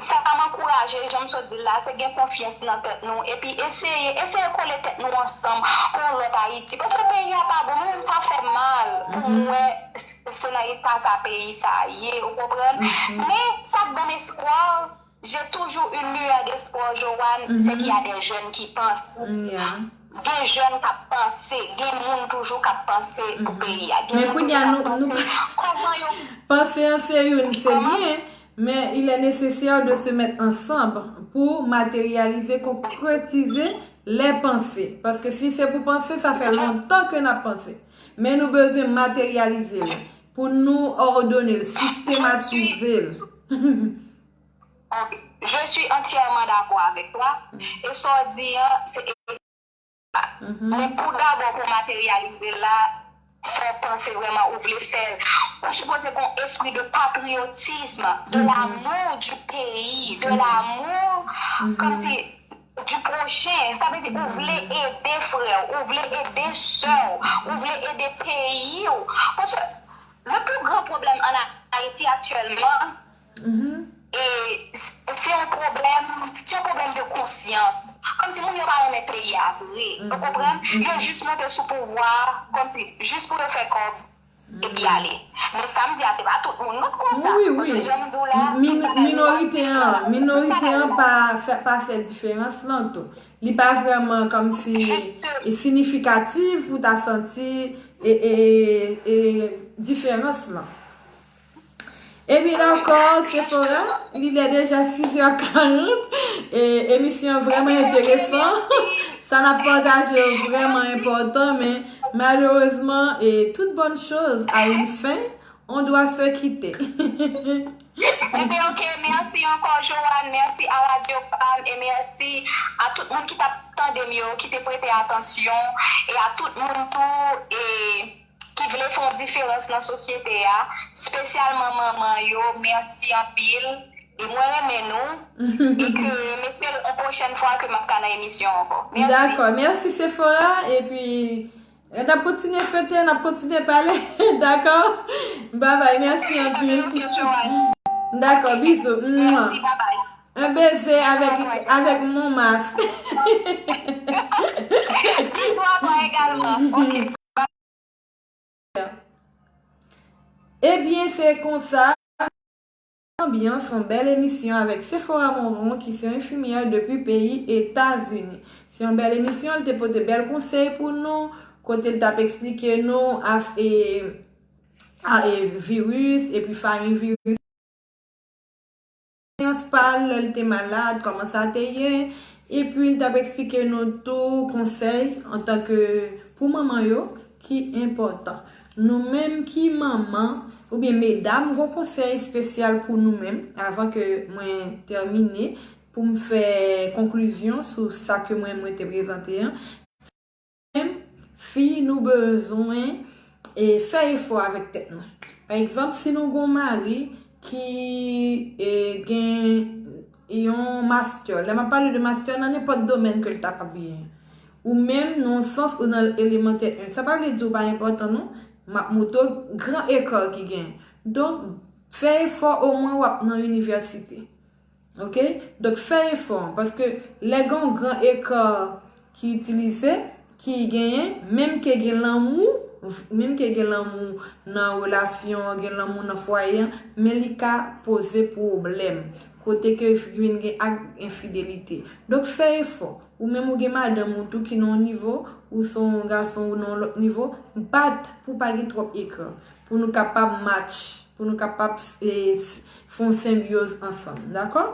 sa m ankouraje, jan m sot di l la, se gen konfyans nan tèt nou, epi eseye, eseye kole tèt nou ansanm pou yon lòt Ayiti. Paske peyi a pa bon, mwen menm sa fè m mal pou m wè se nan eta sa peyi sa ye, ou konprann? Men, sa k ban m espwa, J'ai toujours une lueur d'espoir, Joanne, c'est qu'il y a des jeunes qui pensent. Gen jèn k ap panse, gen moun toujou k ap panse pou peyi a. Gen moun toujou k ap panse kòman yo. Panse an se youn, se byen, men il est nécessaire de se mettre ensemble pou materyalize, konkretize les pensées. Paske si se pou panse, sa fè lontan ke n ap panse. Men nou bezwen materyalize l pou nou òdone l, sistematize l. Ok, je suis entièrement d'accord avec toi. E sa w di an, se egzak. Men pou dabò pou materyalize l la, fò w panse vrèman ou vle fè l. Ou sipoze gen yon espri de patriotisme, de l'amour du pays, de l'amour, kòmsi du prochain. Sa vle di ou vle ede frè w, ou vle ede sè w, ou vle ede peyi w. Paske le plus grand problème en Ayiti aktyèlman, e s- se yon pwoblèm, se yon pwoblèm de konsyans. Kòmsi moun yo pa renmen peyi a vre. Ou konprann? Yo jis monte sou pouvwa, kòmsi, jis pou yo fè kòb, epi ale. Men sa m di a, se pa tout moun non k konsa. Wi, wi. Paske jan m di w la, tout bagay relatif la. Minorite an, minorite an pa fè, pa fè diferans lan tou. Li pa vrèman kòmsi e siyifikatif pou ta santi e, e, e diferans lan. Ebyen dakò, Sephora, li lè deja sis è karant. E, emisyon an vrèman enteresan. Sa n ap pataje yo vrèman enpòtan, men malerezman, e, toute bonne chose a une fin, on doit se quitter. Ebyen, ok, mèsi ankò, Joanne. Mèsi a Radio Pam e mèsi a tout moun ki t ap tande m yo, ki te prete atansyon, e a tout moun tou, e ki vle fè yon diferans nan sosyete a, espesyalman manman yo. Mèsi anpil. E mwen renmen nou. E ke m espere yon pwochèn fwa ke m ap ka nan emisyon ankò. Mèsi. Dakò, mèsi Sephora. Epi, n ap kontinye fete, n ap kontinye pale. Dakò? Babay, mèsi anpil. Ok, Joanne. Dakò, bizou. Mèsi, babay. Un baiser avec, avec mon masque. Bizou a toi également. Ok. Ebyen, se konsa. Anbyans, yon bèl emisyon avèk Sephora Moron, ki se yon enfimyè depi peyi Etazini. Se yon bèl emisyon, li te pote bèl konsèy pou nou, kote l t ap eksplike nou af, e, a, e, viris, epi fanmi viris. Eksperyans pa l lè l te malad, kòman sa te ye, epi l t ap eksplike nou tou konsèy antanke pou manman yo ki enpòtan. Nou menm ki manman, oubyen medam, gon konsèy espesyal pou nou menm, avan ke mwen tèmine, pou m fè konklizyon sou sa ke mwen, mwen te prezante an. Menm fi, nou bezwen, e, fè efò avèk tèt nou. Pa egzanp, si nou gon mari ki, e, gen yon mastè, lè m ap pale de mastè nan nenpòt domèn ke l ta p ap gen, ou menm nan yon sans ou nan elemantè en, sa pa vle di ou pa enpòtan non, m ap montre w gran eka ki gen. Donk, fè efò omwen w ap nan inivèsite. Ok? Donk, fè efò, paske lè gen yon gran eka ki itilize, ki genyen, menm ke gen lanmou, menm ke gen lanmou nan relasyon an, gen lanmou nan fwaye an, men li ka poze pwoblèm. Kote ke vin gen ak enfidelite. Donk, fè efò. Ou menm ou gen madanm ou tou ki nan yon nivo, ou se yon gason ou nan yon lòt nivo, bat pou pa gen twòp eka, pou nou kapab match, pou nou kapab, e, s- fè yon senbyoz ansanm, dakò?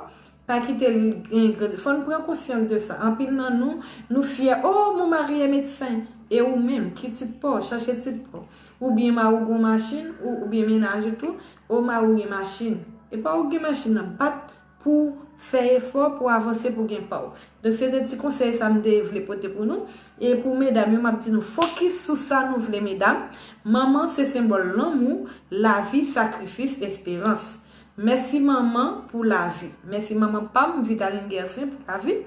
Pa kite l gen grenn, fò n pran konsyans de sa. Anpil nan nou, nou fyè, "Oh, mon mari est médecin." E ou menm, ki tit pa w, chache tit pa w. Oubyen mari w gon machin, ou, oubyen mennaj ou tou, "Oh, mari w gen machin." E pa ou gen machin nan, bat pou fè efò, pou avanse, pou gen pa w. Donk, se te ti konsèy sa m te vle pote pou nou. E pou medam yo, m ap di nou fokis sou sa nou vle, medam. Manman se senbòl lanmou, lavi, sakrifis, esperans. Mèsi manman pou lavi. Mèsi manman pa m, Vitaline Guercin, pou lavi.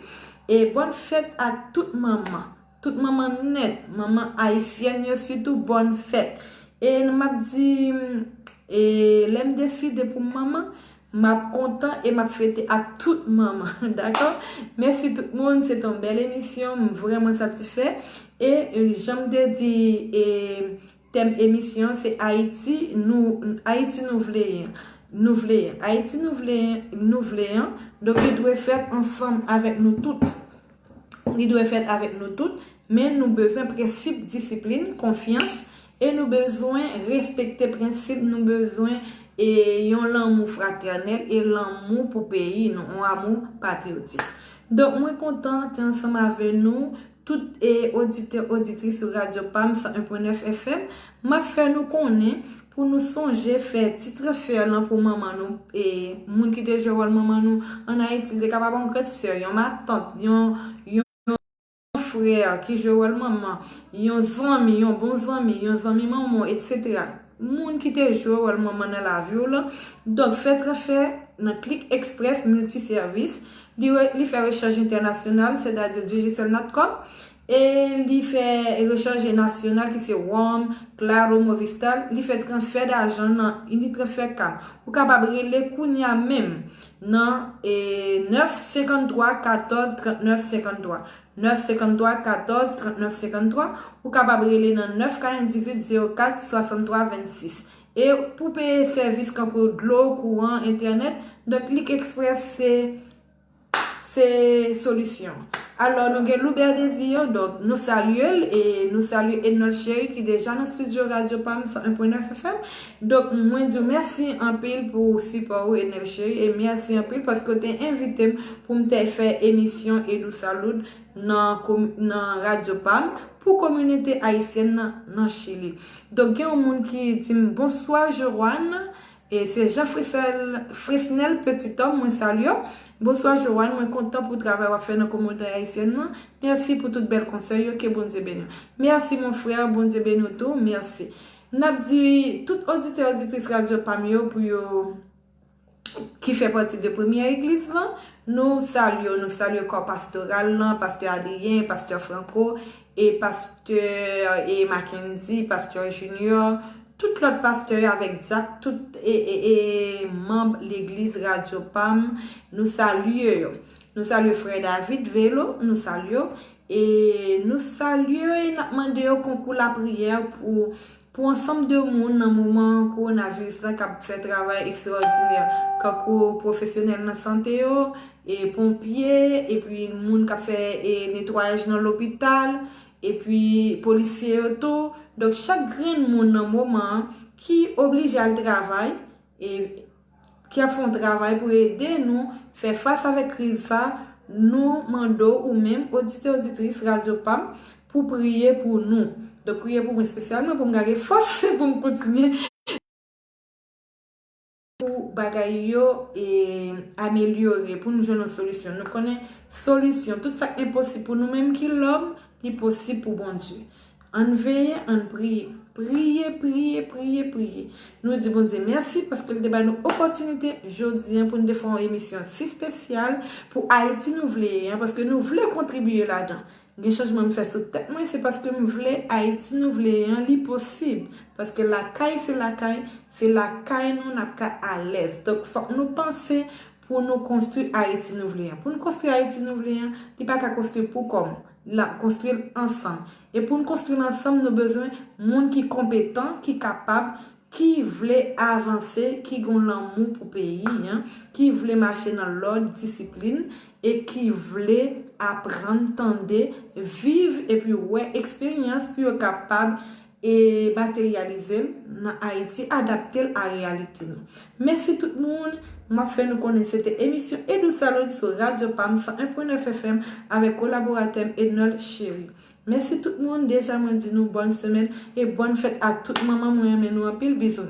E bòn fèt a tout manman. Tout manman nèt, manman ayisyèn yo sitou, bòn fèt. E m ap di, e lè m deside pou m manman, m ap kontan e m ap fete ak tout manman, dakò? Mèsi tout moun, se te yon bèl emisyon, m vrèman satisfè. E, e jan m te di, e tèm emisyon an se Ayiti nou, Ayiti nou vle, nou vle, Ayiti nou vle, nou vle an, donk li dwe fèt ansanm avèk nou tout. Li dwe fèt avèk nou tout, men nou bezwen prensip, disiplin, konfyans, e nou bezwen respekte prensip, nou bezwen, e, yon lanmou fratènèl e lanmou pou peyi nou, yon amou patriyotis. Donk, mwen kontan te ansanm avè nou, tout, e, oditè, oditris sou Radyo Pam san en pwen nèf F M. M ap fè nou konnen pou nou sonje fè ti transfè lan pou manman nou, e, moun ki te jwe wòl manman nou ann Ayiti, li te kapab yon gran sè, yon matant, yon, yon frè ki jwe wòl manman, yon zanmi, yon bon zanmi, yon zanmi manman w, etsetera. Moun ki te jwe wòl manman nan lavi w lan. Donk, fè transfè nan Click Express Multiservice. Li, re- li fè rechanj entènasyonal, sètadi Digicel Natcom. E li fè recharge nasyonal ki se Warm, Claro, Movistar, li fè transfè dajan nan, li transfè kam. Ou kapab rele kounye a menm nan, e, nèf senkanntrwa katòz trannèf senkanntrwa. Nèf senkanntrwa katòz trannèf senkanntrwa, ou kapab rele nan nèf katrevendizuit zewo kat swasanntwa vennsis. E pou peye sèvis kankou dlo, kouran, entènèt, donk Lik Express se, se solisyon. Alò, nou gen Loubert Désir, donk nou salye l, e nou salye Ednol Chéri ki deja nan estidyo Radyo Pam san en pwen nèf F M. Donk, mwen di w mèsi anpil pou sipò ou, Ednol Chéri, e mèsi anpil paske w te envite m pou m te fè emisyon Edou Saloud nan komi-, nan Radyo Pam pou kominote ayisyèn nan, nan Chili. Donk, gen yon moun ki di m, "Bonswa, Joanne." E se Jean Fresnel, Fresnel Petit Homme, mwen salye w. "Bonswa, Joanne, mwen kontan pou travay w ap fè nan kominote ayisyèn nan. Mèsi pou tout bèl konsèy yo, ke Bondye beni w." Mèsi, mon frè, Bondye beni w tou, mèsi. N ap di tout oditè, oditris Radyo Pam yo pou yo ki fè pati de premyè egliz lan, nou salye w, nou salye kò pastoral lan, pastè Adrien, pastè Franco, e pastè, e Mackendy, pastè Junior, tout lòt pastè yo avèk dyak, tout e, e, e manm legliz Radyo Pam, nou salye yo. Nou salye frè David Velo, nou salye w, e nou salye yo e n ap mande yo konkou lapriyè pou pou ansanm de moun nan moman kowonaviris la k ap fè travay ekstraòdinè, kankou pwofesyonèl nan sante yo, e ponpye, epi moun k ap fè, e netwayaj nan lopital, epi polisye yo tou. Donk, chak grenn moun nan moman an ki oblije al travay, e ki ap fè yon travay pou ede nou fè fas avèk kriz sa, nou mande w, ou menm, oditè, oditris Radyo Pam, pou priye pou nou. Donk, priye pou mwen espesyalman, pou m gade fòs, pou m kontinye. Pou bagay yo, e, amelyore, pou nou jwenn yon solisyon. Nou konnen solisyon, tout sa k enposib pou nou menm ki lòm, li posib pou Bondye. Ann veye, ann priye. Priye, priye, priye, priye. Nou di Bondye mèsi paske l te ba nou opòtinite jodi an pou n te fè yon emisyon si espesyal pou Ayiti nou vle ye an, paske nou vle kontribiye ladan. Gen chanjman m fè sou tèt mwen, se paske m vle Ayiti nou vle ye an, li posib. Paske lakay se lakay, se lakay nou n ap ka alèz. Donk, fòk nou panse pou nou konstwi Ayiti nou vle an. Pou nou konstwi Ayiti nou vle an, li pa ka konstwi pou kò m. L ap konstwi l ansanm. E pou n konstwi l ansanm, nou bezwen moun ki konpetan, ki kapab, ki vle avanse, ki gen lanmou pou peyi an, ki vle mache nan lòd, disiplin, e ki vle aprann, tande, viv, epi wè eksperyans pou yo kapab e materyalize l nan Ayiti, adapte l a reyalite nou. Mèsi tout moun. M ap fè nou konnen se te emisyon Edou Salud sou Radyo Pam san en pwen nèf F M avèk kolaboratè m Ednol Chéry. Mèsi tout moun. Deja mwen di nou bòn semèn e bòn fèt a tout manman. Mwen renmen nou anpil. Bizou.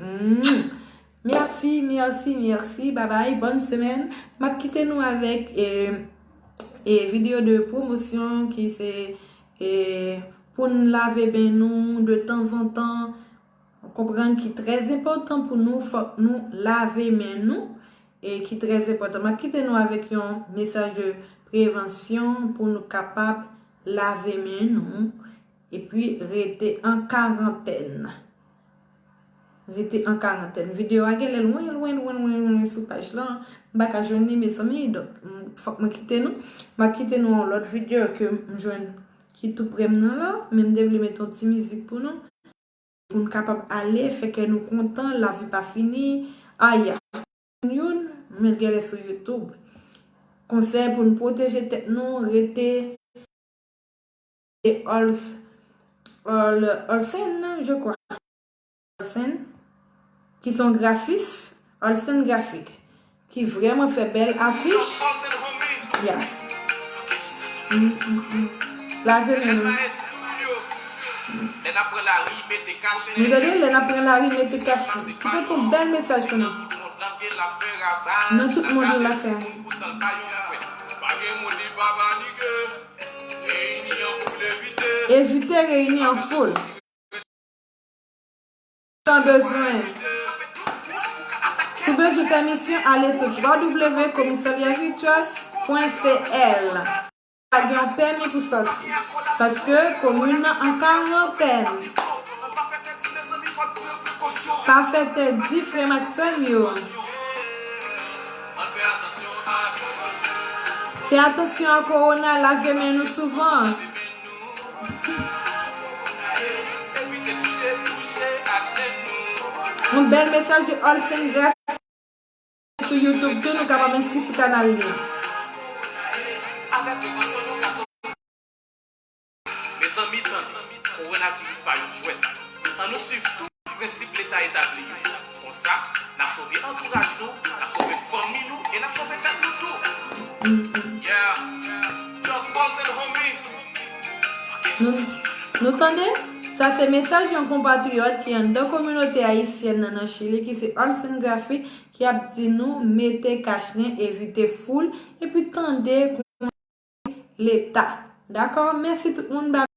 Mèsi, mèsi, mèsi. Babay, bòn semèn. M ap kite nou avèk, e, e, videyo de pwomosyon ki se, e, pou n lave men nou de tanzantan. Konprann ki trè enpòtan pou nou, fòk nou lave men nou, e ki trè enpòtan. M ap kite nou avèk yon mesaj de prevansyon pou nou kapab lave men nou, epi rete an karantèn. Rete an karantèn. Videyo a genlè lwen, lwen, lwen, lwen, lwen sou paj lan. M pa ka jwenn li, mezanmi. Donk, m, fòk mwen kite nou. M ap kite nou yon lòt videyo ke m jwenn ki tou prè m nan la. Men m te vle met yon ti mizik pou nou. Pou n kapab ale, fè kè nou kontan, lavi pa fini. Aya. Youn, men genlè sou YouTube. Konsèy pou n pwoteje tèt nou, rete E Ols-, Ol-, Olsen, je crois. Olsen, ki se yon grafis, Olsen Grafik, ki vrèman fè bèl afich. Ya. Mm, mm, mm. Lave men nou. Nou tande, lè n ap pran lari, mete kache. Ki pote yon bèl mesaj pou nou. Nan tout mond, l ap fè. Evite reyini an foul. Tan bezwen. Si w bezwen pèmisyon, ale sou w w w komisarya vityèl pwen c l. pa gen yon pèmi pou sòti. Paske komin nan an karantèn. Pa fè tèt di, frè m ak sè m yo. Fè atansyon a kowona, lave men nou souvan. Yon bèl mesaj de Olsen Graphic sou YouTube tou, nou kapab enskri sou kanal li. Mezanmi, tande, kowonaviris pa yon jwèt. Ann nou swiv tout prensip Leta etabli yo. Konsa, n ap sove antouraj nou, n ap sove fanmi nou e n ap sove tèt nou tou. Yeah. Just Olsen, homie. Nou, nou tande? Sa se mesaj yon konpatriyòt ki anndan kominote ayisyèn nan, nan Chili, ki se Olsen Graphic, ki ap di nou mete kachnen, evite foul, epi tande Leta. Dakò? Mèsi tout moun.